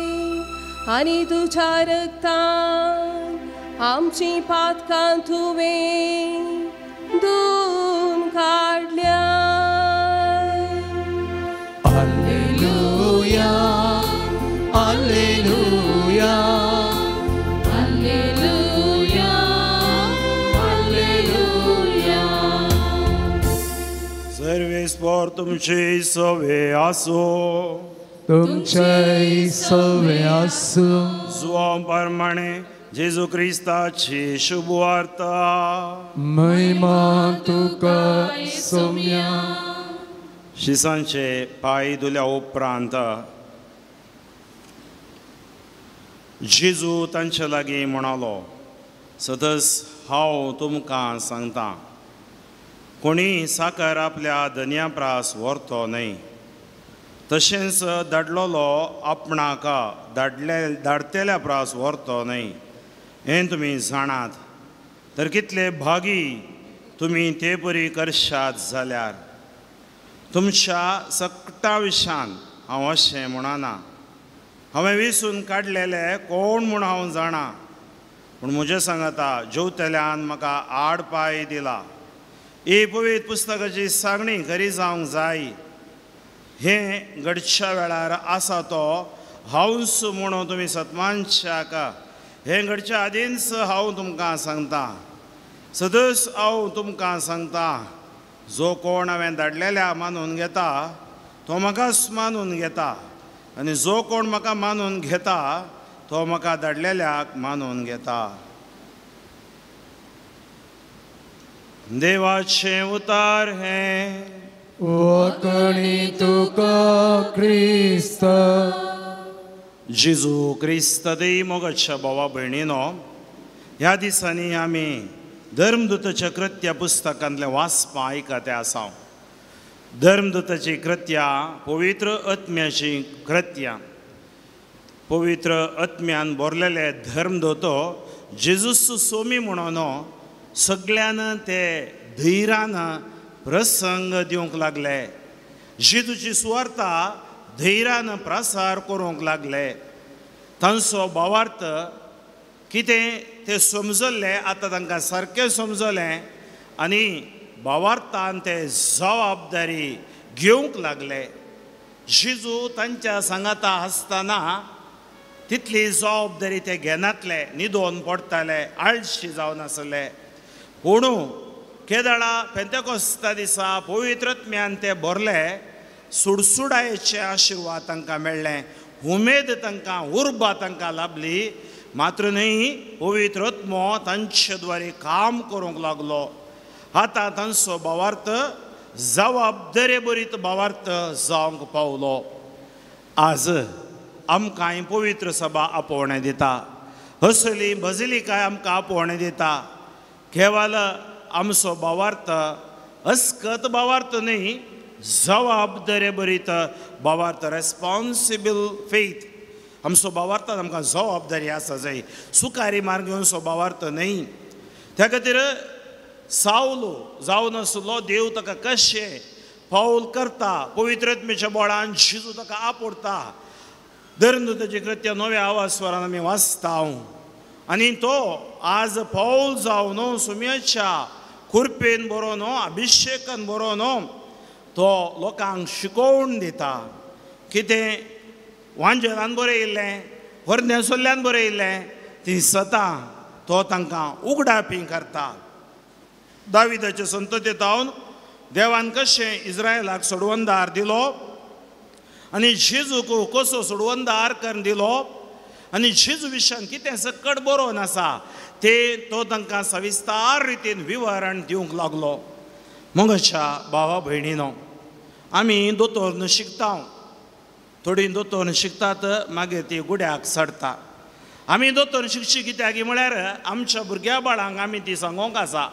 Speaker 6: आनी तुज्या रगतान आमची पातकां तुवें धुवन काडल्या.
Speaker 3: Alleluia, Alleluia,
Speaker 6: Alleluia, Alleluia.
Speaker 5: Service for तुमची सवे आसो.
Speaker 1: तुमचेय सवे आसूं.
Speaker 5: जुवां प्रमाणे जेजू क्रिस्ताची शुभवार्ता.
Speaker 1: महिमा तुका सोम्या.
Speaker 5: शिसांचे पांय धुल्या उपरांत जेजू तांचे लागीं म्हणालो, सदस हांव तुमकां सांगता, कोणी साकर आपल्या धनया प्रास व्हरतो न्हय, तशेंच धाडलेलो आपणाक धाडतेल्या प्रास व्हरतो न्हय, हें तुमी जाणात. तर कितले भागी तुमी ते परी करशात जाल्यार. तुमच्या सकटा विशान हांव अशें म्हणना, हांवें विसून काडलेले कोण म्हूण हांव जाणा, पूण म्हजें सांगता जेवतल्यान म्हाका आड पांय दिला. ही पवित्र पुस्तकाची सांगणी खरी जावंक जाय. हें घडच्या वेळार आसा तो हांवच म्हणून तुमी सतमानशाक, हें घडच्या आदींच हांव तुमकां सांगता. सदस हांव तुमकां सांगता, जो कोण हांवें धाडलेल्या मानून घेता तो म्हाकाच मानून घेता, आनी जो कोण म्हाका मानून घेता तो म्हाका धाडलेल्याक मानून घेता. देवाचें उतार हें.
Speaker 1: वखणी तुका क्रिस्त.
Speaker 5: जेजू क्रिस्त देई मोगाच्या भावा भयणीनो, ह्या दिसांनी आमी धर्मदूताच्या कृत्या पुस्तकांतलें वाचपां आयकते आसा. धर्मदूताची कृत्या पवित्र आत्म्याची कृत्या. पवित्र आत्म्यान भरलेले धर्मदूत जेजूस सोमी म्हणून सगळ्यान ते धैर्यान प्रसंग दिवंक लागले. जेजूची सुवार्ता धैर्यान प्रसार करूंक लागले. तांचो भावार्थ कितें तें समजल्लें, आतां तांकां सारकें समजलें आनी भावार्थान ते जबाबदारी घेवंक लागले. जेजू तांच्या सांगाता आसतना तितली जबाबदारी ते घेनातले, न्हिदोन पडटाले, आळशी जावन आसले. पूण केदळा पेंतेकोस्ता दिसा पवित्र आत्म्यान ते भरले, सुडसुडायेचे आशिर्वाद तांकां मेळ्ळें, उमेद तांकां, उर्बा तांकां लाभली. मात्र न्हय, पवित्र आत्मो तांचे द्वारे काम करूंक लागलो. आतां तांचो भावार्थ जबाबदारे बरीत भावार्थ जावंक पावलो. आज आमकां पवित्र सभा आपोवणें दिता, असली बजलिकाय आमकां आपोवणें दिता. केवल आमचो भावार्थ अस्कत भावार्थ न्हय, जबाबदारे बरीत भावार्थ, रेस्पॉन्सिबल फेथ. आमचो भावार्थान आमकां जबाबदारी आसा जाय, सुकारी मार्ग घेवचो भावार्थ न्हय. त्या खातीर सावलो जावन आसलो देव ताका कशें पावल करता, पवित्र आत्म्याच्या बळान जेजू ताका आपोडटा. धर्मदूताचें कृत्य नव्या आवाज स्वरान आमी वाचता आनी तो आज पावल जावन सुम्याच्या कुरपेन बरोवन, अभिशेकान बरोवन तो लोकांक शिकोवन दिता. कितें वांजेलान बरयिल्लें, व्हरण्या सोल्ल्यान बरयिल्लें, ती सतां तो तांकां उगडापी करता. दाविदाचे संतती जावन देवान कशें इस्रायलाक सोडवणदार दिलो आनी जेजूक कसो सोडवणदार करून दिलो आनी जेजू विशयान कितें सकट बरोवन आसा ते तो तांकां सविस्तार रितीन विवरण दिवंक लागलो. मोगाच्या भावा भयणीनो, आमी दोतोर न्हू शिकता, थोडीं दोतोर शिकतात मागीर ती गुड्याक सडटा. आमी दोतोर शिकची कित्याक म्हळ्यार आमच्या भुरग्या बाळांक आमी ती सांगोंक आसा,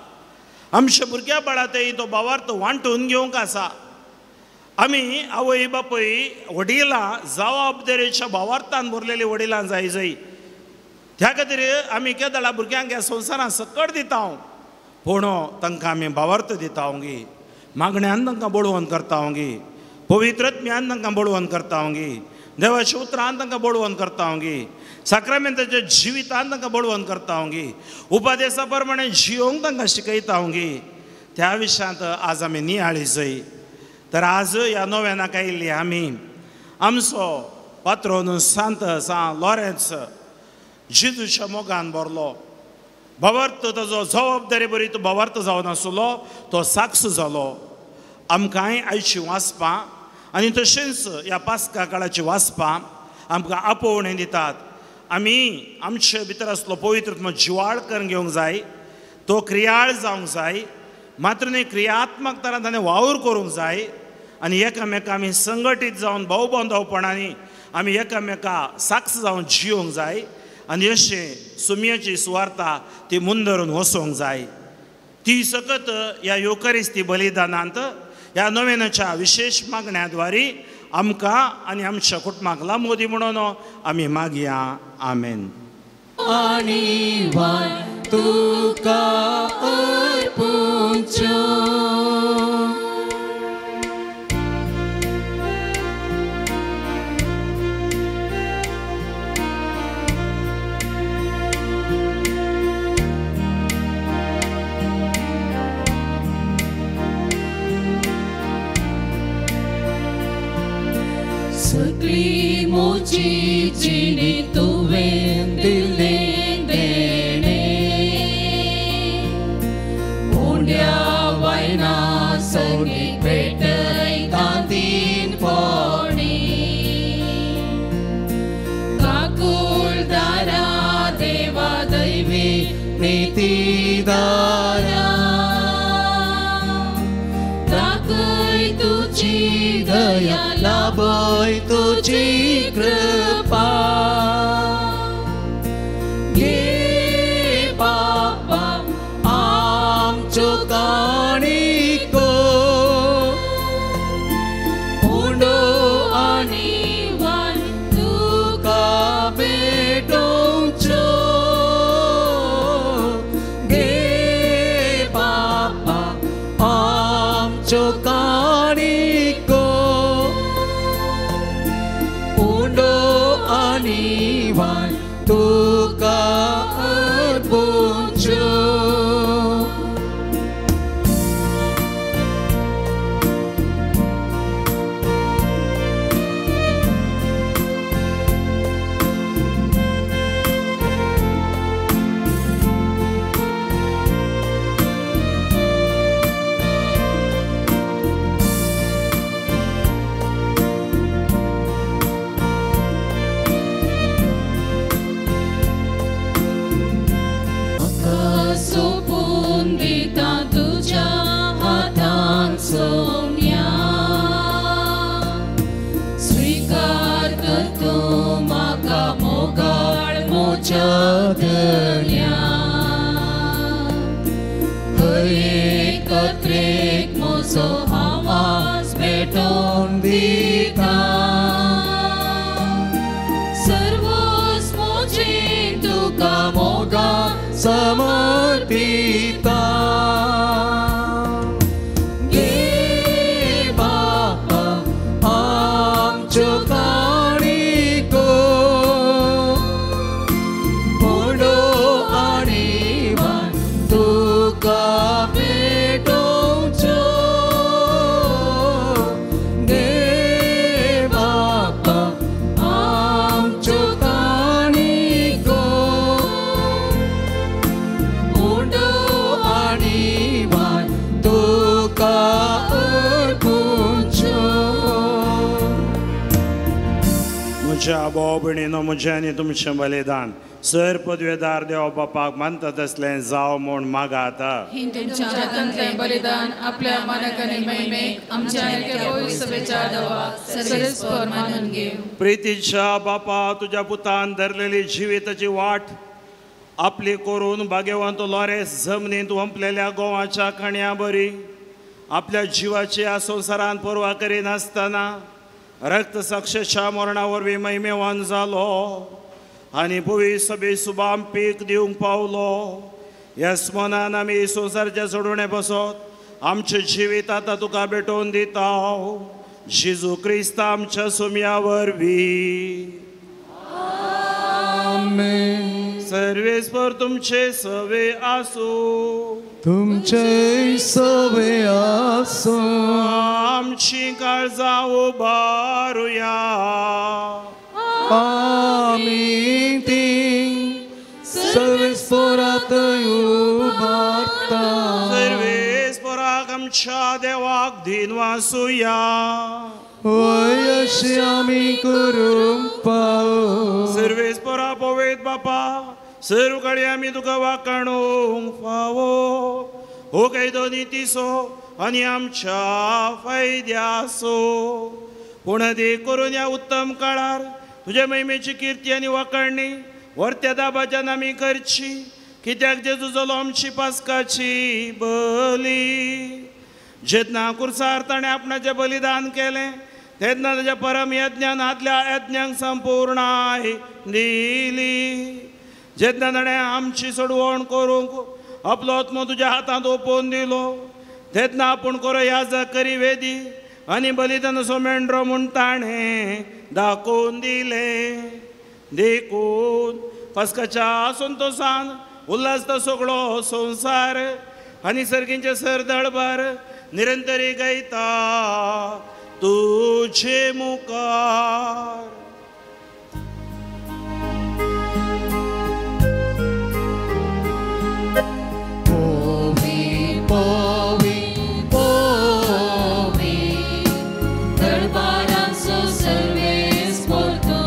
Speaker 5: आमच्या भुरग्या बाळा ते तो भावार्थ वांटून घेवंक आसा. आमी आवय बापूय वडिलां जबाबदारेच्या भावार्थान भरलेली वडिलां जाय जाय. त्या खातीर आमी केदळा भुरग्यांक ह्या संवसारांत सकट दिता, पूण तांकां आमी भावार्थ दिता गी, मागण्यान तांकां बळवंत करता गी, पवित्र आत्म्यान तांकां बळवंत करता गी, देवाच्या उतरान तांकां बळवंत करता गी, साक्रामेंताच्या जिवितान तांकां बळवंत करता गी, उपदेसा प्रमाणे जियोंक तांकां शिकयता गी. त्या विशयांत आज आमी नियाळी जाय. तर आज ह्या नव्यानाक आयिल्ली आमी आमचो पात्रोन सांत सां लॉरेन्स जेजूच्या मोगान भरलो. भावार्थ ताजो जबाबदारी बरी तो भावार्थ जावन आसलो, तो साक्ष जालो. आमकांय आयची वाचपां आनी तशेंच ह्या पास्का काळाची वाचपां आमकां आपोवणें दितात. आमी आमचे भितर आसलो पवित्र जिवाळ करून घेवंक जाय, तो क्रियाळ जावंक जाय, मात्र न्ही क्रियात्मक तरान ताणें वावर करूंक जाय आनी एकामेका आमी संघटीत जावन भावबांधवपणांनी आमी एकामेका साक्ष जावन जियोंक जाय आनी अशें सुमयाची सुवार्ता ती मुंदरून वचोंक जाय. ती सकत ह्या योकरिस्ती बलिदानांत ह्या नव्याच्या विशेश मागण्या द्वारी आमकां आनी आमच्या कुटुंबाक लांबोदी म्हणून आमी मागया. आमेन.
Speaker 3: आनी वान तुका अर्पूंच्यो सगळी मोची जिणी तुवें दिलें देणें उंड्या वायना सगळी पेटयता तीन पोणी काकुळदारा देवा दैवी नितीदारा दाखय तुजी दया लाभय तुजी कृपा घे बाबा आमच्यो काणिको उंडो आनी वान तुका भेटोवच्यो घे बाबा आमच्यो काणिको उंडो आनी वान तुका अर्पूंच्यो.
Speaker 4: सोपून दिता तुज्या हातान सोम्या स्विकार कर तूं म्हाका मोगाळ म्हज्या धन्या हरेक कत्रेक म्हजो आवाज भेटोवन दिता सर्वोच म्हजें तुका मोगा
Speaker 3: समर्पिता घे बाबा आमच्यो काणिको उंडो आनी वान तुका भेटोवच्यो घे बाबा आमच्यो काणिको उंडो आनी वान तुका अर्पूंच्यो.
Speaker 5: म्हज्या भाव भयणीनो म्हजें आनी तुमचें बलिदान सर पदवेदार देव बापाक मानता तसलें जावं म्हूण मागात.
Speaker 4: तुमच्या हातांतलें बलिदान आपल्या मानक आनी महिमेक आमच्या आनी त्या पवित्र सभेच्या देवाक सर्वेस्पर मानून घेव.
Speaker 5: प्रितीच्या बापा तुज्या पुतान धरलेली जिविताची वाट आपली करून भाग्यवंत लॉरेस जमनींत वंपलेल्या गोवाच्या खाण्या बरी आपल्या जिवाची ह्या संवसारांत पर्वा करिनासतना रक्तसाक्षेच्या मरणा वरवीं महिमेवान जालो आनी पवित्र सभे सुबाम पीक दिवंक पावलो. ह्या स्मनान आमी संवसाराच्या सोडवणे बसत आमचें जिवीत आतां तुका भेटोवन दिता जेजू क्रिस्त आमच्या सुमया वरवीं.
Speaker 3: आमेन.
Speaker 5: सर्वेस्पर तुमचे सवे आसूं.
Speaker 3: तुमचे सवे आसूं.
Speaker 5: आमची काळजां उबारुया.
Speaker 3: आमी ती सर्वेस्परात उबारता.
Speaker 5: सर्वेस्पराक आमच्या देवाक धीन वासुया.
Speaker 3: वय अशें आमी करूंक पावो.
Speaker 5: सर्वेस परा पवेत बापा सर्व कडेन आमी तुका वाकाणूंक फावो. हो कायदो नितीचो आनी आमच्या फायद्याचो. पूण देख करून ह्या उत्तम काळार तुज्या महिमेची किर्ती आनी वाकाणणी वर्त्या दाबाच्यान आमी करची. कित्याक जेजू जालो आमची पास्काची बली. जेन्ना कुर्सार ताणें आपणाचें बलिदान केलें तेन्ना ताच्या परम यज्ञान आदल्या यज्ञांक संपूर्णाय दिली. जेन्ना ताणें आमची सोडवण करूंक आपलो आत्मो तुज्या हातांत ओपोवन दिलो तेन्ना आपूण करो याजक करी वेदी आनी बलिदानाचो मेंढरो म्हूण ताणें दाखोवन दिलें. देखून पास्काच्या संतोसान उल्हासता सगळो संवसार आनी सर्गींचे सरदळबार निरंतरी गायता तुझे मुखार.
Speaker 3: पोवी पोवी पोवी
Speaker 4: दरबारांचो सर्वेस पोरतो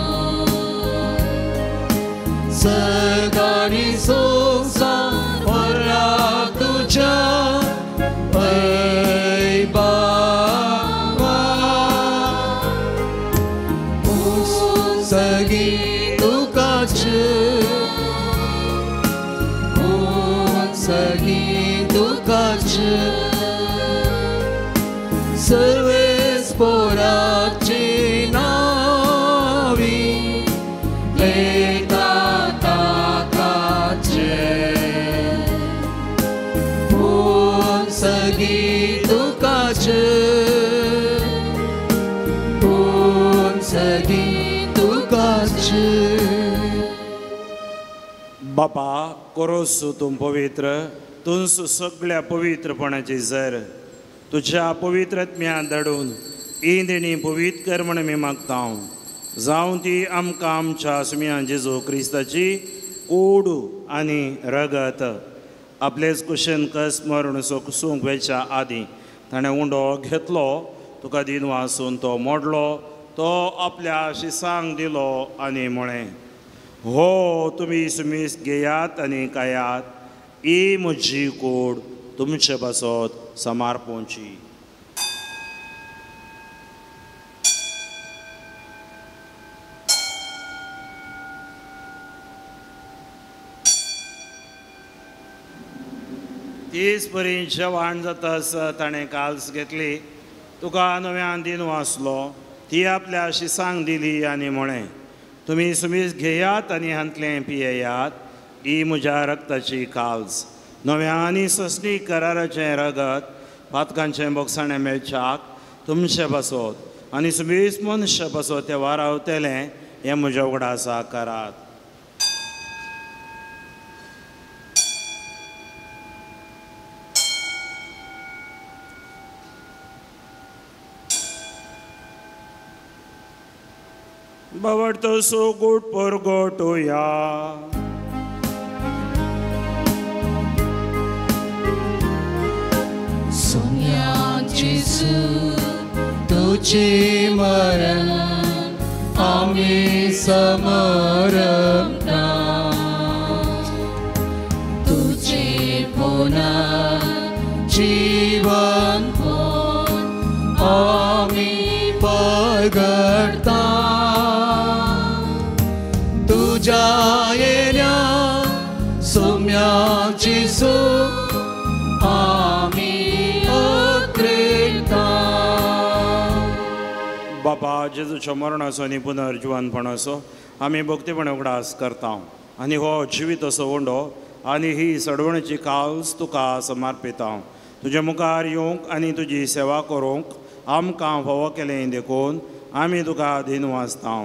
Speaker 3: सगानी संवसार भरला तुज्या बाबा. सगी तुकाच सगी तुकाच सर्वेस पोराची नावी येता ताकाचे. पूण सगी तुकाच पूण सगी तुकाच.
Speaker 5: बापा कोरोस तूं पवित्र तुंस सगळ्या पवित्रपणाची जर तुज्या पवित्रत्म्या धाडून ही देणी पवित्र कर म्हण आमी मागता. जावं ती आमकां आमच्या सुम्या जेजू क्रिस्ताची कूड आनी रगत. आपलेच कुशेन कस मरण सोसूंक वेच्या आदीं ताणें उंडो घेतलो, तुका दिन वासून तो मोडलो, तो आपल्या शिसांक दिलो आनी म्हळें, हो तुमी सुमीस घेयात आनी खायात, ही म्हजी कूड तुमचे पासत समर्पणची. तीच परी जेवण जातास ताणें काल्स घेतली, तुका नव्यान दिन वाचलो, ती आपल्या शिसांक दिली आनी म्हळें, तुमी सुमीस घेयात आनी हांतलें पियेयात, ही म्हज्या रक्ताची काल्स, नव्या आनी सस्नी कराराचें रगत पातकांचें बोगसाणें मेळच्याक तुमचे पासत आनी सुमीस मनशा पासत तें वारावतलें हें म्हज्या उगडासा करात. बावडतो सो गोट परगोटोया.
Speaker 3: सोन्या जेजू तुझे मरण आमी समरता, तुझे पुनः जीवन आमी परगटता. तुझ्या येण्या सोम्या जेजू आमी अत्रेता.
Speaker 5: बाबा जेजूच्या मरणाचो आनी पुनर्जिवनपणाचो आमी भक्तीपणे उगडास करता आनी हो जिवीत असो उंडो आनी ही सडवणीची काल्स तुका समर्पिता. तुज्या मुखार येवंक आनी तुजी सेवा करूंक आमकां फावो केलें देखून आमी तुका अधीन वाचता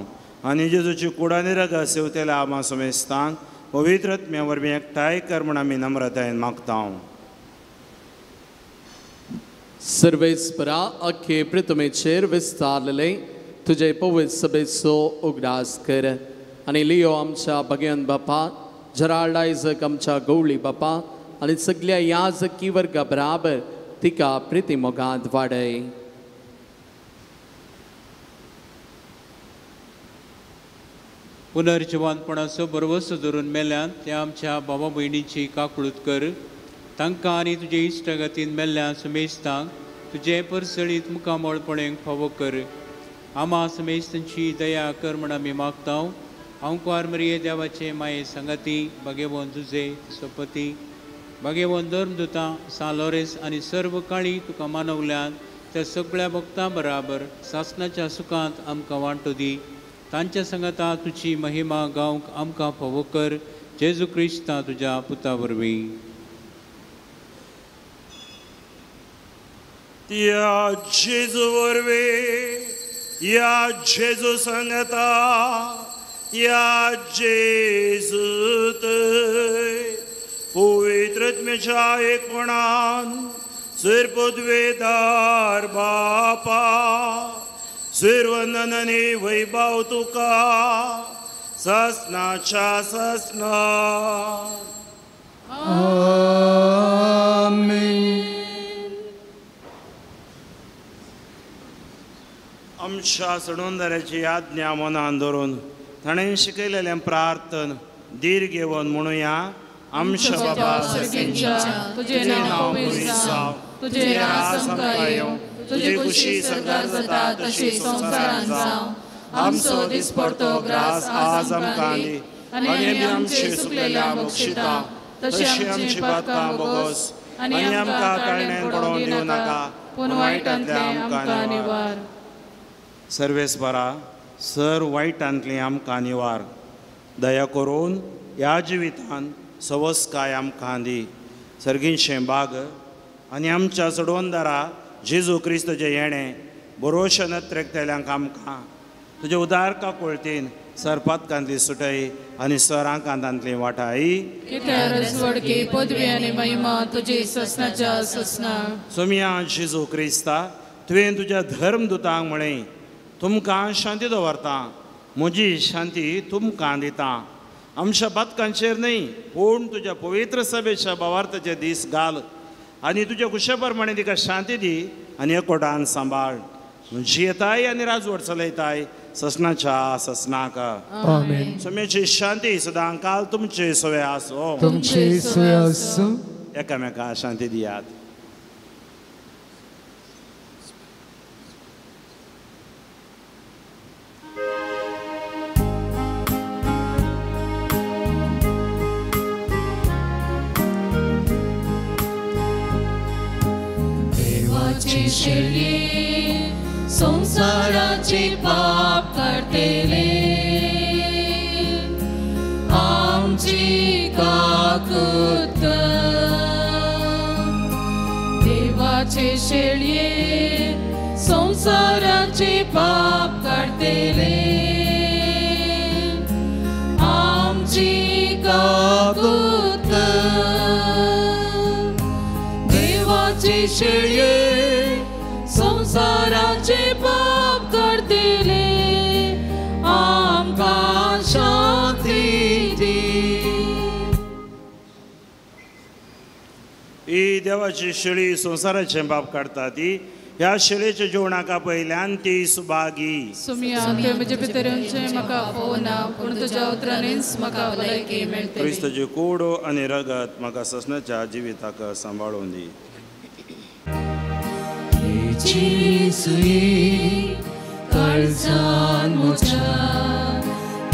Speaker 5: आनी जेजूची कूड आनी रगत सेवतेल्या आमा समेस्तांक पवित्र आत्म्या वरवीं एकठांय कर म्हूण आमी नम्रतायेन मागता.
Speaker 8: सर्वेस्परा अख्खे पृथ्वीचेर विस्तारलेले तुजे पवित्र सभेचो उगडास कर आनी लियो आमच्या भगयन बापा, जराल्ड आयजक आमच्या गवळी बापा आनी सगल्या याजकी वर्गा बराबर तिका प्रिती मोगांत वाडय.
Speaker 9: पुनर्जिवंतपणाचो भरवंसो धरून मेल्यान त्या आमच्या भावा भयणीची काकळूत कर. तांकां आनी तुजे इश्टागतीन मेल्ल्या समेस्तांक तुजे परसळीत मुखामळ पळोवंक फावो कर. आमा समेस्तांची दया कर म्हण आमी मागता. हांव मरिये देवाचे माये संगाती भागेवन जुजे सोपती भागेवन धर्मदुतां सान लॉरेन्स आनी सर्व काळी तुका मानवल्यान त्या सगळ्या भक्तां बराबर सासणाच्या सुखांत आमकां वांटो दी. तांच्या संगाता तुजी महिमा गावंक आमकां फावो कर. जेजू क्रिस्ता तुज्या पुता वरवीं.
Speaker 5: त्या जेजू वरवीं, या जेजू संगता, या जेजूत पवित्रत्मेच्या एकपणान सिरपदवेदार बापा सिरवंदनने वैभव तुका ससनाच्या ससना.
Speaker 1: आमेन.
Speaker 5: आमच्या सणुंदराची आज्ञा मनान धरून ताणें शिकयलेलें प्रार्थन धीर घेवन म्हणुया. आमच्या बाबा
Speaker 4: सर्गेच्या, तुजें नांव पवित्र जावं, तुजें राज आमकां येवं, तुजी खुशी स्वर्गार जाता तशी संवसारांत जावं. आमचो दिसपडतो ग्रास आज आमकां दी आनी आमी आमचे चुकलेल्या बक्षिता तशी आमची पातकां बोगोस आनी आमकां ताळण्यान पडोवन दिवं नाका, पूण वायटांतल्या आमकां निवार.
Speaker 5: सर्वेस्परा सर वायटांतली आमकां निवार. दया करून ह्या जिवितान सवस्काय आमकां दी. सर्गींशें बाग आनी आमच्या चडवंदारा जेजू क्रिस्तचें येणें बरोवशें नत्रेकतेल्यांक आमकां तुजे उदार काकुळतीन सरपातकांतली सुटय आनी सरांकांतांतली वाटाय.
Speaker 4: पदवी आनी महिमा तुजी ससनाच्या ससना.
Speaker 5: सोमिया जेजू क्रिस्ता, तुवें तुज्या धर्मदुतांक म्हळें, तुमकां शांती दवरता, म्हजी शांती तुमकां दिता. आमच्या पातकांचेर न्हय पूण तुज्या पवित्र सभेच्या भावार्थाचे दीस घाल आनी तुज्या कुशे प्रमाणे तिका शांती दी आनी एकवटान सांबाळ. जियेताय आनी राजवट चलयताय ससनाच्या ससनाक.
Speaker 1: आमेन.
Speaker 5: सोम्याची शांती सदां काल तुमचे सवे आसो.
Speaker 1: तुमचे सवे आसो.
Speaker 5: एकामेका शांती दियात.
Speaker 4: संसाराचे पाप काडटले आमची काकूत. देवाचे शेळये संसाराचे पाप काडटले आमची काकूत. देवाचे शेळये संसाराचे पाप काडटले आमकां शांती दी.
Speaker 5: ही देवाची शेळी संसाराचे पाप काडटा ती ह्या शेळेच्या जेवणाका पयल्यान ती सुभागी.
Speaker 4: सुमिया तुवें म्हजे भितर येवचें म्हाका पळोवना, पूण तुज्या उतरांनीच म्हाका भलायकी मेळटली.
Speaker 5: क्रिस्तची कूड आनी रगत म्हाका ससनाच्या जिविताक सांबाळून दी.
Speaker 4: जेजूई काळजान म्हज्या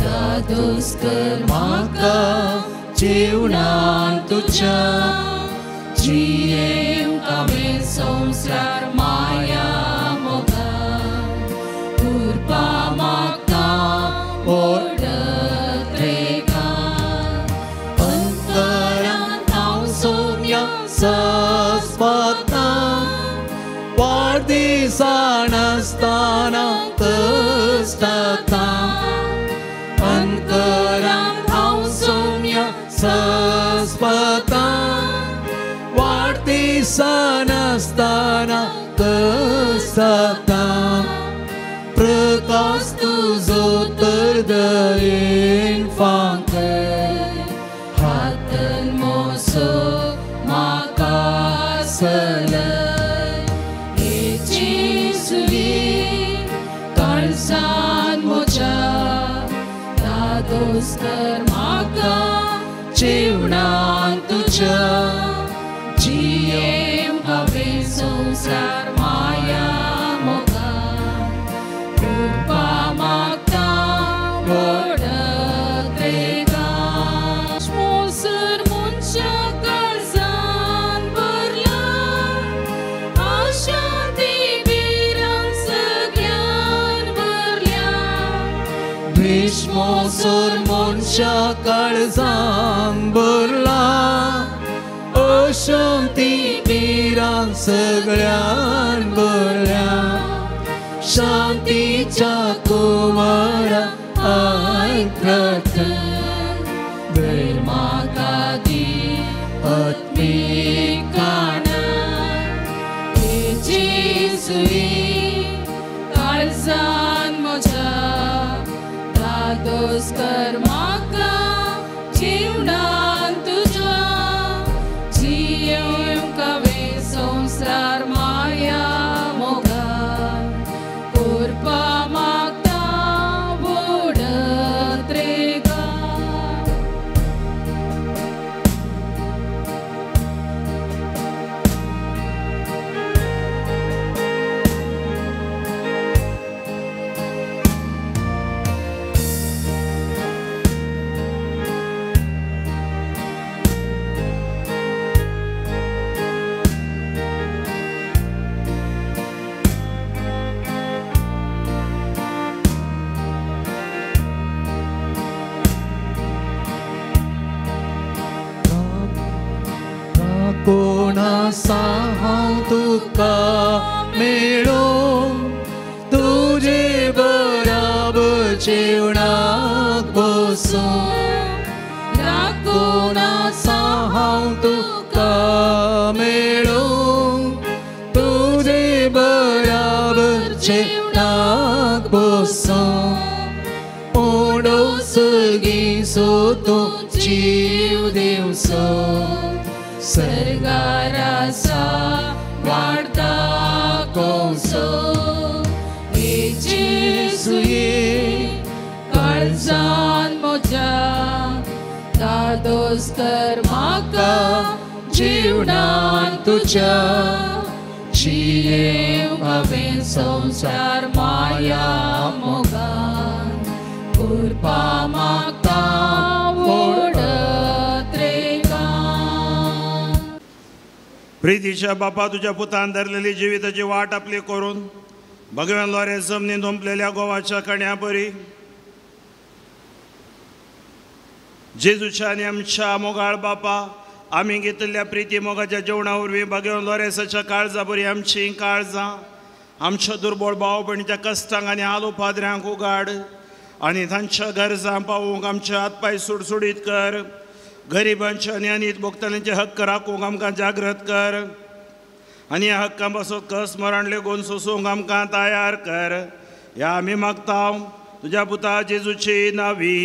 Speaker 4: दादोस कर म्हाका जेवणान तुज्या जियेवंक हांवें संवसार माया मोगान कृपा मागता ओडत रेखान अंतरांत हांव सोम्या सस्पता
Speaker 3: वाडदिसान आसतना कश्टाता अंतरांत हांव सोम्या सस्पता वाडदिसान आसतना कश्टाता प्रकाश तुजो तर दयेन फांकय
Speaker 4: हातन मोसो म्हाका सलय. जेजूई काळजान म्हज्या धादोस कर म्हाका जिवनान तुज्या जियेवंक हांवें संवसार माया मोगान कृपा मागता व्हडत रेगान मोसर मनशा काळजान भरला आशांती भिरांत सगळ्यान भरल्या
Speaker 3: द्वेश मोसर मनशा काळजान भरला अशांती भिरांत सगळ्यान भरल्या शांतीच्या कुंवरा आयक प्रार्थना
Speaker 4: धर म्हाका दी आत्मीक काणां हे जेजू काळजान म्हज्या धादोस कर म्हाका जिवनान तुज्या जियेवंक हांवें संवसार माया मोगान कृपा मागता व्हडत रेगान.
Speaker 3: कोण आसा हांव तुका मेळोंक तुजे बराबर जेवणाक बसूंक कोण आसा हांव तुका मेळोंक तुजे बराबर जेवणाक बसूंक ओडो सगीं तूं जीव दिवचो
Speaker 4: सर्गारासा वाडता कोसो हे जेजू काळजान म्हज्या धादोस कर म्हाका जिवनान तुज्या जियेवंक हांवें संवसार माया मोगान कृपा मागता व्हडत रेगान.
Speaker 5: प्रितीच्या बापा तुज्या पुतान धरलेली जिविताची वाट आपली करून भगव्यान लोरे जमनीन ओंपलेल्या गोवाच्या कण्या बरी जेजूच्या आनी आमच्या मोगाळ बापा आमी घेतिल्ल्या प्रिती मोगाच्या जेवणा वरवीं भगव्यान लोरेसाच्या काळजा बरी आमची काळजां आमच्या दुर्बळ भाव भयणीच्या कश्टांक आनी आलो पाद्र्यांक उगाड आनी तांच्या गरजां पावोवंक आमचे हात पांय सुडसुडीत कर. गरिबांच्या आनी अनीत भोगतल्यांचे हक्क राखूंक आमकां जागृत कर आनी ह्या हक्कां पासून कस मरण लेगून सोसूंक आमकां तयार कर. ह्या आमी मागता तुज्या पुता जेजूची नावी.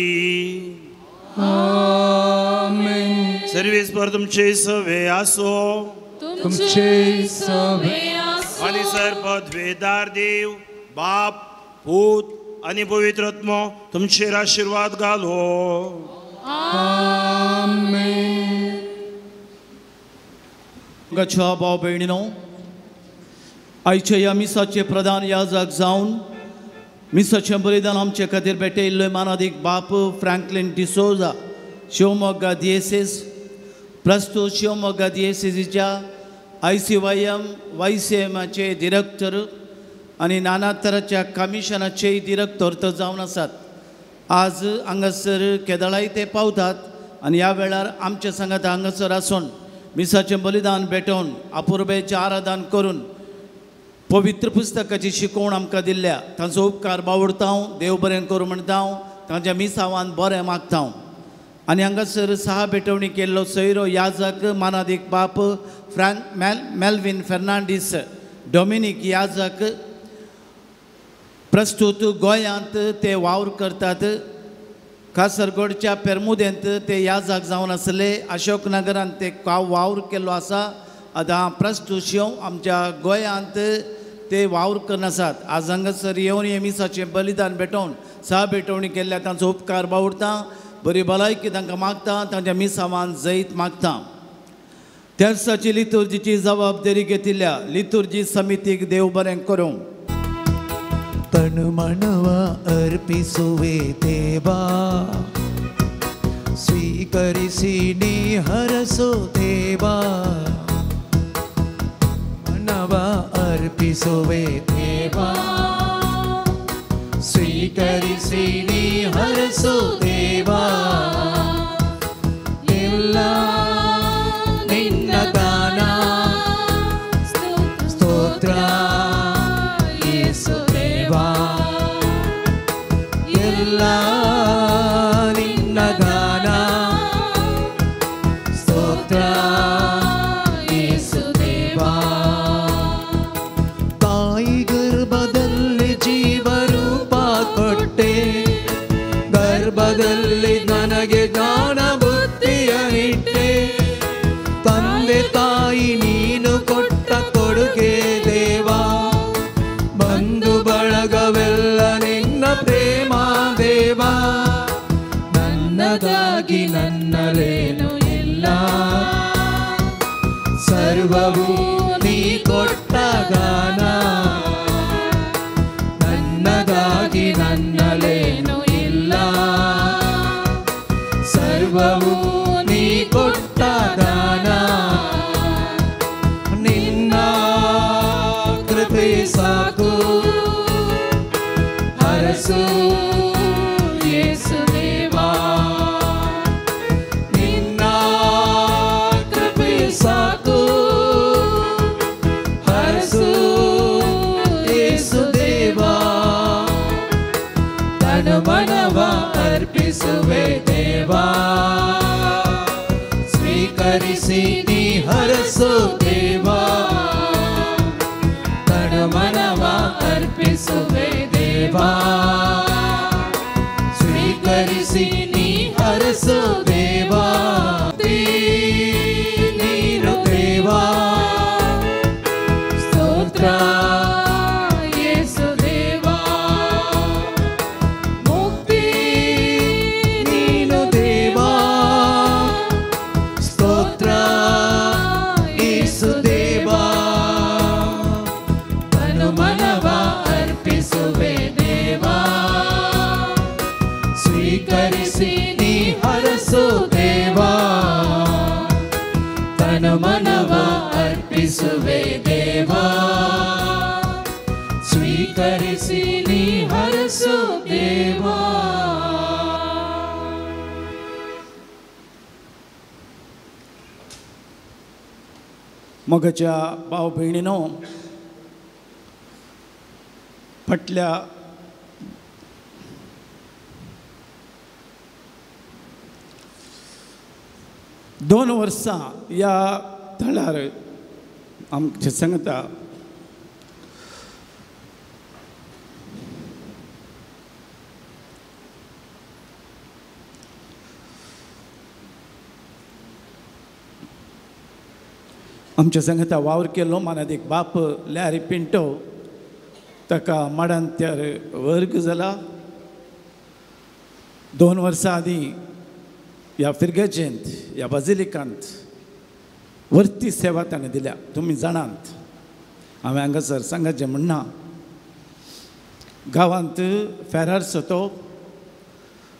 Speaker 3: आमेन.
Speaker 5: सर्वीस पर तुमची सवे आसो
Speaker 3: तुमचे सवे
Speaker 5: आनी सर पदवेदार देव बाप पूत आनी पवित्र आत्मो तुमचेर आशिर्वाद घालो.
Speaker 3: आमेन.
Speaker 10: गच्छा भाव भयणीनो, आयच्या ह्या मिसाचे प्रधान याजक जावन मिसाचें बलिदान आमचे खातीर भेटयल्ले मानादीक बाप फ्रँकलीन डिसोजा शिवमोग्गा दियेसीस, प्रस्तूत शिवमोग्गा दियेसीच्या ICYM YCMचे डिरेक्टर आनी नाना तराच्या कमिशनाचेय डिरेक्टर तर जावन आसात. आज हांगासर केदळाय ते पावतात आनी ह्या वेळार आमच्या सांगात हांगासर आसून मिसाचें बलिदान भेटोवन अपुरबेचें आराधन करून पवित्र पुस्तकाची शिकवण आमकां दिल्ल्या तांचो उपकार बावडता हांव, देव बरें करूं म्हणटा हांव, तांच्या मिसावान बरें मागता हांव. आनी हांगासर सहा भेटवणी केल्लो सोयरो याजक मानादीक बाप फ्रांक मेल्विन फेर्नांडीस डॉमिनीक याजक प्रस्तूत गोंयांत ते वावर करतात. कासरगोडच्या पेरमुदेंत ते याजक जावन आसले. अशोक नगरांत ते वावर केल्लो आसा. आतां प्रस्तूत शिव आमच्या गोंयांत ते वावर करून आसात. आज हांगासर येवन हे मिसाचें बलिदान भेटोवन सहा भेटवणी केल्ल्या तांचो उपकार बावडता. बरी भलायकी तांकां मागता, तांच्या मिसावान जैत मागता. तेर्साची लितुर्जीची जबाबदारी घेतिल्ल्या लितुर्जी समितीक देव बरें करूं.
Speaker 3: तनु मनवा अर्पिसुवे देवा, स्वीकरिसी हरसो देवा. मनवा अर्पिसुवे देवा, स्वीकरिसी हरसो देवा. ಎಲ್ಲ ನಿನ್ನ ದಾನ, ಸ್ತೋತ್ರ ಯೇಸು ದೇವಾ. ಎಲ್ಲ ನಿನ್ನ ದಾನ, ಸ್ತೋತ್ರ ಯೇಸು ದೇವಾ. ತಾಯಿ ಗರ್ಭದಲ್ಲಿ ಜೀವರೂಪ ಕೊಟ್ಟೆ, ಗರ್ಭದಲ್ಲಿ ನನಗೆ ಜ್ಞಾನ ಬುದ್ಧಿಯ ಇಟ್ಟೆ. ತಂದೆ ತಾಯಿ ನೀನು ಕೊಟ್ಟ ಕೊಡುಗೆ ದೇವಾ, ಬಂಧು ಬಳಗವೆಲ್ಲ ನಿನ್ನ ಪ್ರೇಮ ದೇವಾ. ನನ್ನದಾಗಿ ನನ್ನಲೇನು ಇಲ್ಲ, ಸರ್ವವೂ ನೀ ಕೊಟ್ಟ ದಾನ. ನನ್ನದಾಗಿ ನನ್ನಲೇನು ಇಲ್ಲ, ಸರ್ವವೂ ನೀ ಕೊಟ್ಟ ದಾನ. ನಿನ್ನ ಕೃಪೆ ಸಾಕು ಹರಸು ಯೇಸು ದೇವಾ. ನಿನ್ನ ಕೃಪೆ ಸಾಕು ಹರಸು ಯೇಸು ದೇವಾ. ತನು ಮನವ ಅರ್ಪಿಸುವೆ ದೇವಾ, ಸ್ವೀಕರಿಸಿ ನೀ ಹರಸು ದೇವಾ. ತನು ಮನವ ಅರ್ಪಿಸುವೆ ದೇವಾ, ಸ್ವೀಕರಿಸಿ ನೀ ಹರಸು ದೇವಾ. ನೀನು ದೇವಾ, ಸ್ತೋತ್ರ ಯೇಸು ದೇವಾ. ಮುಕ್ತಿ ನೀನು ದೇವಾ, ಸ್ತೋತ್ರ ಯೇಸು ದೇವಾ. ತನು ಮನವ ಅರ್ಪಿಸುವೆ ದೇವಾ, ಸ್ವೀಕರಿಸಿ ನೀ ಹರಸು ದೇವಾ. ತನು ಮನವ ಅರ್ಪಿಸುವೆ ದೇವಾ, ಸ್ವೀಕರಿಸಿ ನೀ ಹರಸು ದೇವಾ.
Speaker 10: मोगाच्या भाव भयणीनो, फाटल्या 2 वर्सां ह्या थळार आमचे सांगता आमच्या सांगता वावर केलो मानादीक बाप लॅरी पिंटो, ताका माडांत्यार वर्ग जाला. 2 वर्सां आदीं ह्या फिर्गजेंत ह्या बाजिलिकांत वर्ती सेवा ताणें दिल्या. तुमी जाणात, हांवें हांगासर सांगाचें म्हणना. गांवांत फेरार सतो,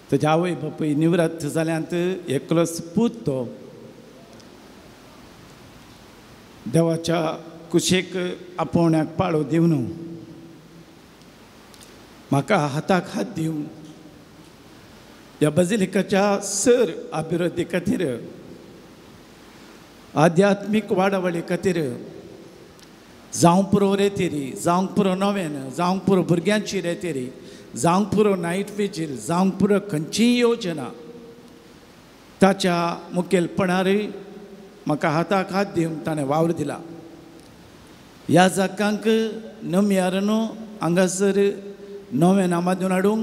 Speaker 10: ताजे आवय बापूय निवृत्त जाल्यांत, एकलोच पूत तो. देवाच्या कुशेक आपोवण्याक पाळो दिवन म्हाका हाताक हात दिवन ह्या बाजिलिकाच्या सर अभिवृद्धी खातीर, आध्यात्मीक वाडावळी खातीर, जावंक पुरो रेतेरी, जावंक पुरो नव्यान, जावंक पुरो भुरग्यांची रेतेरी, जावंक पुरो नायट विजील, जावंक पुरो खंयचीय योजना, ताच्या मुखेलपणारय म्हाका हाताक हात दिवन ताणें वावर दिला. ह्या जाकांक नमयारनो हांगासर नवें नामादून हाडूंक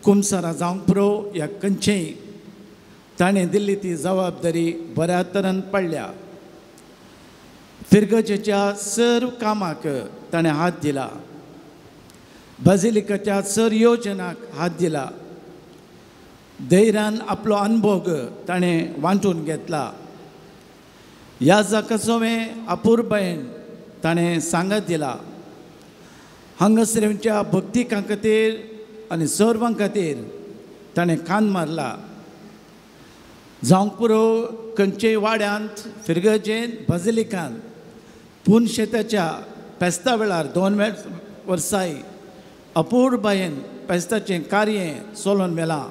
Speaker 10: कुमसारां जावंक पुरो ह्या खंयचेय ताणें दिल्ली ती जबाबदारी बऱ्या तरान पडल्या. फिर्गजेच्या सर्व कामाक ताणें हात दिला, बाजिलिकाच्या सर योजनाक हात दिला. धैर्यान आपलो अनभोग ताणें वांटून घेतला. ह्या जाकाचो अपुरबायेन ताणें सांगत दिला. हांगासर भक्तिकां खातीर आनी सर्वां खातीर ताणें कान मारला. जावंक पुरो खंयचेय वाड्यांत फिरगजेन बाजिलिकान पूण शेताच्या पेस्ता वेळार 2 वर्साय अपुरबायेन पेस्ताचें कार्य चलोवन व्हेलां.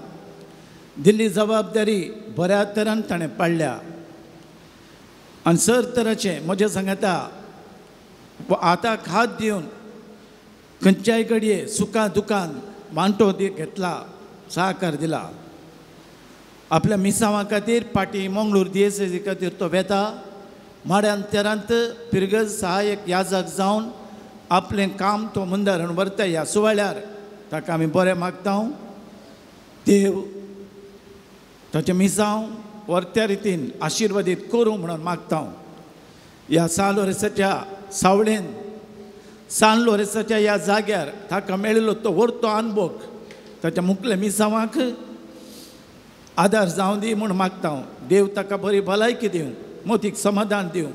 Speaker 10: दिल्ली जबाबदारी बऱ्या तरान ताणें पाडल्या आनी सर तराचें म्हजें सांगता हाताक हात दिवन खंयच्याय घडये सुखा दुखान वांटो घेतला, सहकार दिला. आपल्या मिसांवा खातीर पाटी मंगळूर दियेसेजी खातीर तो वेता. माड्यान तेरांत फिरगज सहायक याजक जावन आपलें काम तो मुंदारण व्हरता. ह्या सुवाळ्यार ताका आमी बरें मागता. देव ताचें मिसांव व्हरत्या रितीन आशिर्वादीत करूं म्हणून मागता. ह्या सान लोरेसाच्या सावळेन सान लोरेसाच्या ह्या जाग्यार ताका मेळिल्लो तो व्हरतो अनभोग ताच्या मुखल्या मिसांवाक आदार जावं दी म्हूण मागता. देव ताका बरी भलायकी दिवं, मोतीक समाधान दिवं,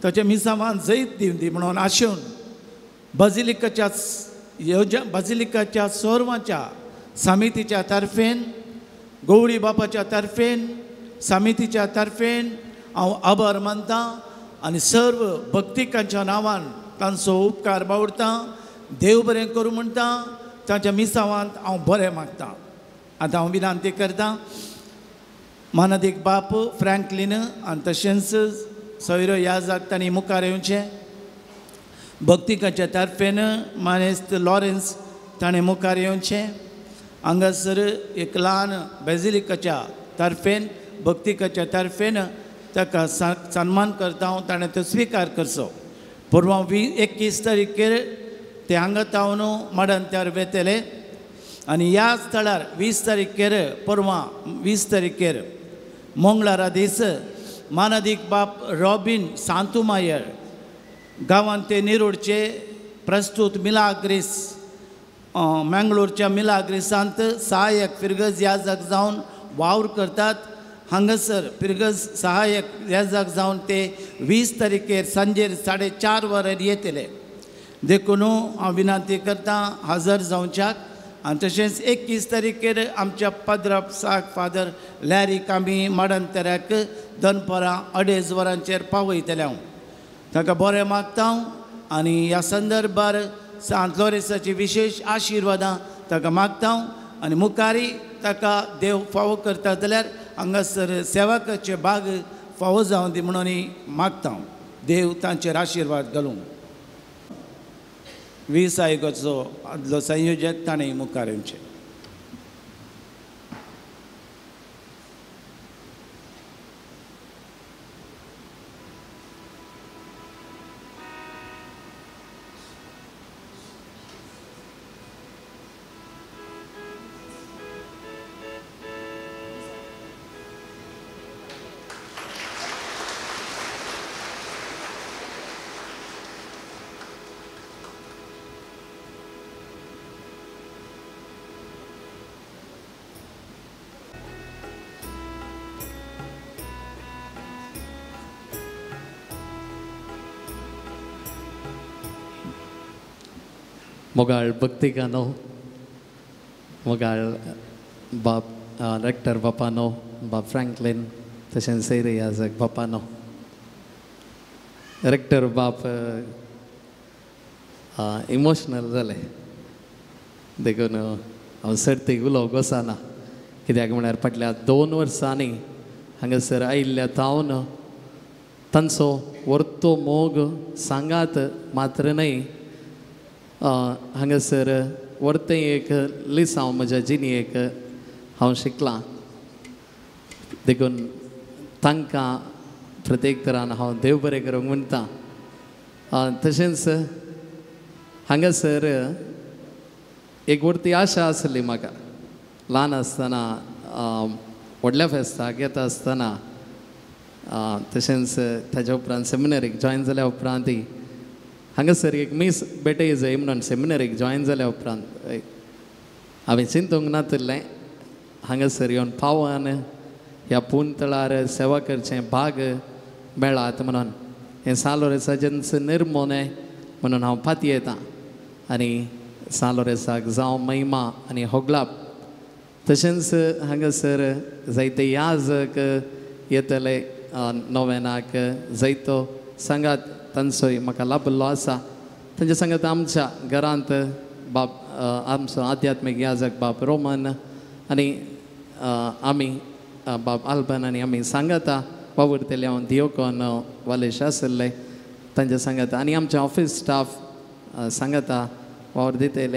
Speaker 10: ताच्या मिसांवान जैत दिवं दी म्हणून आशेवन बाजिलिकाच्या बाजिलिकाच्या सर्वांच्या समितीच्या तर्फेन, गौरी बापाच्या तर्फेन, समितीच्या तर्फेन हांव आभार मानता आनी सर्व भक्तिकांच्या नांवान तांचो उपकार बावडटा. देव बरें करूं म्हणटा. तांच्या मिसांवांत हांव बरें मागता. आतां हांव विनंती करता मानादीक बाप फ्रँकलीन आनी तशेंच सोयरो याजक तांणी मुखार येवचें. भक्तिकाच्या तर्फेन मानेस्त लॉरेन्स ताणें मुखार येवचें. हांगासर एक ल्हान बेजिलिकाच्या तर्फेन भक्तिकाच्या तर्फेन ताका सन्मान करता हांव, ताणें तो स्विकार करचो. परवां 21 तारखेर ते हांगा तावन माडांत्यार वेतले आनी ह्या स्थळार 20 तारखेर परवां 20 तारखेर मंगळारा दीस मानादीक बाप रॉबीन सांतुमायर गांवांत ते निरोडचे प्रस्तूत मिलाग्रीस मँगलोरच्या मिलाग्रीसांत सहायक फिरगज याजक जावन वावर करतात. हांगासर फिरगज सहायक याजक जावन ते 20 तारखेर सांजेर 4:30 वरार येतले. देखून हांव विनंती करता हजर जावच्याक. आनी तशेंच 21 तारखेर आमच्या पाद्रा साक फादर लॅरीक आमी माडांतऱ्याक दनपरां 2:30 वरांचेर पावयतले. हांव ताका बरें मागता आनी ह्या संदर्भार सांत लोरेसाची विशेश आशिर्वादां ताका मागता आनी मुखारी ताका देव फावो करता जाल्यार हांगासर सेवकाचे भाग फावो जावं दी म्हणून मागता. देव तांचेर आशिर्वाद घालूं. 20 आयोगाचो आदलो संयोजक ताणें मुखार येवचें.
Speaker 8: मोगाळ भक्तिकानो, मोगाळ बाप रेक्टर बापानो, बाप फ्रँकलीन, तशेंच सैरे याजक बापानो, रेक्टर बाप इमोशनल जाले देखून हांव सर्तीक उलोवंक वचना. कित्याक म्हळ्यार फाटल्या 2 वर्सांनी हांगासर आयिल्ल्या तावन तांचो वर्तो मोग सांगात मात्र न्हय, हांगासर वर्तें एक लिसांव म्हज्या जिणेक हांव शिकलां. देखून तांकां प्रत्येक तरान हांव देव बरें करूंक म्हणटा. तशेंच हांगासर एक वर्ती आशा आसली म्हाका ल्हान आसतना, व्हडल्या फेस्ताक येता आसतना, तशेंच ताज्या उपरांत सेमिनरीक जॉयन जाल्या उपरांत हांगासर एक मीस भेटय जाय म्हणून सेमिनरीक जॉयन जाल्या उपरांत हांवें चिंतूंक नातिल्लें हांगासर येवन पावन ह्या पुंतळार सेवा करचें भाग मेळात म्हणून हें सान लोरेसाचेंच निर्मोनें म्हणून हांव पातयेतां आनी सान लोरेसाक जावं महिमा आनी होगलाप. तशेंच हांगासर जायते याजक येतले नोवेनाक जायतो सांगात तांचोय म्हाका लाभिल्लो आसा. तांच्या सांगात आमच्या घरांत बाब आमचो आध्यात्मीक याजक बाब रोमन आनी आमी बाब आल्बन आनी आमी सांगाता वावुरतले हांव दियोकोन वालेश आशिल्ले तांच्या सांगाता आनी आमच्या ऑफीस स्टाफ सांगाता वावर दितले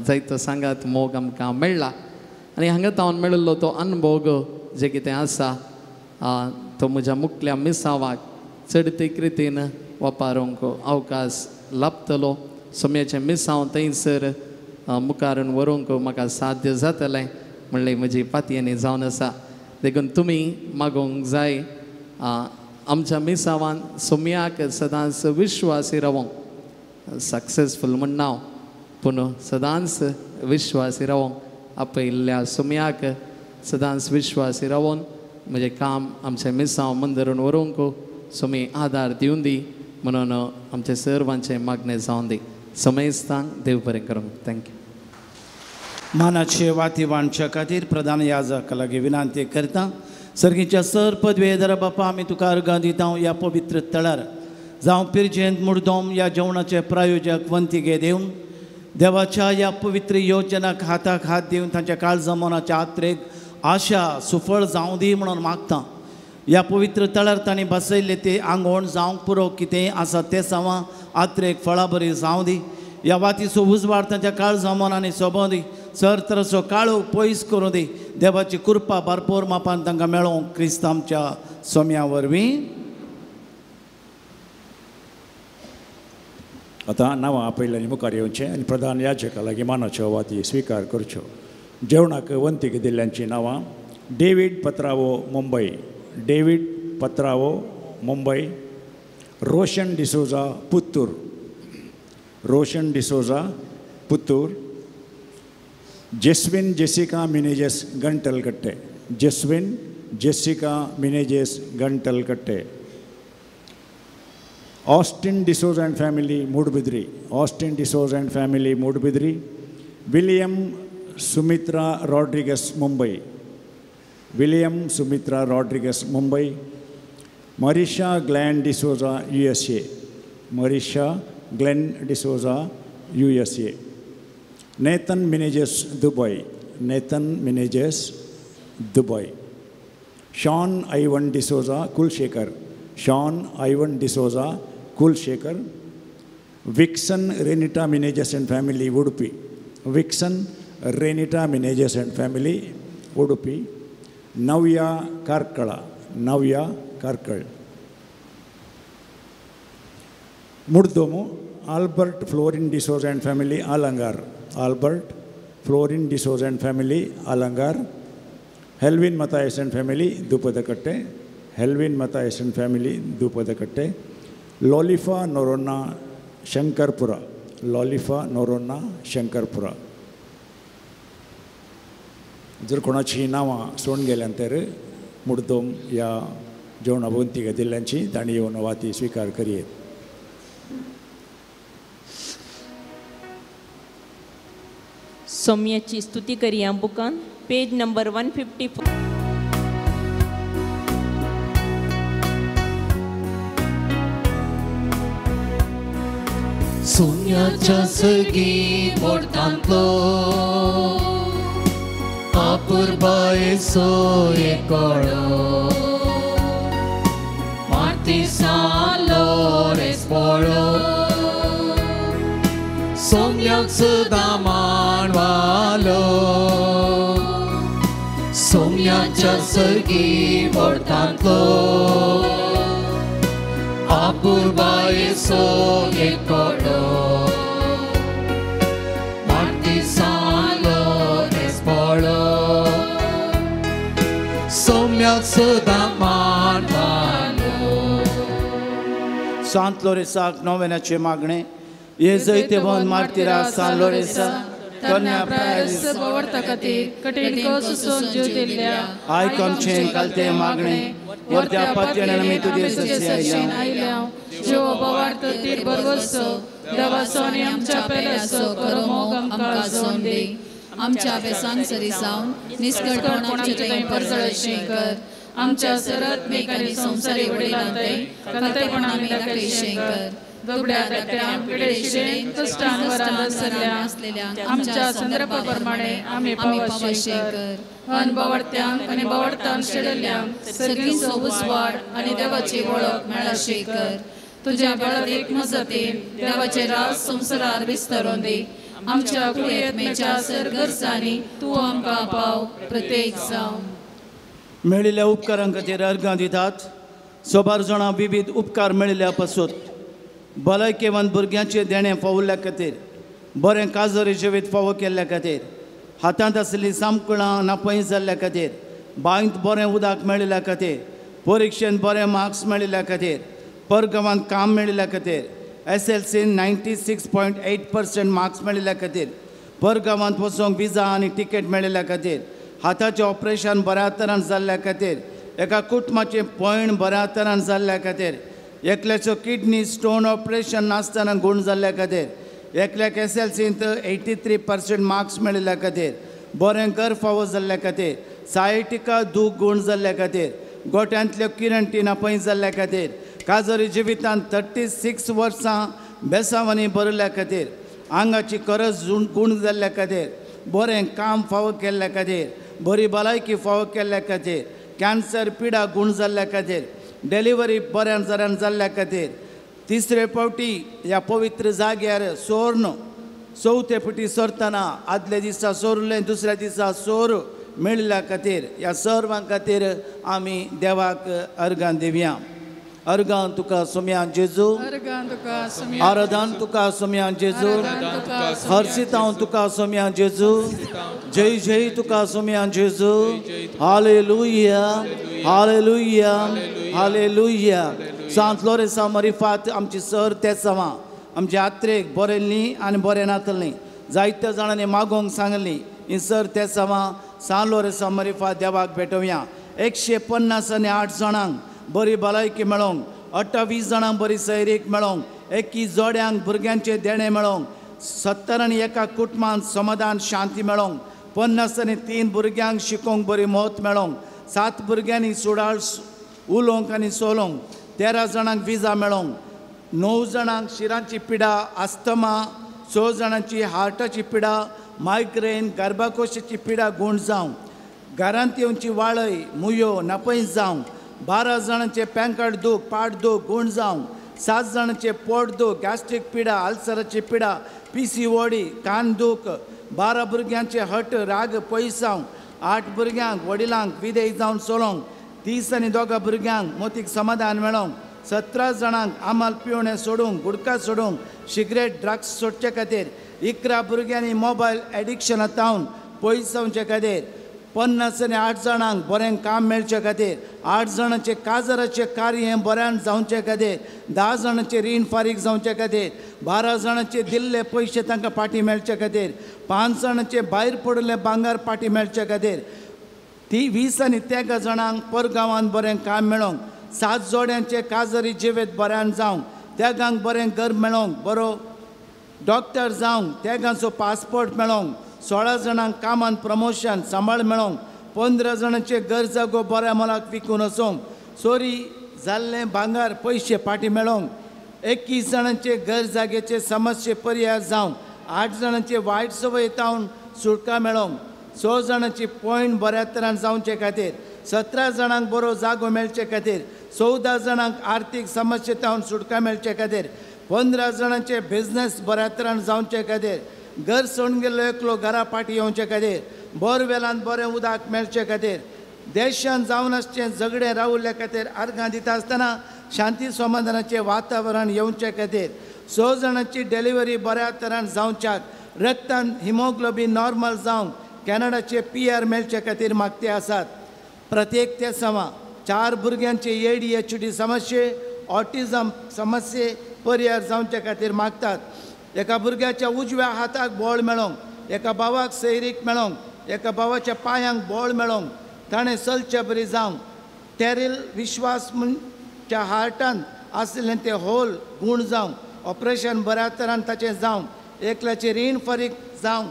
Speaker 8: जायतो सांगात मोग आमकां मेळ्ळा आनी हांगा तावन मेळिल्लो तो अनभोग जे कितें आसा तो म्हज्या मुखल्या मिसावाक चडतीक रितीन वापरूंक अवकाश लाभतलो. सोम्याचें मिसांव थंयसर मुखारून व्हरूंक म्हाका साध्य जातलें म्हणलें म्हजी पातयेनी जावन आसा. देखून तुमी मागूंक जाय आमच्या मिसावान सोम्याक सदांच विश्वासी रावोंक सक्सेसफूल म्हण हांव पूण सदांच विश्वासी रावोंक आपयिल्ल्या सोम्याक सदांच विश्वासी रावोन म्हजें काम आमचें मिसांव मंदिरान व्हरूंक सोमी आदार दिवन दी म्हणून आमचें सर्वांचें मागणें जावन दी. समेस्तांक देव बरें करूंक. Thank you.
Speaker 10: मानाचे वाती वांटच्या खातीर प्रधान याजका लागीं विनंती करता. सर्गीच्या सर पदवेधर बापा आमी तुका अर्गां दिता ह्या पवित्र तळार जावं पिरजेंत मुर्दोम ह्या जेवणाचे प्रायोजक वंतिगे दिवन देवाच्या ह्या पवित्र योजनाक हाताक हात दिवन तांच्या काळजा मनाच्या आत्रेक आशा सुफळ जावं दी म्हणून मागता. ह्या पवित्र तळार तांणी बसयल्ले ते आंगवण जावंक पुरो कितें आसा तें सवां आत्रेक फळां बरी जावं दी. ह्या वातीचो उजवाड तांच्या काळजा मनांनी सोबोवं दी. सर तरचो काळो पयस करूं दी. देवाची कृपा भरपूर मापान तांकां मेळोवंक क्रिस्त आमच्या सोम्या वरवीं.
Speaker 11: आतां नांवां आपयल्यांनी मुखार येवचें आनी प्रधान याजका लागीं मानाच्यो वाती स्विकार करच्यो. जेवणाक वंतीक दिल्ल्यांचीं नांवां: David Patrao Mumbai, David Patrao Mumbai, Roshan D'Souza Puttur, Roshan D'Souza Puttur, Jeswin Jessica Menezes Gantalkatte, Jeswin Jessica Menezes Gantalkatte, Austin D'Souza and family Moodbidri, Austin D'Souza and family Moodbidri, William Sumitra Rodrigues Mumbai, William Sumitra Rodrigues Mumbai, Marisha Glenn D'Souza USA, Marisha Glenn D'Souza USA, Nathan Menezes Dubai, Nathan Menezes Dubai, Sean Ivan D'Souza Kulshekar, Sean Ivan D'Souza Kulshekar, Vixen Renita Menezes and family Udupi, Vixen Renita Menezes and family Udupi, Navya Karkala, Navya Karkal. Murdomu Albert Florin D'Souza and family Alangar, Albert Florin D'Souza and family Alangar, Helvin Mathias and family Dupadakatte, Helvin Mathias and family Dupadakatte, Lolifa Norona Shankarpura, Lolifa Norona Shankarpura. जर कोणाची नांवां सोडून गेल्यान तर मुर्दोम ह्या जेवणा वंतीक दिल्ल्यांची तांणी येवन वाती स्विकार करयेत.
Speaker 12: सोम्याची स्तुती करया बुकान पेज नंबर 154.
Speaker 4: सोम्याच्या सगी मोडतांतलो अपुरबायेचो एकोडो मार्ती सालो रेस्पोळो सोम्याक सदां माणवालो सोम्याच्या सर्गी मोडतांतलो अपुरबायेचो एकोडो मार्ती सालो रेस्पोळो सोम्याक सदां माणवालो.
Speaker 10: सांत लोरेसाक नोवेनाचें मागणें. ये जैतेवन मार्तिरा सान लोरेसा
Speaker 4: तरण्या प्रायस बवडता खातीर कठीण कस सोसून जीव दिल्ल्या
Speaker 10: आयक आमचें कालतें मागणें वर्त्या पातयेन आमी तुजे सरशीं
Speaker 4: आयल्या जीव बवार्थ तीर बरवसो देवाचो आनी आमच्या पेल्याचो खरो मोग आमकां जावन दी.
Speaker 13: आमच्या बेसांग सरी जावन निस्कळपण आमचे थंय परजळशें कर.
Speaker 4: आमच्या सरत्मीक आनी संवसारी वडिलांतय खातेपण आमी दाखयशें कर. दुबळ्या धाकट्या पिडेशिडेन कश्टान वरांत आसलेल्या आमच्या संदर्भा प्रमाणे आमी पावशें कर. अनबवडत्यांक आनी बवडतान शेडल्ल्यांक सर्गीचो उजवाड आनी देवाची वळख मेळाशें कर. तुज्या बळादीक मजतीन देवाचे राज संवसारार विस्तारून दी. आमच्या कुळयत्मेच्या सरगरजांनी तूं आमकां पाव प्रत्येक जावं.
Speaker 10: मेळिल्ल्या उपकारां खातीर अर्गां दितात. सोबार जाणां विविध उपकार मेळिल्ल्या पासून भलायकेवान भुरग्यांचें देणें फावल्ल्या खातीर, बरें काजरी जिवीत फावो केल्ल्या खातीर, हातांत आशिल्लीं सामकुळां नापय जाल्ल्या खातीर, बांयत बरें उदक मेळिल्ल्या खातीर, परिक्षेंत बरें मार्क्स मेळिल्ल्या खातीर, परगांवांत काम मेळिल्ल्या खातीर, SLC 96.8% marks मेळिल्ल्या खातीर, परगांवांत वचूंक विजा आनी तिकेट मेळिल्ल्या खातीर, हाताचें ऑपरेशन बऱ्या तरान जाल्ल्या खातीर, एका कुटुंबाचें पयण बऱ्या तरान जाल्ल्या खातीर, एकल्याचो किडनी स्टोन ऑपरेशन नासतना गूण जाल्ल्या खातीर, एकल्याक SLCंत 83% मार्क्स मेळिल्ल्या खातीर, बरें घर फावो जाल्ल्या खातीर, सायटिका दूख गूण जाल्ल्या खातीर, गोट्यांतल्यो किरणटी नापय जाल्ल्या खातीर, काजरी जिवितांत 36 वर्सां बेसांवांनी भरिल्ल्या खातीर, आंगाची करज गूण जाल्ल्या खातीर, बरें काम फावो केल्ल्या खातीर, बरी भलायकी फावो केल्ल्या खातीर, कॅन्सर पिडा गूण जाल्ल्या खातीर, डिलिव्हरी बऱ्या जरान जाल्ल्या खातीर, तिसरे फावटी ह्या पवित्र जाग्यार सोर्न चवथे फावटी सरतना आदल्या दिसा सोरलें दुसऱ्या दिसा सोर मेळिल्ल्या खातीर, ह्या सर्वां खातीर आमी देवाक अर्गां दिवया. अर्गां तुका सोम्या जेजू, आराधन तुका सोम्या जेजू, हर्षितांव तुका सोम्या जेजू, जय जय तुका सोम्या जेजू. Hallelujah, hallelujah, hallelujah. सांत लोरेसा मरिफात आमची सर तेसांवां आमच्या यात्रेक बरें न्ही आनी बरें नातलें जायत्या जाणांनी मागोवंक सांगली ही सर तेसांवां सांत लोरेसा मरिफात देवाक भेटोवया. 158 जाणांक बरी भलायकी मेळोंक, 28 जाणांक बरी सैरीक मेळोंक, 21 जोड्यांक भुरग्यांचें देणें मेळोंक, 71 कुटुंबांत समाधान शांती मेळोंक, 53 भुरग्यांक शिकोवंक बरी मत मेळोंक, 7 भुरग्यांनी सुडाळ उलोवंक आनी चलोवंक, 13 जाणांक विजा मेळोंक, 9 जाणांक शिरांची पिडा आस्थमा, 6 जाणांची हार्टाची पिडा मायग्रेन गर्भाकोशाची पिडा गूण जावं, घरांत येवची वाळय मुयो नापय जावं, 12 जाणांचे पँकट दूख पाट दूख गूण जावं, 7 जाणांचे पोट दूख गॅस्ट्रीक पिडा अल्सराची पिडा PCOD कान दूख, 12 भुरग्यांचे हट राग पयस जावं, 8 भुरग्यांक वडिलांक विदेय जावन चलोवंक, 32 भुरग्यांक मोतीक समाधान मेळोवंक, 17 जाणांक आमाल पिवणें सोडूंक, गुडका सोडूंक, सिगरेट ड्रग्स सोडचे खातीर, 11 भुरग्यांनी मोबायल एडिक्शना तावन पयस जावचे खातीर, 58 जाणांक बरें काम मेळचे खातीर, 8 जाणांचे काजराचें कार्य बऱ्यान जावचे खातीर, 10 जाणांचे रीण फारीक जावचे खातीर, 12 जाणांचे दिल्ले पयशे तांकां फाटीं मेळचे खातीर, 5 जाणांचे भायर पडिल्ले भांगर फाटीं मेळचे खातीर, 23 जाणांक परगांवांत बरें काम मेळोवंक, 7 जोड्यांचे काजरी जिवीत बऱ्यान जावंक, तेगांक बरें घर मेळोवंक, बरो डॉक्टर जावंक, तेगांचो पासपोर्ट मेळोवंक, 16 जाणांक कामांत प्रमोशन सांबाळ मेळोवंक, 15 जाणांचे घर जागो बऱ्या मोलाक विकून वचोंक, चोरी जाल्लें भांगर पयशे फाटीं मेळोवंक, 21 जाणांचे घर जाग्याचे समस्ये पर्याय जावंक, 8 जाणांचे वायट संवय तावन सुटका मेळोवंक, 6 जाणांची पॉयंट बऱ्या तरान जावचे खातीर, 17 जाणांक बरो जागो मेळचे खातीर, 14 जाणांक आर्थीक समस्ये तावन सुटका मेळचे खातीर, 15 जाणांचे बिजनेस बऱ्या तरान जावचे खातीर, घर सोडून गेल्लो एकलो घरा फाटीं येवचे खातीर, बोरवेलान बरें उदक मेळचे खातीर, देशान जावन आसचें झगडें रावल्ल्या खातीर अर्गां दिता आसतना शांती समाधानाचें वातावरण येवचे खातीर, 6 जाणांची डिलिव्हरी बऱ्या तरान जावच्याक, रक्तान हिमोग्लोबीन नॉर्मल जावंक कॅनडाचे PR मेळचे खातीर मागते आसात. प्रत्येक ते समा 4 भुरग्यांचे ADHD समस्ये ऑटिझम समस्ये पर्याय जावचे खातीर मागतात. एका भुरग्याच्या उजव्या हाताक बळ मेळोवंक, एका भावाक सैरीक मेळोंक एका भावाच्या पांयांक बळ मेळोंक ताणें चलचे बरी जावंक टेरील विश्वास म्हणच्या हार्टान आशिल्लें तें होल गूण जावंक ऑपरेशन बऱ्या तरान ताचें जावंक एकल्याचें रीण फारीक जावंक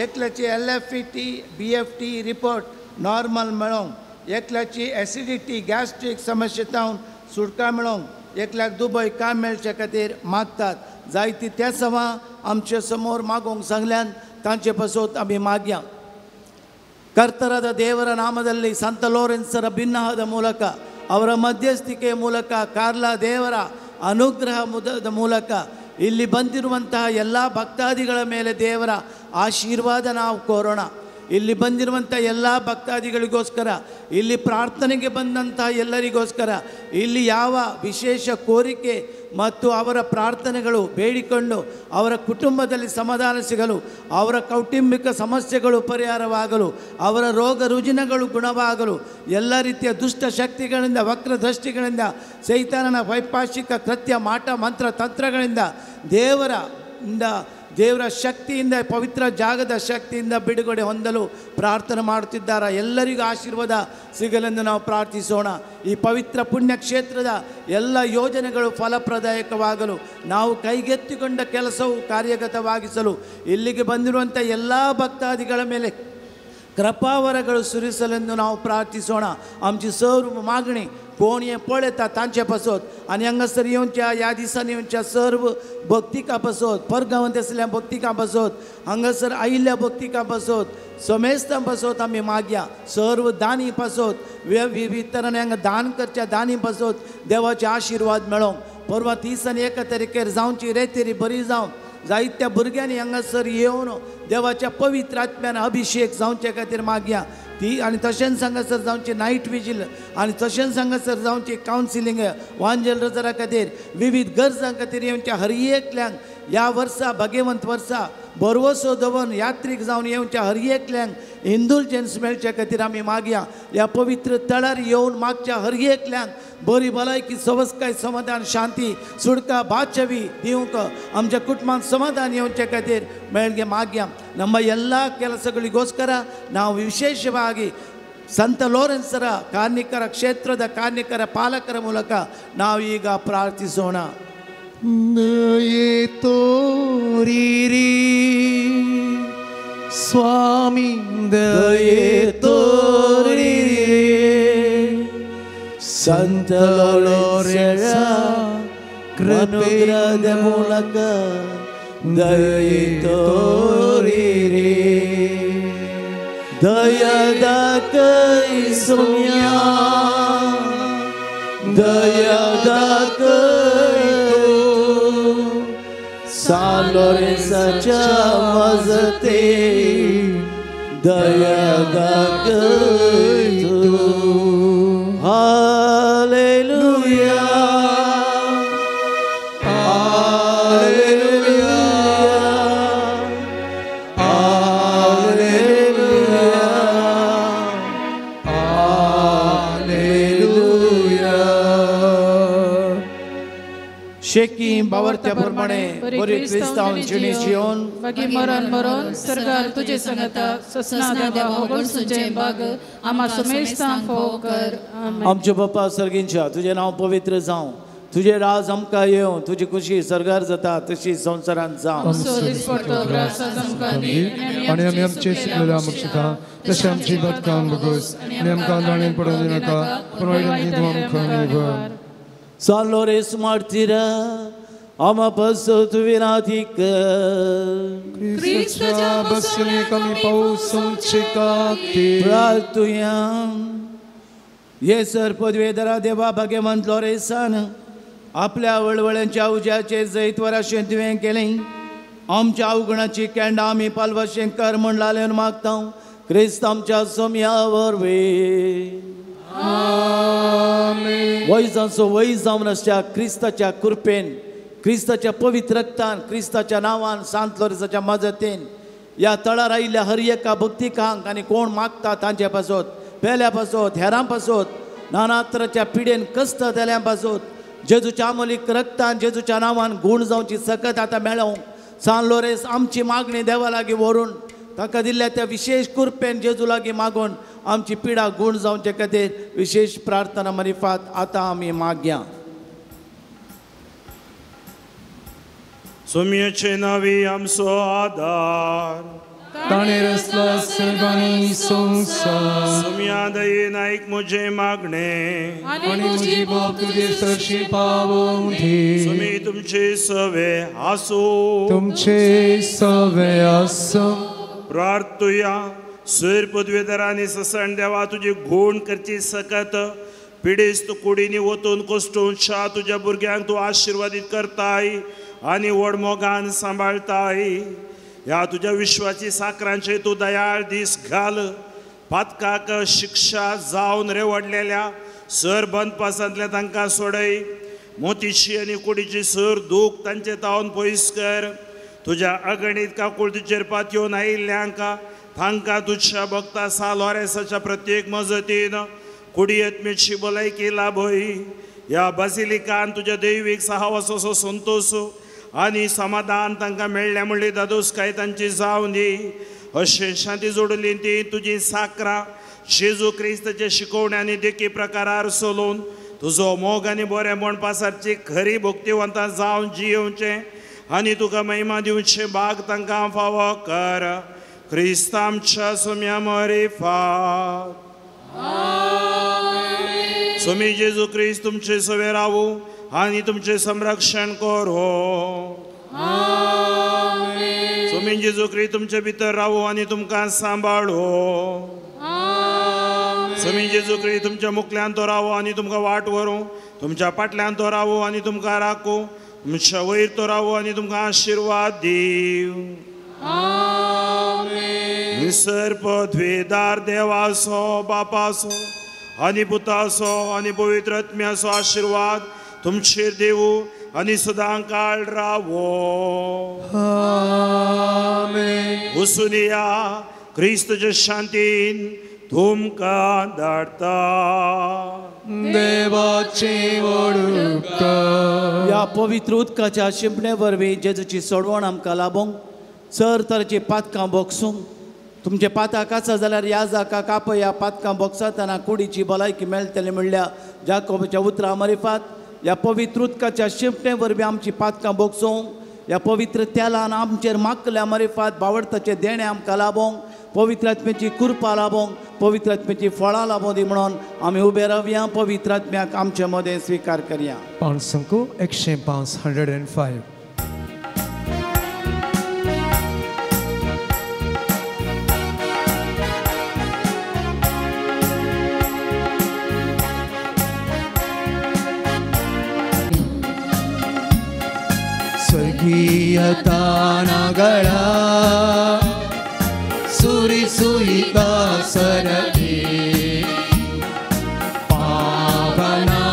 Speaker 10: एकल्याची LFT BFT report normal मेळोंक एकल्याची एसिडिटी गॅस्ट्रीक समस्येतावन सुटका मेळोंक एकल्याक दुबय काम मेळचे खातीर मागतात जायती त्या सवां आमचे समोर मागूंक सांगल्यान तांचे पासत आमी मागया. ಕರ್ತರಾದ ದೇವರ ನಾಮದಲ್ಲಿ ಸಂತ ಲೋರೆನ್ಸರ ಭಿನ್ನಹದ ಮೂಲಕ ಅವರ ಮಧ್ಯಸ್ಥಿಕೆಯ ಮೂಲಕ ಕಾರ್ಲಾ ದೇವರ ಅನುಗ್ರಹ ಮುದದ ಮೂಲಕ ಇಲ್ಲಿ ಬಂದಿರುವಂತಹ ಎಲ್ಲ ಭಕ್ತಾದಿಗಳ ಮೇಲೆ ದೇವರ ಆಶೀರ್ವಾದ ನಾವು ಕೋರೋಣ. ಇಲ್ಲಿ ಬಂದಿರುವಂಥ ಎಲ್ಲ ಭಕ್ತಾದಿಗಳಿಗೋಸ್ಕರ, ಇಲ್ಲಿ ಪ್ರಾರ್ಥನೆಗೆ ಬಂದಂಥ ಎಲ್ಲರಿಗೋಸ್ಕರ, ಇಲ್ಲಿ ಯಾವ ವಿಶೇಷ ಕೋರಿಕೆ ಮತ್ತು ಅವರ ಪ್ರಾರ್ಥನೆಗಳು ಬೇಡಿಕೊಂಡು ಅವರ ಕುಟುಂಬದಲ್ಲಿ ಸಮಾಧಾನ ಸಿಗಲು, ಅವರ ಕೌಟುಂಬಿಕ ಸಮಸ್ಯೆಗಳು ಪರಿಹಾರವಾಗಲು, ಅವರ ರೋಗ ರುಜಿನಗಳು ಗುಣವಾಗಲು, ಎಲ್ಲ ರೀತಿಯ ದುಷ್ಟ ಶಕ್ತಿಗಳಿಂದ, ವಕ್ರದೃಷ್ಟಿಗಳಿಂದ, ಸೈತಾನನ ವೈಪಾಶಿಕ ಕೃತ್ಯ ಮಾಟ ಮಂತ್ರ ತಂತ್ರಗಳಿಂದ ದೇವರ ಶಕ್ತಿಯಿಂದ, ಪವಿತ್ರ ಜಾಗದ ಶಕ್ತಿಯಿಂದ ಬಿಡುಗಡೆ ಹೊಂದಲು ಪ್ರಾರ್ಥನೆ ಮಾಡುತ್ತಿದ್ದಾರೆ. ಎಲ್ಲರಿಗೂ ಆಶೀರ್ವಾದ ಸಿಗಲೆಂದು ನಾವು ಪ್ರಾರ್ಥಿಸೋಣ. ಈ ಪವಿತ್ರ ಪುಣ್ಯಕ್ಷೇತ್ರದ ಎಲ್ಲ ಯೋಜನೆಗಳು ಫಲಪ್ರದಾಯಕವಾಗಲು, ನಾವು ಕೈಗೆತ್ತಿಕೊಂಡ ಕೆಲಸವು ಕಾರ್ಯಗತವಾಗಿಸಲು, ಇಲ್ಲಿಗೆ ಬಂದಿರುವಂಥ ಎಲ್ಲ ಭಕ್ತಾದಿಗಳ ಮೇಲೆ ಕೃಪಾವರಗಳು ಸುರಿಸಲೆಂದು ನಾವು ಪ್ರಾರ್ಥಿಸೋಣ. आमची सर्व मागणी कोण हें पळयता तांचे पासत आनी हांगासर येवच्या ह्या दिसांनी येवच्या सर्व भक्तिकां पासत, परगांवांत आसल्या भक्तिकां पासत, हांगासर आयिल्ल्या भक्तिकां पासत, समेस्तां पासत आमी मागया. सर्व दानी पासत, विविध तरांनी हांगा दान करच्या दानी पासत देवाचे आशिर्वाद मेळोंक. परवा 30 आनी 1 तारखेर जावची रेतेरी बरी जावं जायत्या भुरग्यांनी हांगासर येवन देवाच्या पवित्र आत्म्यान अभिषेक जावचे खातीर मागया. ती आनी तशेंच हांगासर जावची नायट विजील आनी तशेंच हांगासर जावची कावन्सिलींग वांजेल रजरा खातीर विविध गरजां खातीर येवच्या हर एकल्यांक ह्या वर्सा भाग्यवंत वर्सा भरवसो दवरून यात्रीक जावन येवच्या हर एकल्यांक इंदुलजन्स मेळचे खातीर आमी मागया. ह्या पवित्र तळार येवन मागच्या हर एकल्यांक बरी भलायकी, सवस्काय, समाधान, शांती, सुडका, बादशवी दिवंक आमच्या कुटुंबांत समाधान येवचे खातीर मेळगे मागया. ನಮ್ಮ ಎಲ್ಲ ಕೆಲಸಗಳಿಗೋಸ್ಕರ ನಾವು ವಿಶೇಷವಾಗಿ ಸಂತ ಲೋರೆನ್ಸರ ಕಾರ್ಮಿಕರ ಕ್ಷೇತ್ರದ ಕಾರ್ಮಿಕರ ಪಾಲಕರ ಮೂಲಕ ನಾವೀಗ ಪ್ರಾರ್ಥಿಸೋಣ.
Speaker 3: ದಯೆ ತೋರಿರಿ ಸ್ವಾಮಿ, ದಯೆ ತೋರಿರಿ,
Speaker 10: ಸಂತ ಲೋರೆನ್ಸರ ಕೃಪೆಯ ಮೂಲಕ ದಯೆ ತೋರಿರಿ, ದಯದ ಕೈ ಸೌಮ್ಯ, ದಯದ ಕೈ सान लोरेन्साच्या मजते दयद कೈ तू. Hallelujah, hallelujah, hallelujah, hallelujah. शेकी बावर्त्या प्रमाणे बरी क्रिस्तांव जिणी जिवन
Speaker 4: वगी मरण मरण सरकार तुझे संगता ससना देवा होगड सुचे बाग आमा समेस्तां फोव कर.
Speaker 10: आमचे बापा सर्गींच्या, तुझे नांव पवित्र जावं, तुझे राज आमकां येवं, तुजी खुशी सर्गार जाता तशी संवसारांत जावं.
Speaker 1: आनी आमी आमचे सुकलेल्या मुक्षिता तशें आमची बदकाम बगस आनी आमकां दाणेन पडून दिनाका, पूण वायटांतली तूं आमकां निवळ.
Speaker 10: San Lorenzo martira, ama पासत विनाती कर.
Speaker 1: क्रिस्ताच्या बसलेक आमी पावसांचे खातीर
Speaker 10: प्रार्थुया. ये सर पदवेधरा देवा भाग्यवंत लोरेसान आपल्या वळवळ्यांच्या उज्याचेर जैतवराशें तुवें केलें. आमच्या अवगुणाची केंडां आमी पालवाशें कर म्हण लालेन मागता क्रिस्त आमच्या सोम्या वरवीं. वैजांचो वैज जावन आसच्या क्रिस्ताच्या कृपेन, क्रिस्ताच्या पवित्र रक्तान, क्रिस्ताच्या नांवान, सांत लोरेसाच्या मजतीन ह्या तळार आयिल्ल्या हर एका भक्तिकांक आनी कोण मागता तांचे पासत, पेल्या पासत, हेरां पासत, नाना तराच्या पिडेन कश्ट जाल्या पासत जेजूच्या आमोलीक रक्तान, जेजूच्या नांवान गूण जावची सकत आतां मेळोवंक सान लोरेस आमची मागणी देवा लागीं व्हरून ताका दिल्ल्या त्या विशेष कृपेन जेजू लागीं मागून आमची पिडा गूण जावचे खातीर विशेष प्रार्थना मारिफात आतां आमी मागया.
Speaker 5: सोम्याचे नावी आमचो आदार
Speaker 1: ताणें रचला सर्वांनी संवसार.
Speaker 5: सोम्या दयेन आयक म्हजें मागणें
Speaker 1: आनी म्हजी बोब तुजे सरशी पावोवं दी.
Speaker 5: सोमी तुमचे सवे आसूं
Speaker 1: तुमचे सवे आसूं.
Speaker 5: प्रार्थुया. सर पदवेदारांनी ससण देवा तुजी गूण करची सकत पिडेस्त कुडींनी वतून कश्टून शा तुज्या भुरग्यांक तूं आशिर्वादीत करताय आनी व्हड मोगान सांबाळताय. ह्या तुज्या विश्वाची साकरांचे तूं दयाळ दीस घाल. पातकाक शिक्षा जावन रेवडलेल्या सर बंदपासांतल्या तांकां सोडय. मोतीची आनी कुडीची सर दूख तांचे तावन पयस कर. तुज्या अगणीत काकुळतीचेर पातयेवन आयिल्ल्यांक तांकां तुज्या भक्ता सा लॉरेसाच्या प्रत्येक मजतीन कुडियत्मेची भलायकी लाभय. ह्या बासिलिकान तुज्या दैवीक सहावासाचो संतोश आनी समाधान तांकां मेळ्ळें म्हणली दादोसकाय तांची जावं दी. अशें शांती जोडली ती तुजी साकरां जेजू क्रिस्ताचे शिकोवणे आनी देखी प्रकारार सोलून तुजो मोग आनी बरें म्हण पासारची खरी भक्तिवंतां जावन जियेवचें आनी तुका महिमा दिवचें भाग तांकां फावो कर. क्रिस्त आमच्या सोम्या मरिफात. सोमी जेजू क्रिस्त तुमचे सवे रावू आनी तुमचें संरक्षण करो. सोमी जेजू क्रिस्त तुमचे भितर रावू आनी तुमकां सांबाळो. सोमी जेजू क्रिस्त तुमच्या मुखल्यान तो रावो आनी तुमकां वाट व्हरूं. तुमच्या फाटल्यान तो रावो आनी तुमकां राखूं. तुमच्या वयर तो रावो आनी तुमकां आशिर्वाद दिवं. निसर पदवेदार देवाचो बापाचो आनी पुताचो आनी पवित्र आत्म्याचो आशिर्वाद तुमचेर देवू आनी सदां काळ रावो.
Speaker 1: आमेन.
Speaker 5: वसुनिया क्रिस्तच्या शांतीन तुमकां धाडटा.
Speaker 1: देवाचे वडूक
Speaker 10: ह्या पवित्र उदकाच्या शिंपणे वरवीं जेजूची सोडवण आमकां लाबोवंक सर तरेची पातकां बोगसूंक तुमचे पाताक आसा जाल्यार ह्या जाका कापया पातकां बोगसातना कुडीची भलायकी मेळटली म्हणल्या जाकोबाच्या उतरां मारिफात ह्या पवित्र उदकाच्या शिंपणे वरवीं आमची पातकां बोगसूंक ह्या पवित्र तेलान आमचेर मागल्या मारिफात बावडताचें देणें आमकां लाबोवंक पवित्र आत्म्याची कृपा लाबोवंक पवित्र आत्म्याची फळां लाबोवं दी म्हणून आमी उबे रावया. पवित्र आत्म्याक आमचे मदें स्विकार करया.
Speaker 1: 5 105 105. स्वर्गीय तानागळा सुरी सुईता सरदे पावना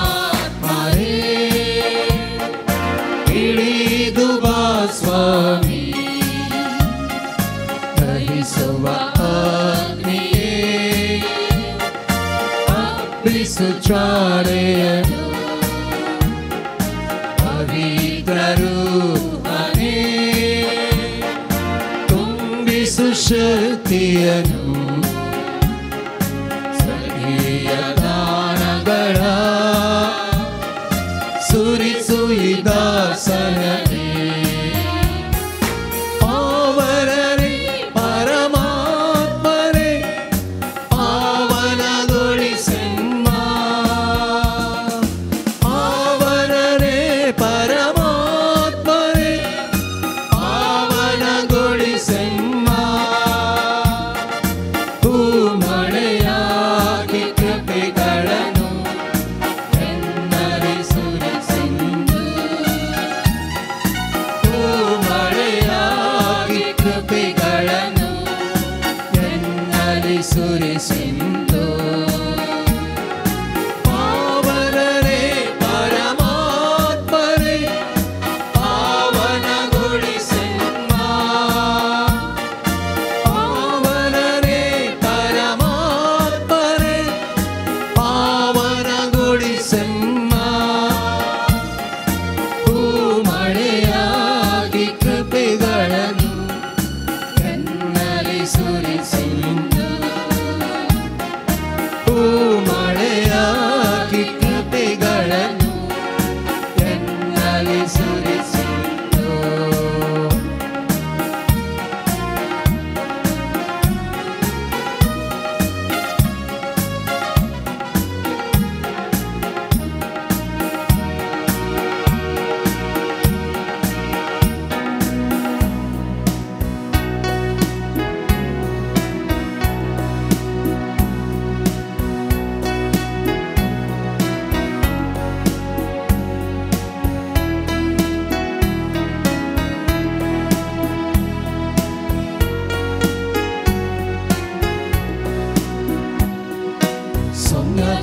Speaker 1: मारे इडी दुबा स्वामी दहिसवा अग्निये अभिसुचारे पवित्र रूपने शक्तियनु स्वर्गीय दानगळा सुरी सुईदासनने पावनरे परमात्मने पावनಗೊಳಿಸೆಮ್ಮ ಪಾವನರೆ ಪರಮಾತ್ಮನೆ ಪಾವನಗೊಳಿಸೆಮ್ಮ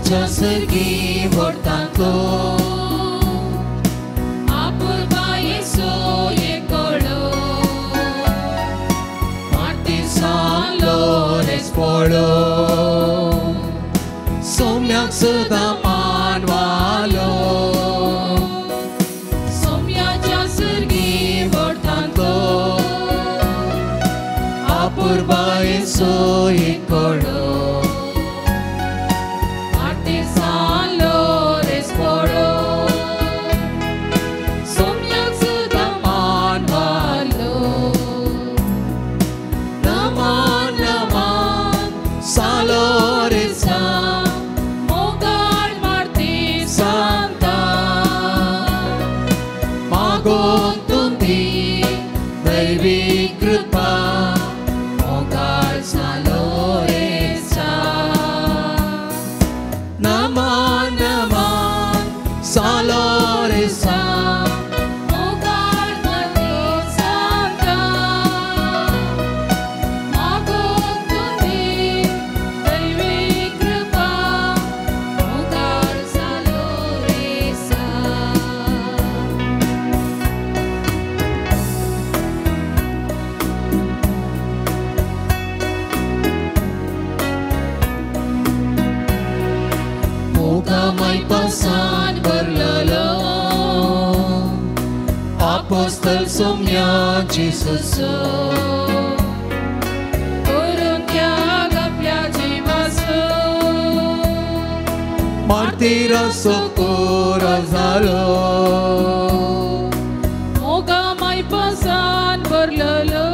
Speaker 4: सोम्याच्या सर्गी व्हडतांतलो आपुरबायेचो एकोडो मार्तीर सालो रेस पडो सोम्याक सदां मानवालो सोम्याच्या सर्गी व्हडतांतलो आपुरबायेचो एकोडो मार्तीर सालो रेस पडो सोम्याक सदां मानवालो नमन नमन सालो रेसा मोगाळ मार्तीर सांता मागोन तुमची दैवी कृपा मोगाळ सालो रेसा नमन नमन सालो रेसा मोगाळ मार्तीर सांता मागोन तुमची दैवी कृपा मोगाळ सालो रेसा. मोगा मायपासान भरलेलो आपोस्तल सोम्या जेसूचो करून त्याग आपल्या जिवाचो मार्तीराचो कोरो जालो मोगा मायपासान भरलेलो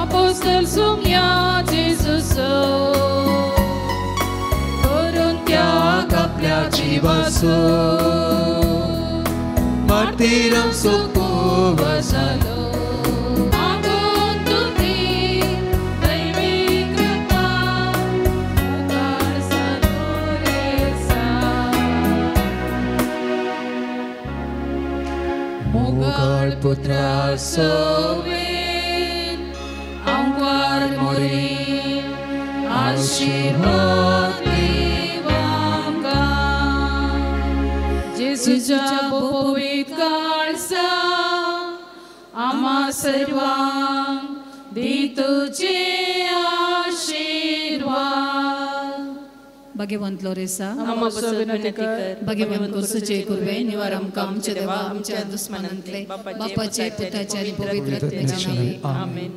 Speaker 4: आपोस्तल सोम्या जेसूचो करून त्याग आपल्या जिवाचो मार्तीराचो कोरो जालो मागून तुमची दैवी कृपा मोगाळ सालो रेसा मोगाळ पुत्रा सोवेन आंकवार मोरी आशीर्वाद देवांका जेजूच्या पवित्र काळसा आम्हा सर्वांक दी तुझे आशीर्वाद.
Speaker 13: भाग्यवंत लोरेसा
Speaker 4: आम्हा विनंती कर.
Speaker 13: भाग्यवंत कोर्सूचे कुर्वे निवार आमकां आमच्या देवा आमच्या दुस्मानांतले बापाचे पुताचे आनी पवित्र आत्म्याचे नांवान.
Speaker 12: आमेन.